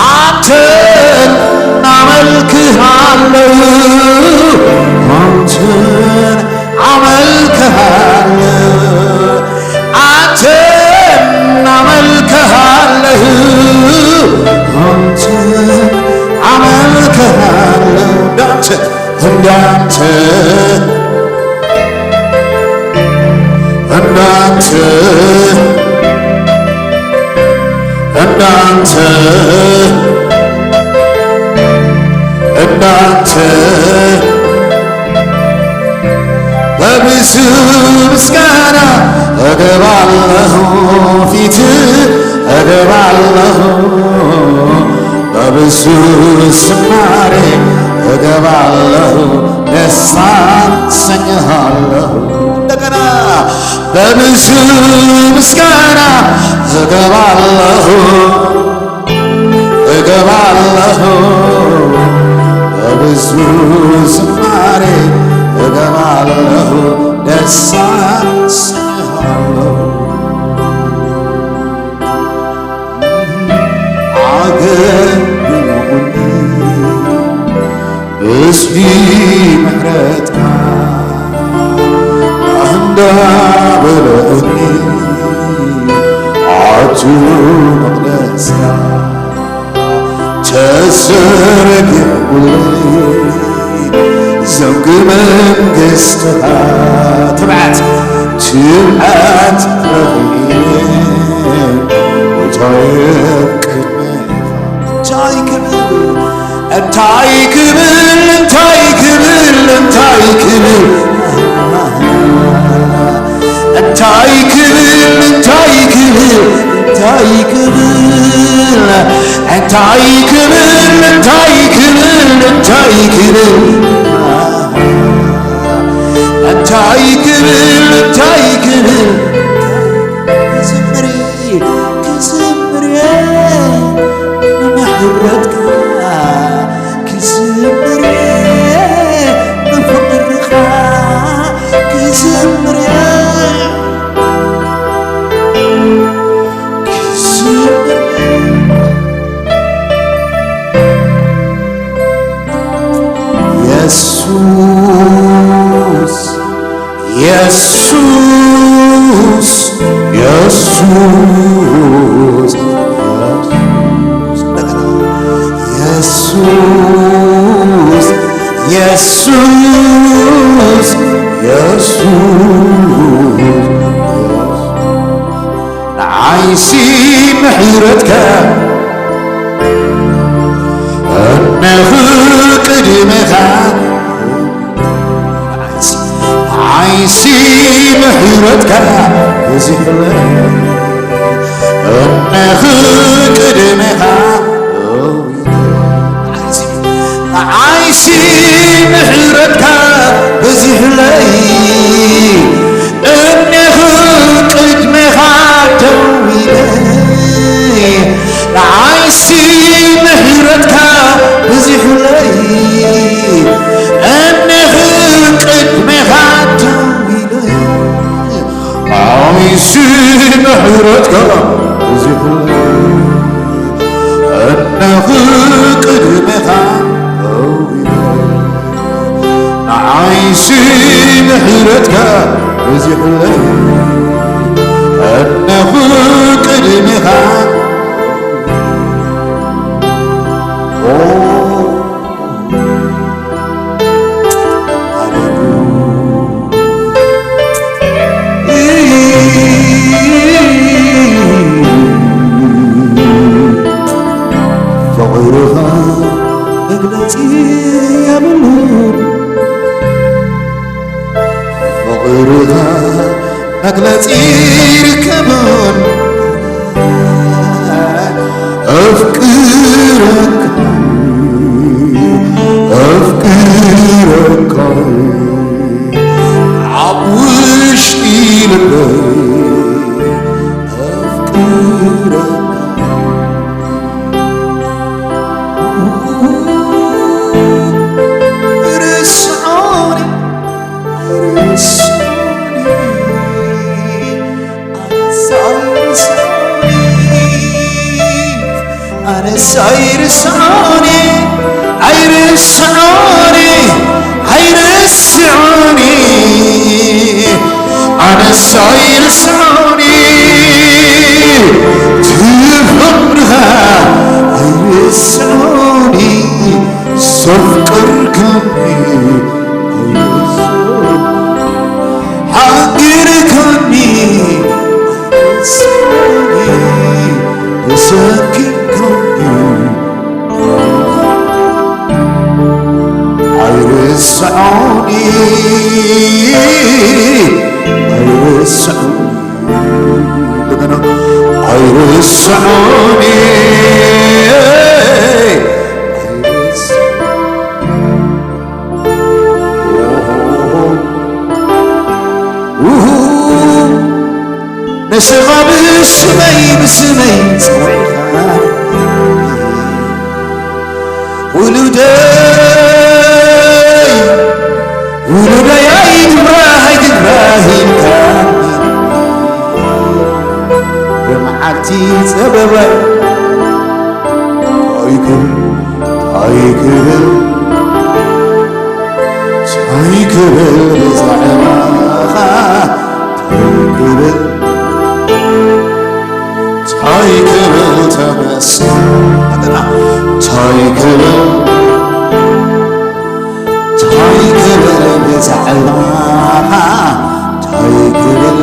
አንተን አመልክሃለሁ አንተን አመልክሃለሁ አንተን አመልክሃለሁ አንተን አመልክሃለሁ እንዳንተ እንዳንተ እንዳንተ እንዳንተ እንዳንተ በብዙ ምስጋና እገባለሁ ፊት እገባለሁ በብዙ ዝማሬ እገባለሁ ደስ አሰኝሃለሁ። እንደገና በብዙ ምስጋና እገባለሁ፣ እገባለሁ፣ በብዙ ዝማሬ እገባለሁ፣ ደስ አሰኝሃለሁ። አገልግሉኒ ብዝሒ ምሕረትካ እንዳበለኒ ኣቱ መቕደስካ ተዘርጊሑለይ ዘውዲ መንግስትኻ ትብዓት ትብዓት ረኺበ ጎይታየ ኣብ ቅድሜኻ እንታይ ክብል እንታይ ክብል እንታይ ክብል እንታይ ክብል እንታይ ክብል እንታይ ክብል እንታይ ክብል እንታይ ክብል እንታይ ክብል እንታይ ክብል እንታይ ክብል እንታይ ክብል ክዝምር ክዝምር ንምሕረትካ ክዝምር ንፍቕርኻ ክዝምር ክዝምር የሱስ የሱስ የሱስ የሱስ የሱስ የሱስ ንዓይሲ ምሕረትካ እነኹ ቅድሜኻ ንዓይሲ ምሕረትካ በዚሕለይ እነኹ ቅድሜኻ ንዓይሲ ምሕረትካ በዚሕለይ እነኹ ቅድሜኻ ደው ኢለ ንዓይሲ ምሕረትካ በዚሕለይ እነኹ ቅድሜኻ ደው ኢለ ንዓይሲ ምሕረትካ በዚሕለይ እነኹ ቅድሜኻ ደው ኢለ ንዓይሲ ምሕረትካ በዚሕለይ እነኹ ቅድሜኻ ኦ ፍቕርኻ መግለጺ የብሉን ፍቕርኻ መግለጺ ይርከብን ኣፍቅረካ ኣፍቅረካ ኣብ ውሽጢ ልበይ ኣፍቅረካ ርሳኒ ርሳኒ ኣንሳይ ርሳኒ ኣነስ ኣይርስዖኒ ኣይርስዖኒ ኣይርስዖኒ ኣነስ ኣይርስዖኒ ትፍቕርኻ ኣይርስዖኒ ዘፍቀርካኒ ኣይርስዖኒ ሓንጊርካኒ ኣይርስዖኒ ተሰኪምካኒ ኣይርስዖኒ ኣይርስዖኒ እንደገና ኣይርስዖኒ ኣይርስዖኒ ስመይ ብስመይ ጸዊዕካ ውሉደይ ውሉደይ ኣይትብራህ ኣይትብራህ ኢልካ ብመዓልቲ ጸበባይ ታይ ክብል ታይ ክብል ታይ ክብል ብዛዕባኻ ታይ ክብል ታይ ክብል ተመስገን ታይ ክብል ታይ ክብል ብዛዕባኻ ታይ ክብል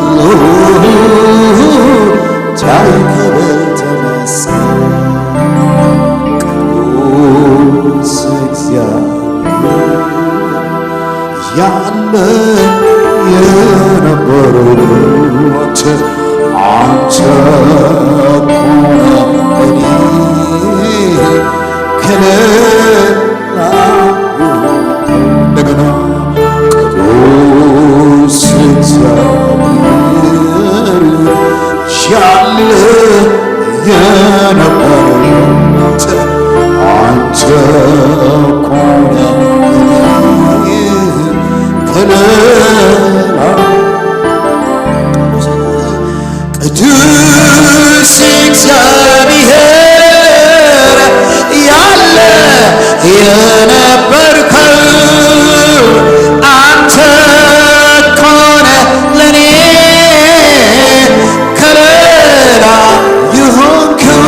ታይ ክብል ተመስገን ቅዱስ እግዚኣብሔር ያለ የነበሩት አንተ ኮነ እኔ ከሌላ እንደገና ቅዱስ እግዚአብሔር ያለ የነበሩት አንተ ኮነ ከሌላ ቅዱስ እግዚአብሔር ያለ የነበርከው አንተ ኮነ ለኔ ከለላ የሆንከው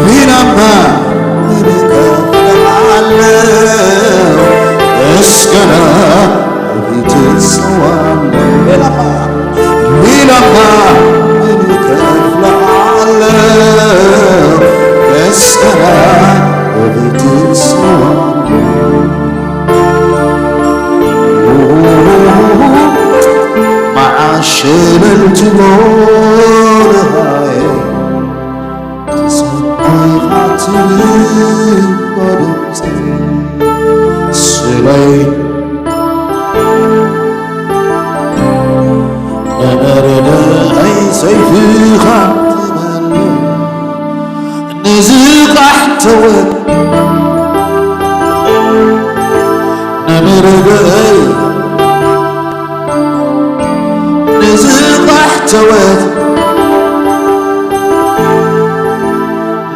ሌላማ ምን እከፍልሃለሁ ምስጋና በፊትህ እሰዋለሁ። ሌላማ ሌላማ ምን እከፍልሃለሁ ምስጋና በፊትህ እሰዋለሁ። መዓሸለልቲ ጎልሃየ ተሰማይ ኻትል በድምፂ ስለይ ነመረደ ኣይ ሰይፍኻ ትመልእ ንዝቃሕተወ ነመረደ ኣይ ንዝቃሕተወ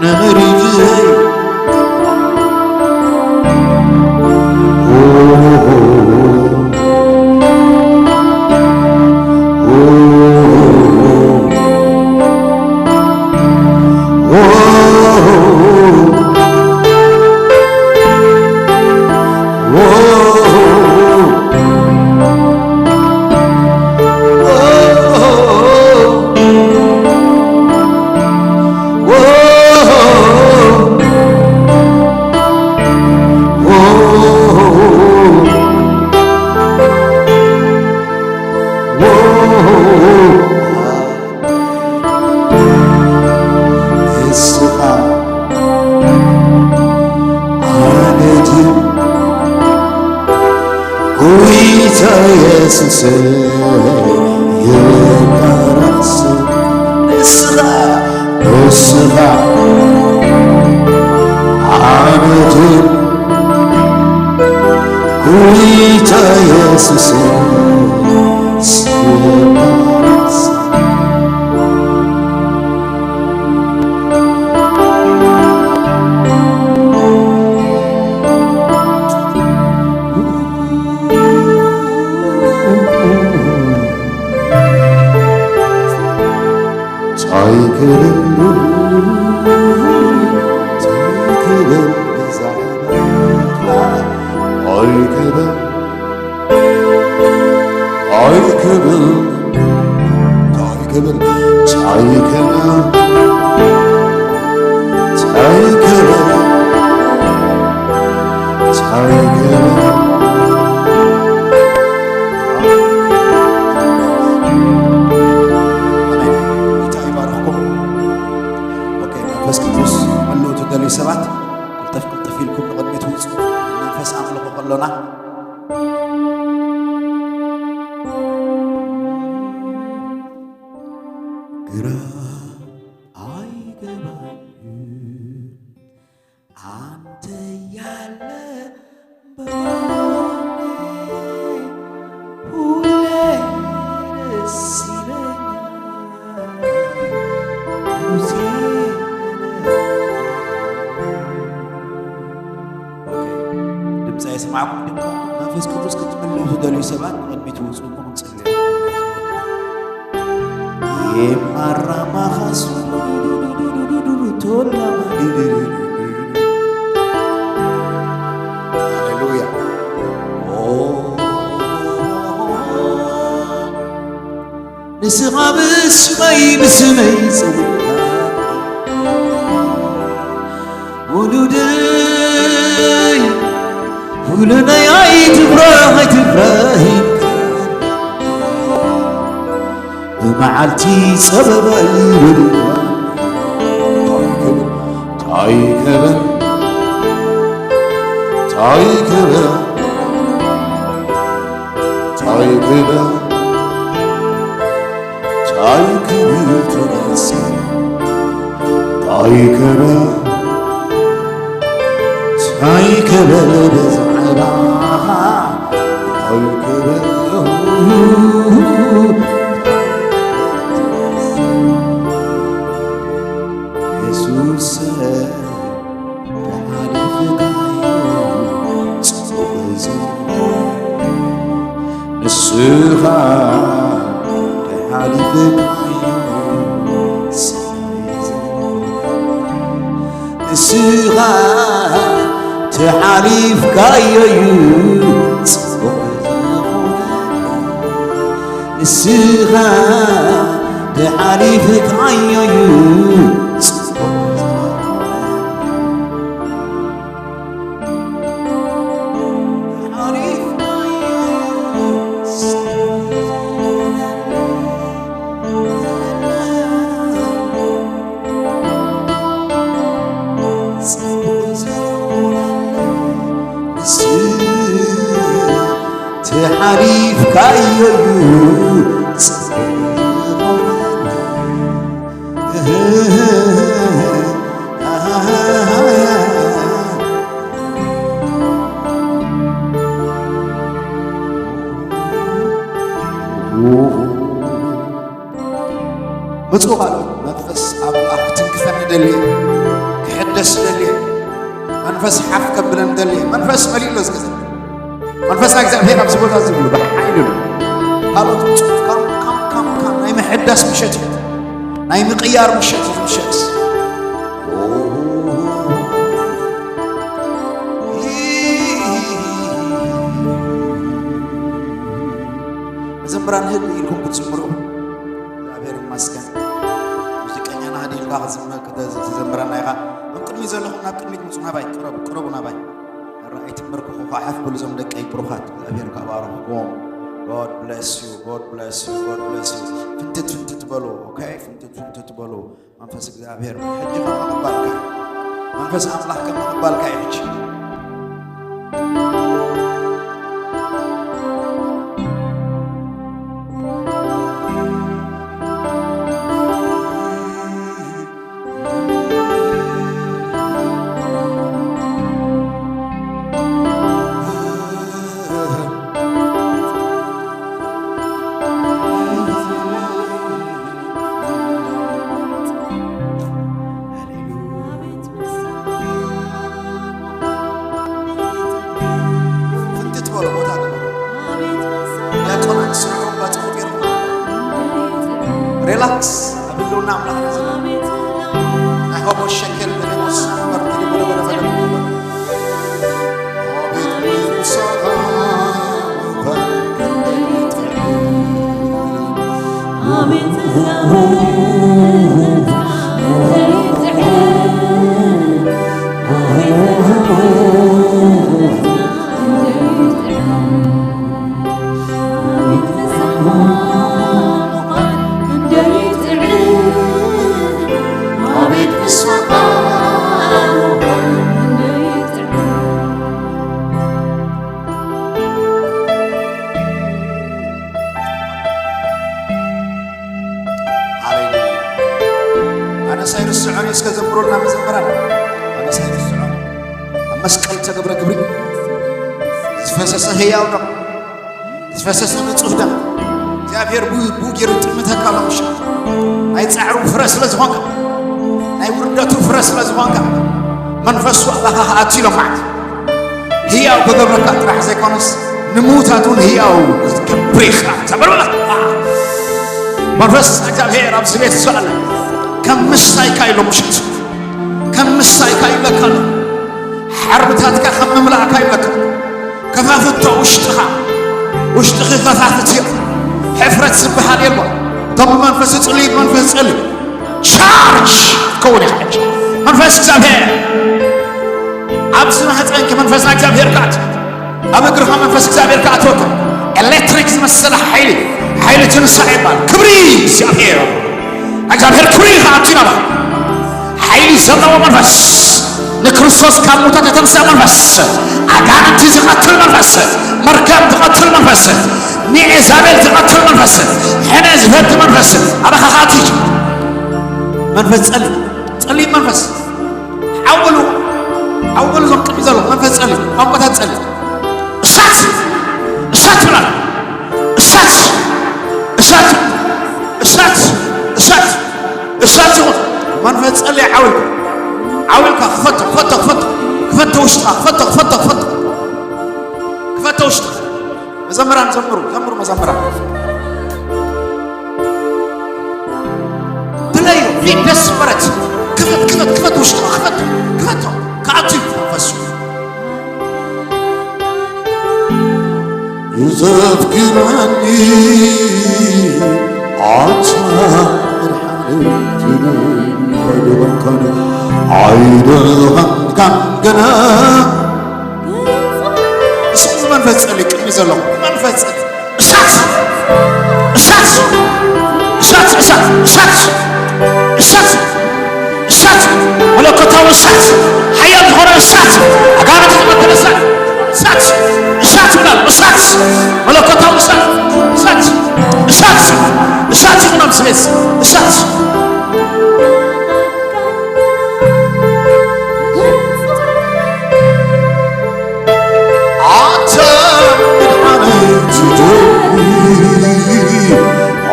ነመረደ ኣይ ንስኻ ኣነትን ጎይታ የሱስ የባረኽ ስም ንስኻ ንስኻ ኣነትን ጎይታ የሱስ የባረኽ ስም ታይ ክብል ታይ ክብል ብዛዕባኻ ታይ ክብል ታይ ክብል ታይ ክብል ታይ ክብል ታይ ክብል ታይ ክብል ኣሜን። ጌታ ይባርኽኩም። ኦኬ፣ መንፈስ ቅዱስ ምልኡ ትደልዩ ሰባት ቅልጥፍ ቅልጥፍ ኢልኩም ንቕድሚት ውፁ። መንፈስ ኣምልኾ ከሎና ግራ አንተ ያለ በሆነ ሁሌ ደስ ይለኛል። ሙሴ ኦኬ፣ ድምፂ ኣይሰማዕኩም ድማ መንፈስ ቅዱስ ክትምልኡ ዝደልዩ ሰባት ንቕድሚት ውፁ። የማራማኻሱ ቶላ ሃሌሉያ። ንስኻ ብስመይ ብስመይ ጸውዕካ ውሉደይ ውሉደይ ኣይትፍራህ ኣይትፍራህ ኢልካ ብመዓልቲ ጸበባ ይበልካ ታይ ክብል ታይ ክብል ታይ ክብል ታይ ክብል ተመስገን ታይ ክብል ታይ ክብል ብዛዕባኻ ታይ ክብል የሱስ ተሓሊፍካዮ ጽቡቕ ዝብል ንስኻ ተሓሊፍካዮ ሰማይ ዝብል ንስኻ ተሓሊፍካዮ እዩ ጽቡቕ ዝኾነ ንስኻ ተሓሊፍካዮ እዩ ጽቡቕ ዝኾነ ተሓሊፍካዮ እዩ ምፁ ካልኦት መንፈስ ኣምላኽ ክትንክፈኒ ደልየ ክሕደስ ደልየ መንፈስ ሓፍ ከብለን ደልየ መንፈስ መሊሎ ዝገዘ መንፈስ እግዚኣብሔር ኣብዚ ቦታ ዝብሉ ብሓይሉ ካልኦት ምፁ ካም ካም ካም ካም ናይ ምሕዳስ ምሸት እዩ ናይ ምቅያር ምሸት እዩ ምሸት መዘምራን ህድ ኢልኩም ክትዝምሩ እግዚኣብሔር ይመስገን ሙዚቀኛና ህድ ኢልካ ክትዘምረና ኢኻ ኣብ ቅድሚ ዘለኹም ናብ ቅድሚት ምፁ ናባይ ቅረቡ ቅረቡ ናባይ ራእይ ትምርኩ ኳሓፍ ብሉ ዞም ደቀይ ብሩኻት እግዚኣብሔር ካባረኽዎም God bless you God bless you God bless you ፍንትት ፍንትት በሉ okay ፍንትት ፍንትት በሉ መንፈስ እግዚኣብሔር ሕጂ ከም ምቕባልካ መንፈስ ኣምላኽ ከም ምቕባልካ እዩ ሕጂ ከዘምሩልና መዘምራን ኣበሳይ ዝስዖ ኣብ መስቀል ተገብረ ግብሪ ዝፈሰሰ ህያው ደም፣ ዝፈሰሰ ንጹህ ደም እግዚኣብሔር ቡ- ብኡ ገይሩ ይጥምተካ ኣሎ። ምሽ ናይ ጻዕሩ ፍረ ስለ ዝኾንካ፣ ናይ ውርደቱ ፍረ ስለ ዝኾንካ፣ መንፈሱ ኣባኻ ክኣቱ ኢሎም ማለት ህያው ክገብረካ ጥራሕ ዘይኮነስ፣ ንምዉታት እውን ህያው ክትገብር ኢኻ። ተበል በላ። መንፈስ እግዚኣብሔር ኣብዚ ቤት ዘሎ ከም ምስታይካ ኢሎ ምሸት፣ ከም ምስታይካ ይብለካ ኣሎ። ሓርብታትካ ከም ምምላእካ ይብለካ። ከፋፍቶ ውሽጥኻ፣ ውሽጥኺ ከፋፍት እዩ። ሕፍረት ዝበሃል የልቦ። ቶም መንፈስ ጽልዩ፣ መንፈስ ጸልዩ። ቻርጅ ትከውን ኢኻ ሕጂ። መንፈስ እግዚኣብሔር ኣብዚ ማህፀንኪ መንፈስ ናይ እግዚኣብሔር ክኣት፣ ኣብ እግርኻ መንፈስ እግዚኣብሔር ክኣትወካ። ኤሌክትሪክ ዝመሰለ ሓይሊ፣ ሓይሊ ትንሳኤ ይባል። ክብሪ እግዚኣብሔር፣ እግዚኣብሔር ክብሪ ይኣቱ ናባኻ። ሓይሊ ዘለዎ መንፈስ፣ ንክርስቶስ ካብ ሙታት የተንሳ መንፈስ፣ ኣጋንንቲ ዝቐትል መንፈስ፣ መርገም ዝቐትል መንፈስ፣ ንኤዛቤል ዝቐትል መንፈስ፣ ሕነ ዝፈቲ መንፈስ ኣባኻ ክኣቱ እዩ። መንፈስ ጸሊ፣ ጸሊ መንፈስ ዓው በሉ፣ ዓው በሉ። እዞም ቅድሚ ዘለኹም መንፈስ ጸሊ፣ ቋንቋታት ጸሊ። እሳት፣ እሳት ብላ፣ እሳት፣ እሳት፣ እሳት፣ እሳት፣ እሳት ይኹን። መንፈስ ጸሊ ዓው ኢልካ፣ ዓው ኢልካ ክፈቶ፣ ክፈቶ፣ ክፈቶ፣ ክፈቶ ውሽጥኻ፣ ክፈቶ፣ ክፈቶ፣ ክፈቶ፣ ክፈቶ ውሽጥኻ። መዘምራን ዘምሩ፣ ዘምሩ መዘምራን። ድለዩ ፊት ደስ በረት። ክፈት፣ ክፈት፣ ክፈት፣ ውሽጥኻ ክፈት፣ ክፈት። ክኣቱ እዩ መንፈሱ። ዘፍቅረኒ ኣታ መድሓኒት ኣይደኸምካን፣ ኣይደኸምካን ገና። እስኪ ብመንፈስ ጸሊ፣ ቅድሚ ዘለኹም ብመንፈስ ጸሊ። እሳት! እሳት! እሳት! እሳት! እሳት! እሳት! እሳት! መለኮታዊ እሳት! ሓያል ዝኾነ እሳት! ኣጋንንት ዝመክር እሳት! እሳት! እሳት ይብላል! እሳት! መለኮታዊ እሳት! እሳት! እሳት! እሳት ይኹን ኣብዚ ቤት! እሳት! ኣታ መድሓኒት ደምኒ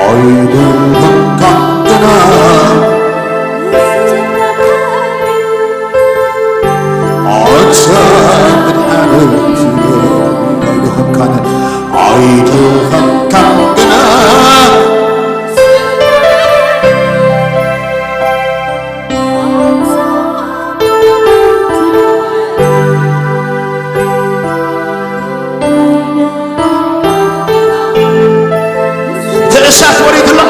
ኣይደኸምካን ገና። ኣታ መድሓኒት ደምኒ ኣይደኸምካን፣ ኣይደኸምካን ገና። እቲ እሳት ወሪዱ ኣሎ፣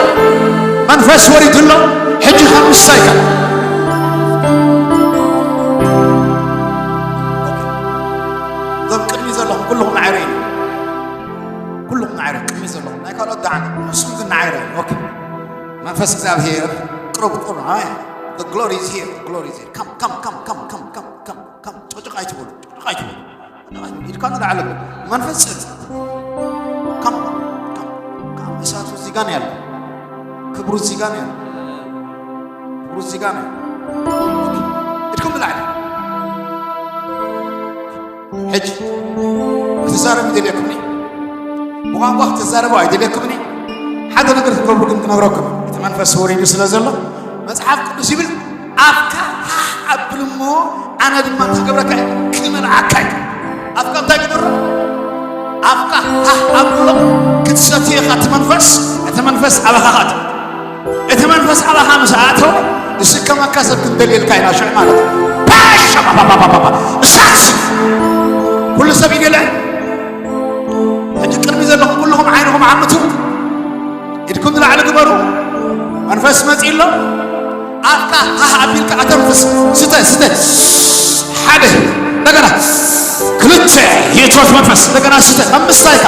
መንፈስ ወሪዱ ኣሎ። ሕጂ ካብ ምሳይካ እዞም ቅድሚ ዘለኹም ኩልኹም ንዓይ ርእዩ፣ ኩልኹም ንዓይ ርእዩ። ቅድሚ ዘለኹም ናይ ካልኦት ደዓና ንስኹም ግን ንዓይ ርእዩ። ኦኬ፣ መንፈስ እግዚኣብሔር ቅሩብ ቅሩብ። ኣይ፣ the glory is here, the glory is here. Come, come, come, come, come, come, come, come. ጭቕጭቕ ኣይትበሉ፣ ጭቕጭቕ ኣይትበሉ። ኢድካ ንላዕሊ በል። መንፈስ ጸጥ። Come, come, come. እሳቱ እዚህ ጋር ነው ያለው። ክብሩ እዚህ ጋር ነው ያለው። ክብሩ እዚህ ጋር ነው ያለው። ኢድኩም ንላዕሊ። ሕጂ ክትዛረቡ ይደልየኩም እየ። ብቋንቋ ክትዛረቡ ኣይደልየኩም እየ። ሓደ ነገር ክትገብሩ ግን ክነግረኩም። እቲ መንፈስ ወሪዱ ስለ ዘሎ መጽሓፍ ቅዱስ ይብል፣ ኣፍካ ሃህ ኣብል እሞ ኣነ ድማ እንታይ ክገብረካ እየ? ክመልኣካ እየ። ኣፍካ እንታይ ግበሮ? ኣፍካ ሃህ ኣብሎ። ክትሰቲ ኢኻ እቲ መንፈስ፣ እቲ መንፈስ ኣባኻ ክኣቱ። እቲ መንፈስ ኣባኻ ምስ ኣተወ ዝስከመካ ሰብ ክንደልየልካ ኢና ሽዑ ማለት እዩ። ፓሻ ፓፓፓፓፓ እሳት ኩሉ ሰብ ይደለ። ሕጂ ቅድሚ ዘለኹም ኩልኹም ዓይንኹም ዓምቱ፣ ኢድኩም ንላዕሊ ግበሩ። መንፈስ መጺእ ኣሎ። ኣፍካ ሃህ ኣቢልካ ኣተንፍስ። ስተ፣ ስተ። ሓደ፣ እንደገና ክልተ። የእቶት መንፈስ እንደገና ስተ። ኣምስታይ ኢኻ።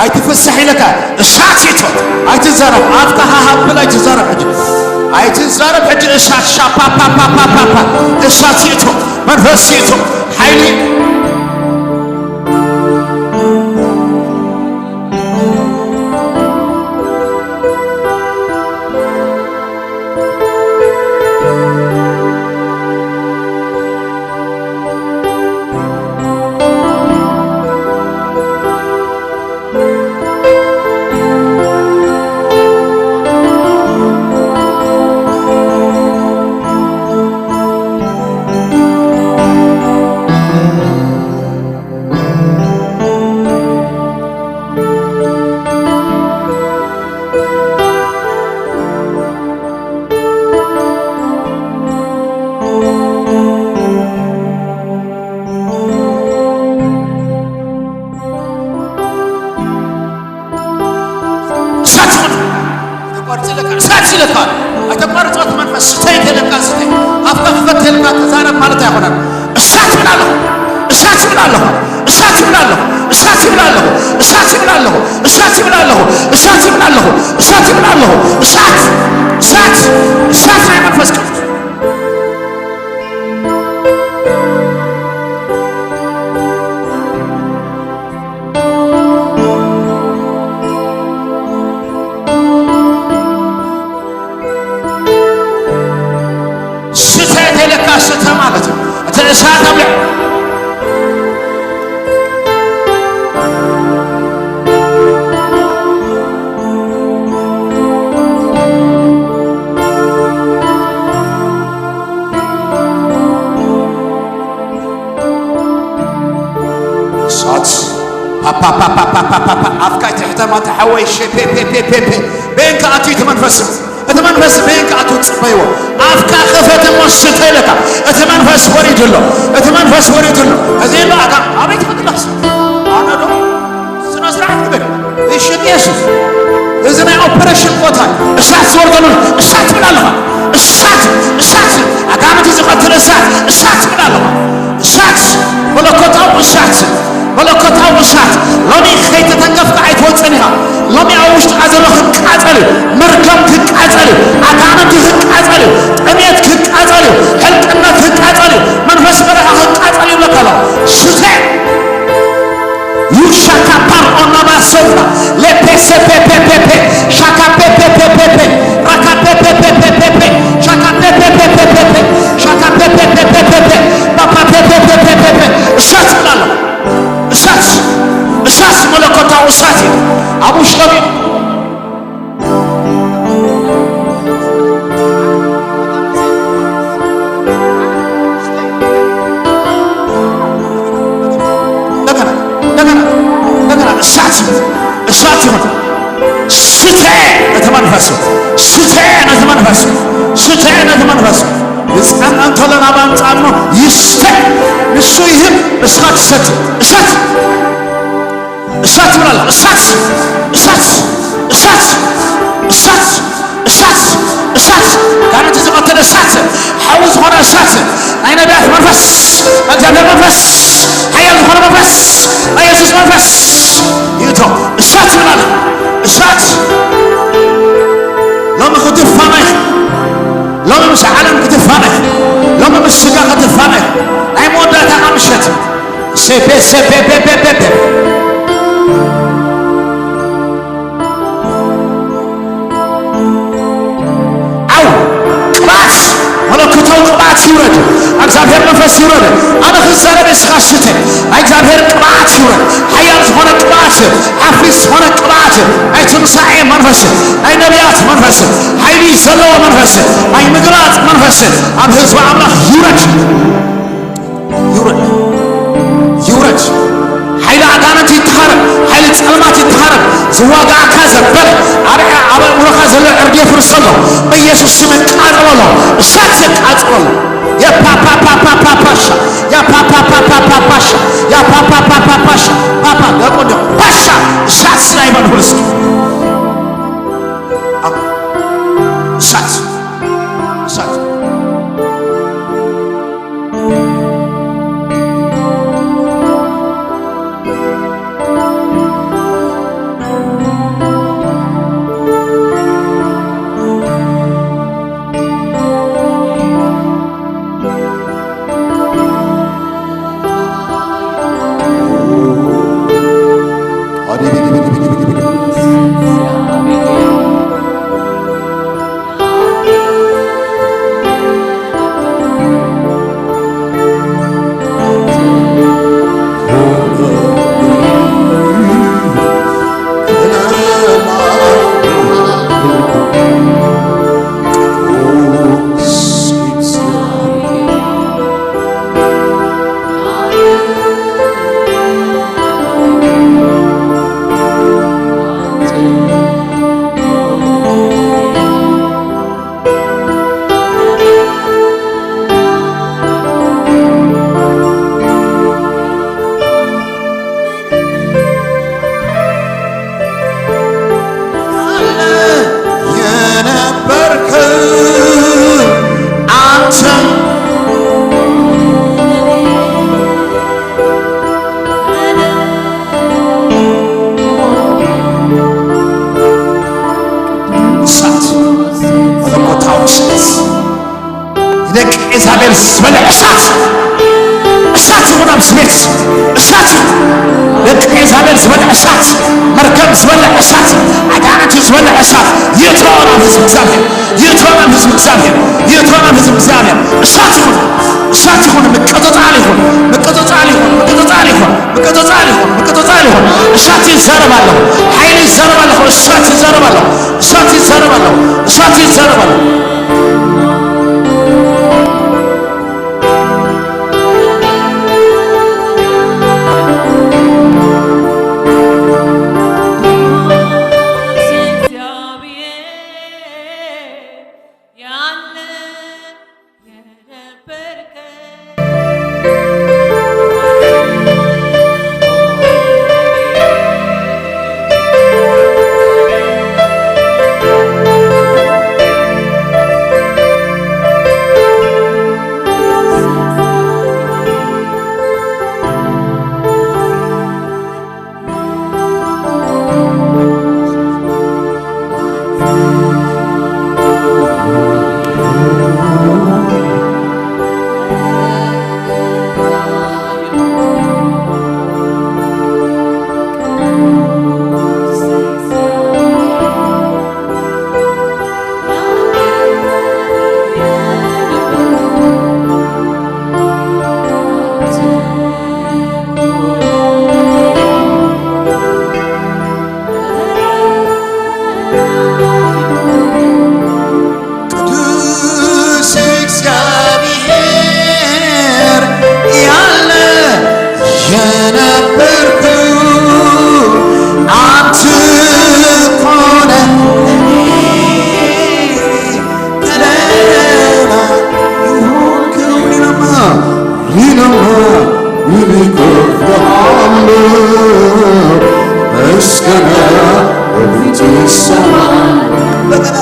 ኣይትፍሳሕ ኢለካ። እሳት የእቶት። ኣይትዛረብ። ኣፍካ ሃህ ኣብል ኣይትዛረብ ሕጂ። ኣይትዛረብ ሕጂ። እሳት ሻፓፓፓፓፓ። እሳት የእቶት። መንፈስ የእቶት። ሓይሊ ይብላ ኣለኹ፣ እሳት ይብላ ኣለኹ፣ እሳት ይብላ ኣለኹ፣ እሳት ይብላ ኣለኹ፣ እሳት ይብላ ኣለኹ፣ እሳት፣ እሳት፣ እሳት ናይ መንፈስ ቅዱስ። ስተ እንተኢለካ ስተ ማለት እዩ። እቲ እሳት ኣብ ልዕ-፣ እሳት ፓፓፓፓፓፓፓ ኣፍካ ትሕተማ ተሓወይ ሸፔፔፔፔፔ ቤንካ ኣትዩ እቲ መንፈስ እቲ መንፈስ በይን ከኣ ትጽበይዎ። ኣፍካ ክፈት እሞ ስተ ኢለካ። እቲ መንፈስ ወሪዱ ኣሎ። እቲ መንፈስ ወሪዱ ኣሎ። እዚ ኣሎ ኣጋ ኣበይ ትፈልጥስ? ኣነ ዶ ስነ ስርዓት ግበር። እሺ ኢየሱስ። እዚ ናይ ኦፐሬሽን ቦታ እዩ። እሳት ዝወርደሉ እሳት ትብል ኣለኻ። እሳት፣ እሳት፣ ኣጋንንቲ ዝቐትል እሳት፣ እሳት ትብል ኣለኻ። እሳት፣ መለኮታዊ እሳት፣ መለኮታዊ እሳት። ሎሚ ከይተተንከፍካ ኣይትወፅን ኢኻ። ሎሚ ኣብ ውሽጥኻ ዘሎ ክቃፀል እዩ። መርገም ክቃፀል እዩ። ኣጋንንቲ ክቃፀል እዩ። ጥሜት ክቃፀል እዩ። ሕልቅነት ክቃፀል እዩ። መንፈስ በረኻ ክቃፀል እዩ ይብለካ ኣሎ። ስተ ዩ ሻካፓር ኦናማሶፍራ ሌፔሴፔፔፔፔ ሻካፔፔፔፔፔ ራካፔፔፔፔፔ ሻካፔፔፔፔፔ ሻካፔፔፔፔፔ ፓፓፔፔፔፔፔ እሳት እብላለሁ። እሳት፣ እሳት መለኮታዊ እሳት እዩ። ኣብ ውሽጦም እዩ። እንደገና፣ እንደገና፣ እንደገና እሳት፣ እሳት ይሁን። ስተ ነቲ መንፈስ፣ ስተ ነቲ መንፈስ፣ ስተ ነቲ መንፈስ። ይጸንዐ እንተሎ ናብ ኣምጻእ እሞ ይስተ። ንሱ ይህብ፣ ንስኻ ትሰቲ። እሳት፣ እሳት ይብላል። እሳት፣ እሳት፣ እሳት፣ እሳት፣ እሳት፣ እሳት። ጋንንቲ ዝቐትል እሳት፣ ሓዊ ዝኾነ እሳት፣ ናይ ነቢያት መንፈስ፣ ናይ እግዚኣብሔር መንፈስ፣ ሓያል ዝኾነ መንፈስ፣ ናይ የሱስ መንፈስ ይእቶ። እሳት ይብላል። እሳት ሎሚ ክትፋነ ኢኻ። ሎሚ ምስ ዓለም ክትፋነ ኢኻ። ሎሚ ምስ ስጋ ክትፋነ ኢኻ። ናይ መወዳእታኻ ምሸት። ሴፔ፣ ሴፔ፣ ፔ፣ ፔ፣ ፔ፣ ፔ። ኣው፣ ቅብኣት፣ መለኮታዊ ቅብኣት ይውረድ። እግዚኣብሔር መንፈስ ይውረድ። ኣነ ክዛረብ፣ እስኻ ስተ። ናይ እግዚኣብሔር ቅብኣት ይውረድ። ሓያል ዝኾነ ቅብኣት፣ ሓፊስ ዝኾነ ቅብኣት፣ ናይ ትንሳኤ መንፈስ፣ ናይ ነቢያት መንፈስ፣ ሓይሊ ዘለዎ መንፈስ፣ ናይ ምግላጽ መንፈስ ኣብ ህዝቢ ኣምላኽ ይውረድ። ይውረድ፣ ይውረድ። ሓይሊ ኣጋንንት ይተሃረም፣ ሓይሊ ጸልማት ይተሃረም። ዝዋጋኣካ ዘበለ፣ ኣብ፣ ኣብ ኣእምሮኻ ዘሎ ዕርዲ የፍርሰሎ። በኢየሱስ ስም እቃጸለሎ። እሳት ዘቃጸለሎ። የፓፓፓፓፓፓሻ፣ የፓፓፓፓፓሻ፣ የፓፓፓፓሻ። ፓፓ፣ ደቁ፣ ደቁ። ፓሻ፣ እሳት ስላይ መንፈስ። እሳት፣ እሳት። ዝበልዕ እሳት፣ እሳት ይኹን ኣብዚ ቤት፣ እሳት ይኹን። ደቂ ኤልዛቤል ዝበልዕ እሳት፣ መርገም ዝበልዕ እሳት፣ ኣጋንንቲ ዝበልዕ እሳት ይእትዎ ናብ ህዝቢ እግዚኣብሔር፣ ይእትዎ ናብ ህዝቢ እግዚኣብሔር፣ ይእትዎ ናብ ህዝቢ እግዚኣብሔር። እሳት ይኹን፣ እሳት ይኹን፣ ምቅጽጻል ይኹን፣ ምቅጽጻል ይኹን፣ ምቅጽጻል ይኹን፣ ምቅጽጻል ይኹን፣ ምቅጽጻል ይኹን። እሳት ይዘረብ ኣለኹ፣ ሓይሊ ይዘረብ ኣለኹ፣ እሳት ይዘረብ ኣለኹ፣ እሳት ይዘረብ ኣለኹ፣ እሳት ይዘረብ ኣለኹ። ቅዱስ እግዚአብሔር ያለ የነበርኩ አንተ እኮ ነህ። ከሌላ የሆንክ ሌላማ፣ ሌላማ ምን እከፍልሃለሁ? ምስጋና በፊትህ ይሰማል። እንደገና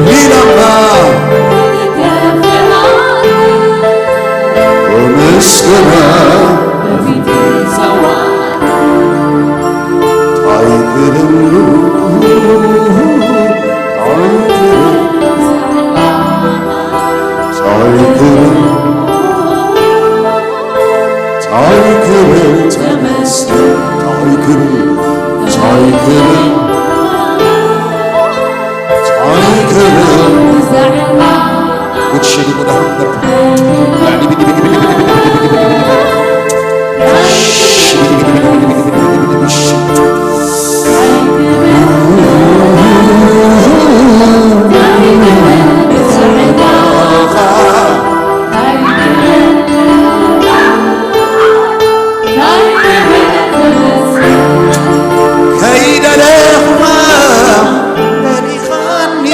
ሌላማ ምስጋና አይክልም፣ አይክልም፣ አይክልም። ታይ ክብር ተመስገን፣ ታይ ክብር፣ ታይ ክብር፣ ታይ ክብር። ጉድ ሽግ ጉድ አሁን በር። ከይደለኹኻ ደሊኻኒ፣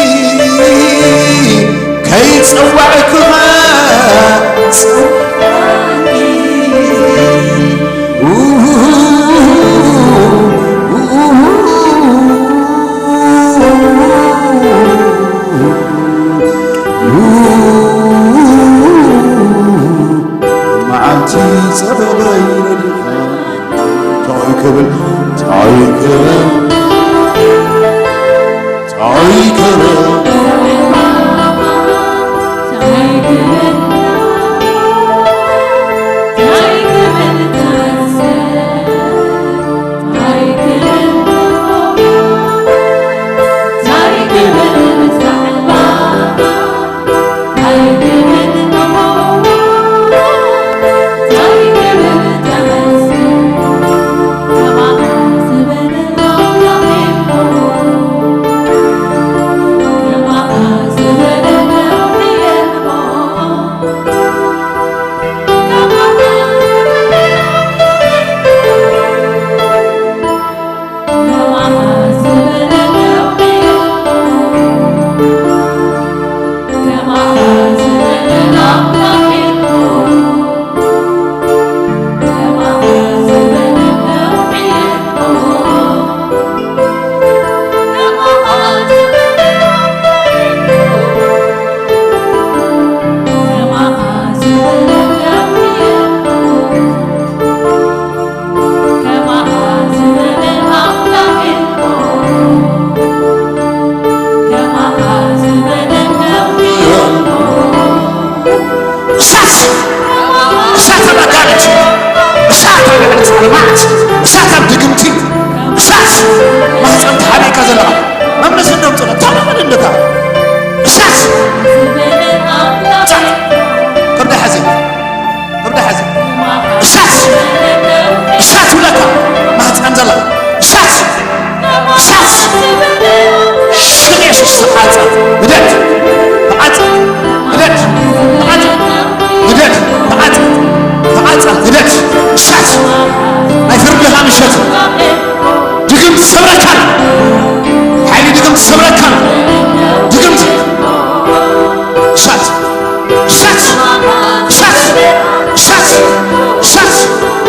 ከይጸዋዕኩኻ ጸዋዕካኒ። መዓልቲ ጸበበይ ረዲኻ። ታይ ክብል፣ ታይ ክብል፣ ታይ ክብል። እሳት! እሳት ኣብ ኣጋንንት! እሳት ኣብ ልዕሊ ጸልማት! እሳት ኣብ ድግምቲ! እሳት! ማህጸን ተሓቢእካ ዘለኻ መምለሲ እንደምጽእ ተማመን እንደካ! እሳት! እሳት! ከብዳ ሓዚ! ከብዳ ሓዚ! እሳት! እሳት ብለካ! ማህጸን ዘለኻ! እሳት! እሳት! ሽም የሱስ ተቓጸል! ንደድ! ተቓጸል! ንደድ! ተቓጸል! ንደድ! ተቓጸል! ተቓጸል! ንደድ! እሳት! ናይ ፍርድኻ ምሸት! ድግምቲ ሰብረካ! ሓይሊ ድግምቲ ሰብረካ! ድግምቲ! እሳት! እሳት! እሳት! እሳት! እሳት!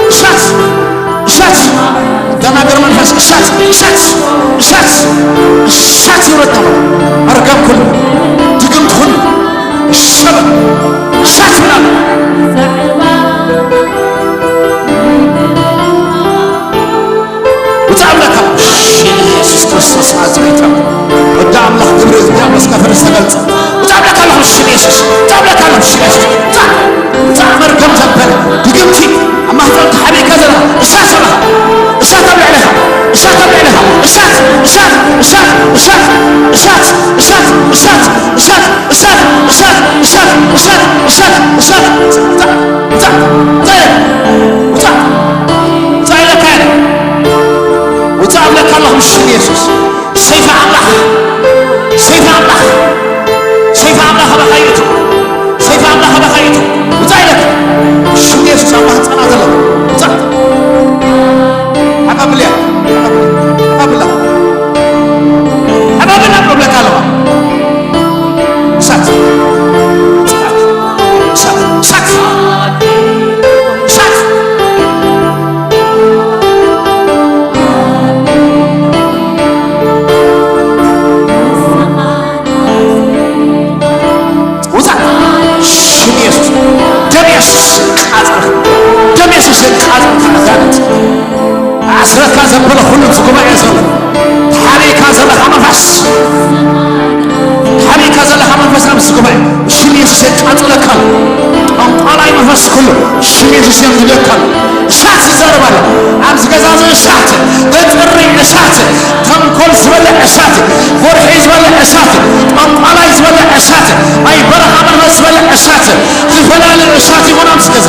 እሳት! እሳት! ደናግር መንፈስ እሳት! እሳት! እሳት! እሳት ይውረድ ተባለ። መርገም ኩሉ፣ ድግምት ኩሉ፣ ሸበ-፣ እሳት ይውረድ። ውጻእ ብለካ። ሽም ኢየሱስ ክርስቶስ ኣጽቢታ። ወዲ ኣምላኽ ግብሪ እዝጊ ኣመስካ ፈረስ ተገልጸ። ውጻእ ብለካ ኣለኹ ሽም ኢየሱስ። ውጻእ ብለካ ኣለኹ ሽም ኢየሱስ። ውጻእ። ውጻእ መርገም ዘበለ። ድግምቲ ኣብ ማህጸን ተሓቢእካ ዘለኻ። እሳት ኣለኻ። እሳት ኣብ ልዕሌኻ። እሳት ኣብ ልዕሌኻ። እሳት፣ እሳት፣ እሳት፣ እሳት፣ እሳት፣ እሳት፣ እሳት፣ እሳት፣ እሳት፣ እሳት፣ እሳት፣ እሳት፣ እሳት፣ እሳት፣ እሳት፣ እሳት፣ እሳት፣ ውጻእ፣ ውጻእ፣ ውጻእ ኢለካ እየ። ውጻእ እብለካ ኣለኹ ብሽም የሱስ። ሰይፊ ኣምላኽ፣ ሰይፊ ኣምላኽ፣ ሰይፊ ኣምላኽ ኣባኻ ይእቱ፣ ሰይፊ ኣምላኽ ኣባኻ ይእቱ። ውጻእ ኢለካ። ብሽም የሱስ ኣብ ማህጸና ዘሎ ውጻእ። ሓባብልያ፣ ሓባብልያ፣ ሓባብላ። ሓባብላ እብለካ ኣለኹ። እሳት! እሳት! እሳት! እሳት! ውጻእ! ሽም የሱስ! ደም የሱስ! ቃጸል! ደም የሱስ! ቃጸል! ኣጋንንት! ኣስረካ ዘበለ ኩሉ እዚ ጉባኤ ዘሎ፣ ተሓቢእካ ዘለኻ መንፈስ፣ ተሓቢእካ ዘለኻ መንፈስ ኣብዚ ጉባኤ፣ ሽም የሱስ የቃጽለካ። ጠንቋላይ መንፈስ ኩሉ፣ ሽም የሱስ የንድደካ። እሳት ይዛረብ ኣሎ። ኣብዚ ገዛ እዚ እሳት፣ በጥሪ እሳት፣ ተንኮል ዝበልዕ እሳት፣ ጎርሒ ዝበልዕ እሳት፣ ጠንቋላይ ዝበልዕ እሳት፣ ናይ በረኻ መንፈስ ዝበልዕ እሳት፣ ዝፈላሊ እሳት ይኹን ኣብዚ ገዛ።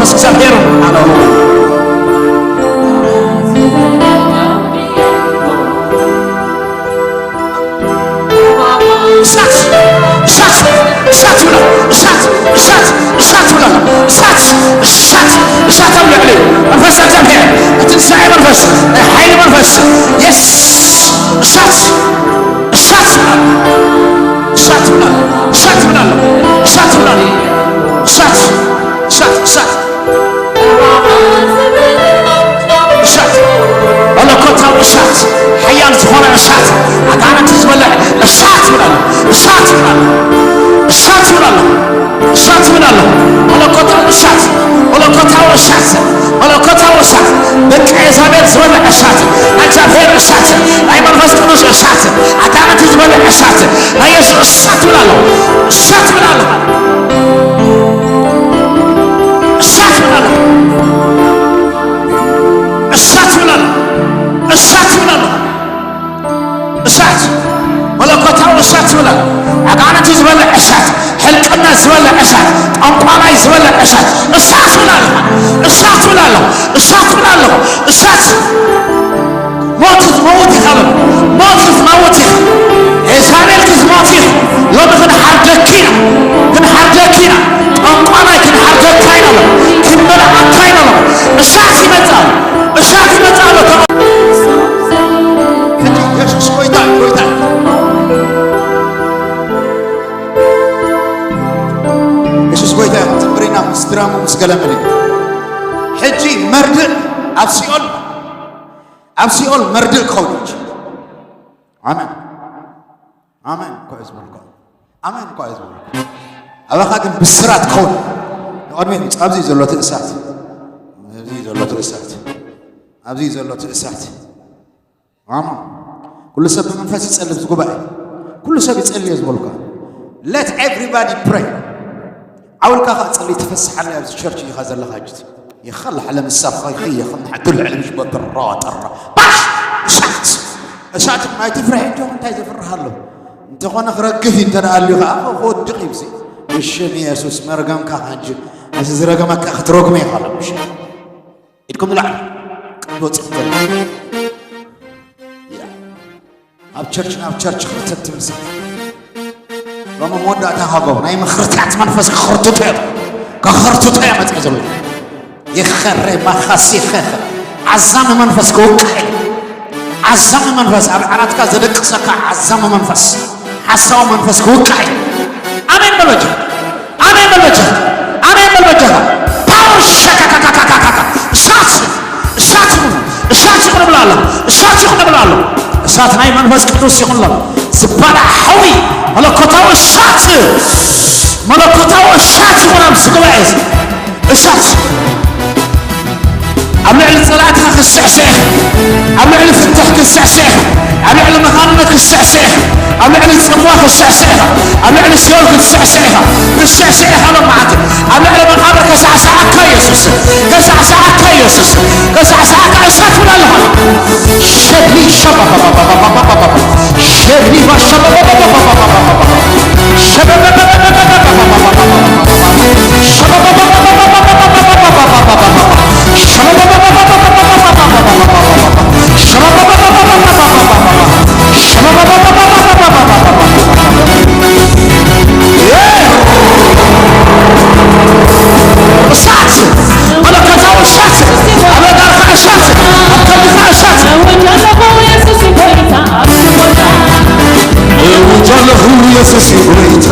መንፈስ እግዚኣብሔር ኣለዉ። እሳት፣ እሳት፣ እሳት ብሎ፣ እሳት፣ እሳት፣ እሳት ብሎ፣ እሳት፣ እሳት፣ እሳት ኣብ ልዕሊ መንፈስ እግዚኣብሔር፣ እቲ ትንሳኤ መንፈስ፣ ናይ ሓይሊ መንፈስ፣ የስ፣ እሳት፣ እሳት ብሎ፣ እሳት ብሎ፣ እሳት ብሎ፣ እሳት ብሎ፣ እሳት፣ እሳት፣ እሳት። እሳት፣ መለኮታዊ እሳት፣ ሓያል ዝኾነ እሳት፣ ኣጋንንቲ ዝበልዕ እሳት ይብላል። እሳት ይብላል። እሳት ይብላል። እሳት ይብላል። መለኮታዊ እሳት፣ መለኮታዊ እሳት፣ መለኮታዊ እሳት፣ ደቂ ኤልዛቤል ዝበልዕ እሳት፣ ናይ እግዚኣብሔር እሳት፣ ናይ መንፈስ ቅዱስ እሳት፣ ኣጋንንቲ ዝበልዕ እሳት፣ ናይ የሱስ እሳት ይብላል። እሳት ይብላል። እሳት ይብላል። እሳት ይብላል። እሳት ይብላል። እሳት፣ መለኮታዊ እሳት ይብላል። ኣጋንንቲ ዝበልዕ እሳት፣ ሕልቅነት ዝበልዕ እሳት፣ ጠንቋላይ ዝበልዕ እሳት፣ እሳት ይብላል። እሳት ይብላል። እሳት ይብላል። እሳት ሞት ክትመውት ኢኻ በል። ሞት ክትመውት ኢኻ። ኤልዛቤል ክትሞት ኢኻ። ሎሚ ክንሓርደኪ ኢና። ክንሓርደኪ ኢና። ጠንቋላይ ክንሓርደካ ኢና በል። ክንበልዓካ ኢና በል። እሳት ይመጽእ ኣሎ። እሳት ይመጽእ ኣሎ። ተቐ-፣ ሕጂ የሱስ ጎይታ እዩ፣ ጎይታ እዩ። የሱስ ጎይታ እዩ። ትምብሪና ምስ ድራሙ ምስ ገለመለ። ሕጂ መርድእ ኣብ ሲኦል ኣብ ሲኦል መርድእ ክኸውን እዩ። ኣሜን። ኣሜን እኮ እዩ ዝበልኩ። ኣሜን እኮ እዩ ዝበልኩ። ኣባኻ ግን ብስራት ክኸውን። ንቕድሚት ምጽእ። ኣብዚ እዩ ዘሎ እቲ እሳት። ኣብዚ እዩ ዘሎ እቲ እሳት። ኣብዚ እዩ ዘሎ እቲ እሳት። ኣሜን። ኩሉ ሰብ ብመንፈስ ይጸልይ ኣብዚ ጉባኤ። ኩሉ ሰብ ይጸልይ እየ ዝበልኩ። Let everybody pray። ዓውልካ ኸዓ ጸሊ ትፈስሓለይ ኣብዚ ቸርች ኢኻ ዘለኻ ሕጂ። ይኸል ሓለ ምሳብ ኸይኸ ይኸም ሓቱ ልዕሊ ምሽ በጥራ ጠራ። ባሽ! እሳት! እሳት ማይ ትፍርሕ እንዲኹም እንታይ ዘፍርሃለሁ? እንተኾነ ክረግፍ እዩ እንተ ደኣ ኣልዩ ኸዓ ክወድቕ እዩ ብዚ። ብሽም የሱስ መርገምካ ኸንጂ። እዚ ዝረገመካ ክትረግሞ ኢኻ ኣሎ ብሽም። ኢድኩም ንላዕሊ። ቅድሚ ወጽእ ክትበሉ። ያ። ኣብ ቸርች ናብ ቸርች ክርተት ትብል ሰብ። ሎሚ መወዳእታ ሃጎ ናይ ምኽርታት መንፈስ ክኽርትቶ እየ። ክኽርትቶ እየ መጽእ ዘሎ። ይኸረ ማኻሲ ኸኸ። ዓዛሚ መንፈስ ክውቃዕ እዩ። ዓዛሚ መንፈስ ኣብ ዓራትካ ዘደቅሰካ ዓዛሚ መንፈስ። ሓሳዊ መንፈስ ክውቃዕ እዩ። ኣሜን በል በጃ። ኣሜን በል በጃ። ኣሜን በል በጃ። ፓወር ሸካካካካካካ። እሳት፣ እሳት ይኹን፣ እሳት ይኹን እብላለሁ። እሳት ይኹን እብላለሁ። እሳት ናይ መንፈስ ቅዱስ ይኹንሎም። ዝበላ ሓዊ መለኮታዊ እሳት፣ መለኮታዊ እሳት ይኹን ኣብዚ ጉባኤ እዚ። እሳት ኣብ ልዕሊ ጸላእትኻ ክስዕስዕ ኢኻ። ኣብ ልዕሊ ፍትሕ ክስዕስዕ ኢኻ። ኣብ ልዕሊ መኻንነት ክስዕስዕ ኢኻ። ኣብ ልዕሊ ጽምዋ ክስዕስዕ ኢኻ። ኣብ ልዕሊ ሲኦል ክትስዕስዕ ኢኻ። ክትስዕስዕ ኢኻ ሎም መዓልቲ። ኣብ ልዕሊ መቓብር ከሳዕስዓካ ኢየሱስ። ከሳዕስዓካ ኢየሱስ። ከሳዕስዓካ እሳት እውን ኣለኻ። ሸድሊ ሸባባባባባባባ። ሸድሊ ባሻባባባባባባ። ሸባባባባባባ። እሳት! መለኮታዊ እሳት! ኣብ ኣእጋርካ እሳት! ኣብ ከብድኻ እሳት! እውጅ ኣለኹ ኢየሱስ እዩ ጎይታ።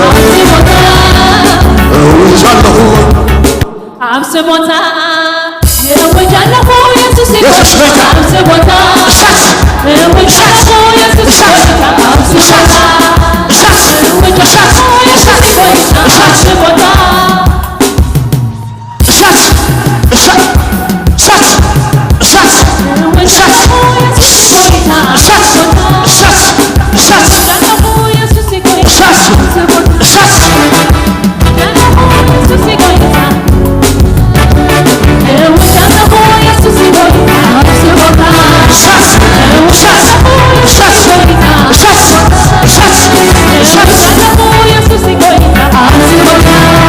እውጅ ኣለኹ። ኣብዚ ቦታ እውጅ ኣለኹ ኢየሱስ እዩ የሱስ ጎይታ። ኣብዚ ቦታ እሳት! እውጅ እሳት! ኣለኹ ኢየሱስ እዩ እሳት! ጎይታ። ኣብዚ እሳት! ቦታ እሳት! እውጅ እሳት! ኣለኹ ኢየሱስ እዩ ጎይታ። እሳት! ኣብዚ ቦታ እሳት! እሳት! እሳት! እሳት! እሳት! እሳት! እሳት! እሳት! እሳት! እሳት!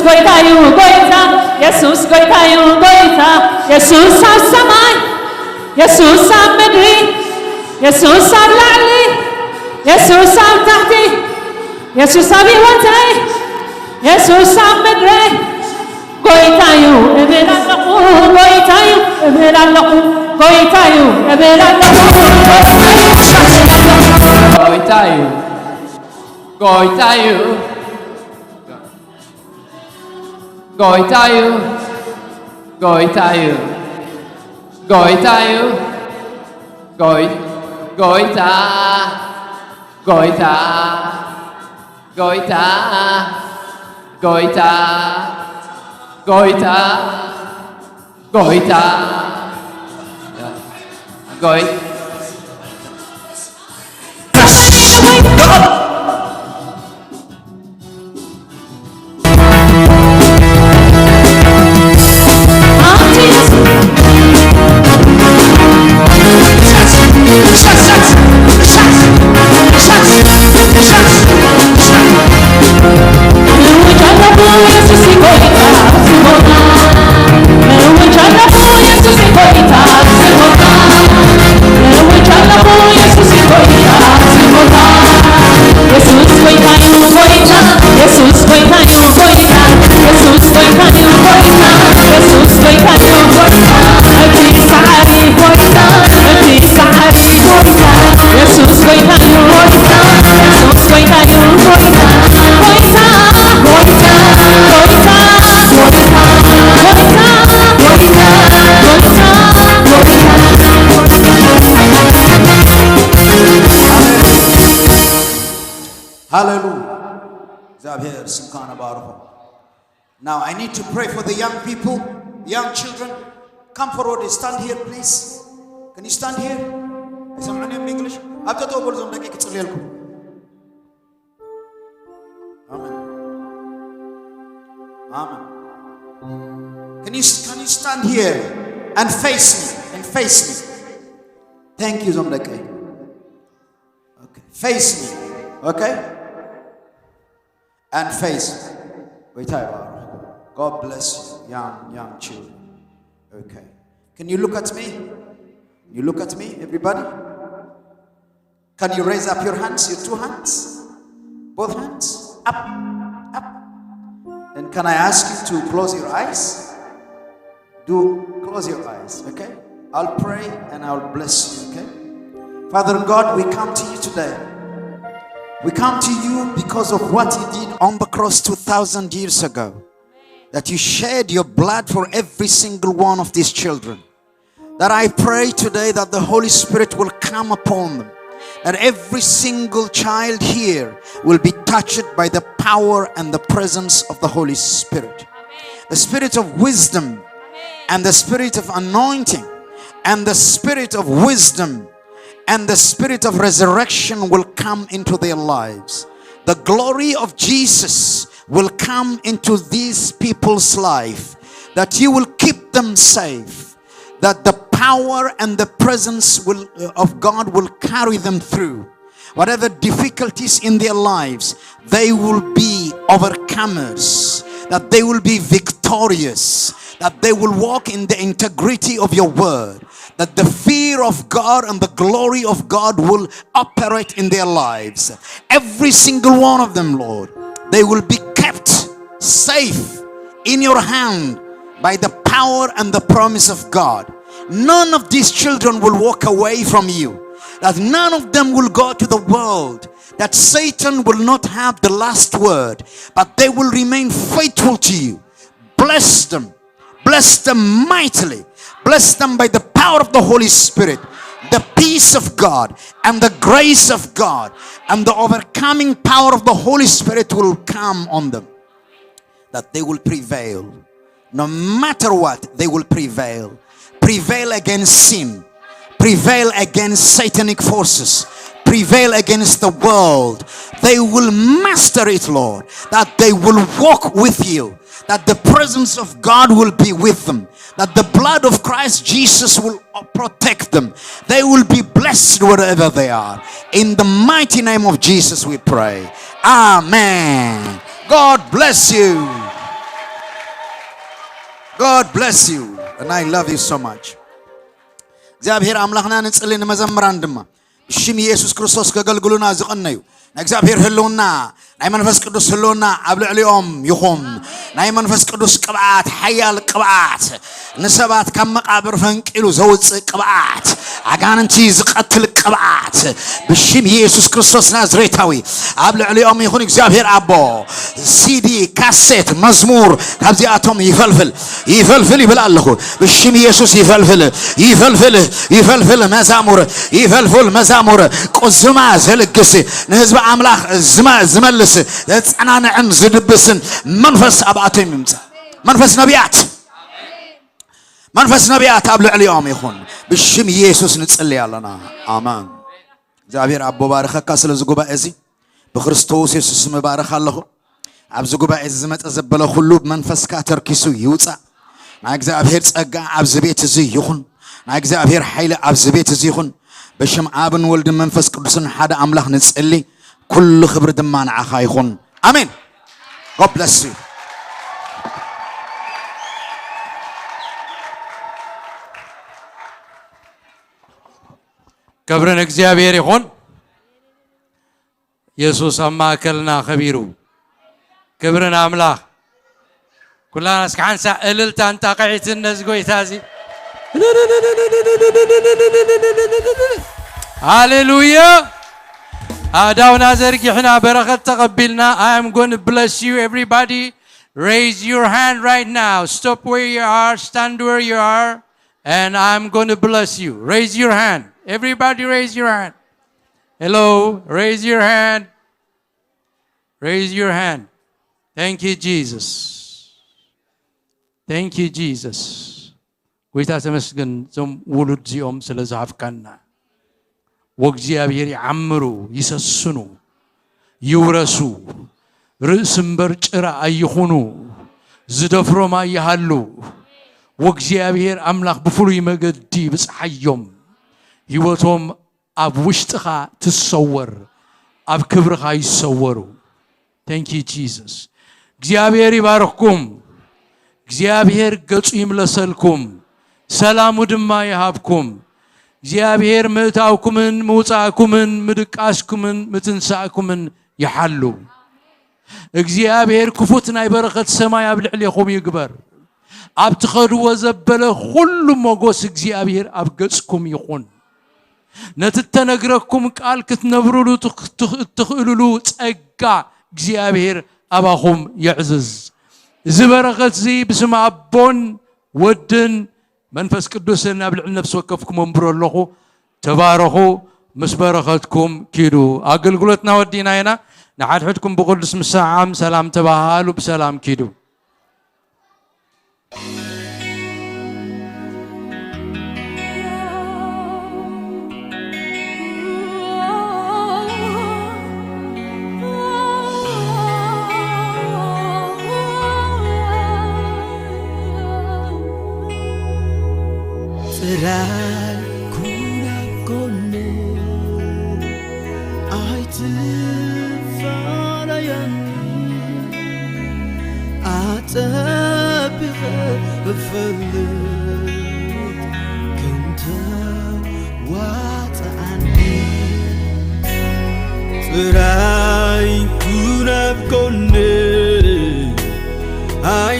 ጎይታ እዩ ጎይታ፣ የሱስ ጎይታ እዩ ጎይታ። የሱስ ኣብ ሰማይ፣ የሱስ ኣብ ምድሪ፣ የሱስ ኣብ ላዕሊ፣ የሱስ ኣብ ታሕቲ፣ የሱስ ኣብ ህይወተይ፣ የሱስ ኣብ ምድረይ። ጎይታ እዩ እብል ኣለኹ፣ ጎይታ እዩ እብል ኣለኹ፣ ጎይታ እዩ እብል ኣለኹ፣ ጎይታ እዩ እብል ኣለኹ። ጎይታ እዩ ጎይታ እዩ ጎይታ እዩ ጎይታ እዩ ጎይታ እዩ ጎይ- ጎይታ ጎይታ ጎይታ ጎይታ ጎይታ ጎይታ ጎይ ሃሌሉያ። እግዚኣብሔር ስምካ ነባርኾ። Now I need to pray for the young people, young children. Come forward and stand here, please. Can you stand here? ኣይሰምዑን እዮም ብእንግሊሽ። ኣብ ጠጠው በሉ፣ ዞም ደቂ ክጽልየልኩም። ኣሜን። ኣሜን። Can you, can you stand here and face me? And face me. Thank you, ዞም ደቂ። Okay. Face me. Okay? And face. ጎይታ ይባርክ። God bless you, young, young children. Okay. Can you look at me? You look at me, everybody? Can you raise up your hands, your two hands? Both hands? Up, up. And can I ask you to close your eyes? Do close your eyes, okay? I'll pray and I'll bless you, okay? Father God, we come to you today. We come to you because of what you did on the cross two thousand years ago. That you shed your blood for every single one of these children. That I pray today that the Holy Spirit will come upon them. That every single child here will be touched by the power and the presence of the Holy Spirit. The spirit of wisdom and the spirit of anointing and the spirit of wisdom and the spirit of resurrection will come into their lives. The glory of Jesus will come into these people's life, that you will keep them safe, that the power and the presence will, of God will carry them through. Whatever difficulties in their lives, they will be overcomers, that they will be victorious, that they will walk in the integrity of your word, that the fear of God and the glory of God will operate in their lives. Every single one of them, Lord, they will be kept safe in your hand by the power and the promise of God. None of these children will walk away from you, that none of them will go to the world, that Satan will not have the last word, but they will remain faithful to you. Bless them. Bless them mightily. Bless them by the power of the Holy Spirit. The peace of God and the grace of God and the overcoming power of the Holy Spirit will come on them. That they will prevail. No matter what, they will prevail. Prevail against sin. Prevail against satanic forces. Prevail against the world. They will master it, Lord. That they will walk with you. That the presence of God will be with them. That the blood of Christ Jesus will protect them. They will be blessed wherever they are. In the mighty name of Jesus we pray. Amen. God bless you. God bless you. And I love you so much. እግዚኣብሔር ኣምላኽና ንጽሊ፣ ንመዘምራን ድማ ብሽም ኢየሱስ ክርስቶስ ከገልግሉና ዝቐነዩ ናይ እግዚኣብሔር ህልውና፣ ናይ መንፈስ ቅዱስ ህልውና ኣብ ልዕሊኦም ይኹን። ናይ መንፈስ ቅዱስ ቅብኣት፣ ሓያል ቅብኣት፣ ንሰባት ካብ መቓብር ፈንቂሉ ዘውፅእ ቅብኣት፣ ኣጋንንቲ ዝቐትል ቅብኣት ብሽም ኢየሱስ ክርስቶስ ናዝሬታዊ ኣብ ልዕሊኦም ይኹን። እግዚኣብሔር ኣቦ፣ ሲዲ፣ ካሴት፣ መዝሙር ካብዚኣቶም ይፈልፍል፣ ይፈልፍል ይብል ኣለኹ። ብሽም ኢየሱስ ይፈልፍል፣ ይፈልፍል፣ ይፈልፍል መዛሙር፣ ይፈልፍል መዛሙር። ቁዝማ ዘልግስ፣ ንህዝቢ ኣምላኽ ዝመ-፣ ዝመልስ፣ ዘጸናንዕን ዝድብስን መንፈስ ኣብኣቶም ይምጻእ። መንፈስ ነቢያት፣ መንፈስ ነቢያት ኣብ ልዕሊኦም ይኹን። ብሽም ኢየሱስ ንጽሊ ኣለና። ኣማን። እግዚኣብሔር ኣቦ ባርኸካ ስለዚ ጉባኤ እዚ። ብክርስቶስ የሱስ ስም እባርኽ ኣለኹ። ኣብዚ ጉባኤ እዚ ዝመጸ ዘበለ ኩሉ ብመንፈስካ ተርኪሱ ይውጻእ። ናይ እግዚኣብሔር ጸጋ ኣብዚ ቤት እዚ ይኹን። ናይ እግዚኣብሔር ሓይሊ ኣብዚ ቤት እዚ ይኹን። ብሽም ኣብን ወልድን መንፈስ ቅዱስን ሓደ ኣምላኽ ንጽሊ። ኩሉ ክብሪ ድማ ንዓኻ ይኹን። ኣሜን። God bless you. ክብሪ ንእግዚኣብሔር ይኹን። የሱስ ኣብ ማእከልና ከቢሩ። ክብሪ ንኣምላኽ። ኩላና እስኪ ሓንሳእ እልልታን ጣቕዒትን ነዚ ጎይታ እዚ። ሃሌሉያ። ኣእዳውና ዘርጊሕና በረኸት ተቐቢልና። I am going to bless you, everybody. Raise your hand right now. Stop where you are. Stand where you are. And I'm going to bless you. Raise your hand. Everybody raise your hand. Hello. Raise your hand. Raise your hand. Thank you, Jesus. Thank you, Jesus. ጎይታ ተመስገን፣ እዞም ውሉድ እዚኦም ስለ ዝሃብካና። ወእግዚኣብሔር ይዓምሩ፣ ይሰስኑ፣ ይውረሱ። ርእሲ እምበር ጭራ ኣይኹኑ፣ ዝደፍሮም ኣይሃሉ። ወእግዚኣብሔር ኣምላኽ ብፍሉይ መገዲ ይብጽሓዮም። ህይወቶም ኣብ ውሽጥኻ ትሰወር፣ ኣብ ክብርኻ ይሰወሩ። Thank you, Jesus. እግዚኣብሔር ይባርኽኩም። እግዚኣብሔር ገጹ ይምለሰልኩም፣ ሰላሙ ድማ ይሃብኩም። እግዚኣብሔር ምእታውኩምን ምውጻእኩምን ምድቃስኩምን ምትንሳእኩምን ይሓሉ። እግዚኣብሔር ክፉት ናይ በረኸት ሰማይ ኣብ ልዕሌኹም ይግበር። ኣብ ትኸድዎ ዘበለ ኩሉ ሞጎስ እግዚኣብሔር ኣብ ገጽኩም ይኹን። ነቲ እተነግረኩም ቃል ክትነብሩሉ ትኽ-፣ ትኽ-፣ እትኽእሉሉ ጸጋ እግዚኣብሔር ኣባኹም የዕዝዝ። እዚ በረኸት እዚ ብስም ኣቦን ወድን መንፈስ ቅዱስን ኣብ ልዕሊ ነፍሲ ወከፍኩም ኣንብሮ ኣለኹ። ተባረኹ፣ ምስ በረኸትኩም ኪዱ። ኣገልግሎትና ወዲና ኢና። ንሓድሕድኩም ብቕዱስ ምሰዓዓም ሰላም ተባሃሉ፣ ብሰላም ኪዱ። ጥራይ ኩን ኣብ ጎነይ፣ ኣይትፋለየኒ። ኣጸቢቐ እፈልጥ ከም ተዋጽኣኒ። ጥራይ ኩን ኣብ ጎነይ፣ ኣይ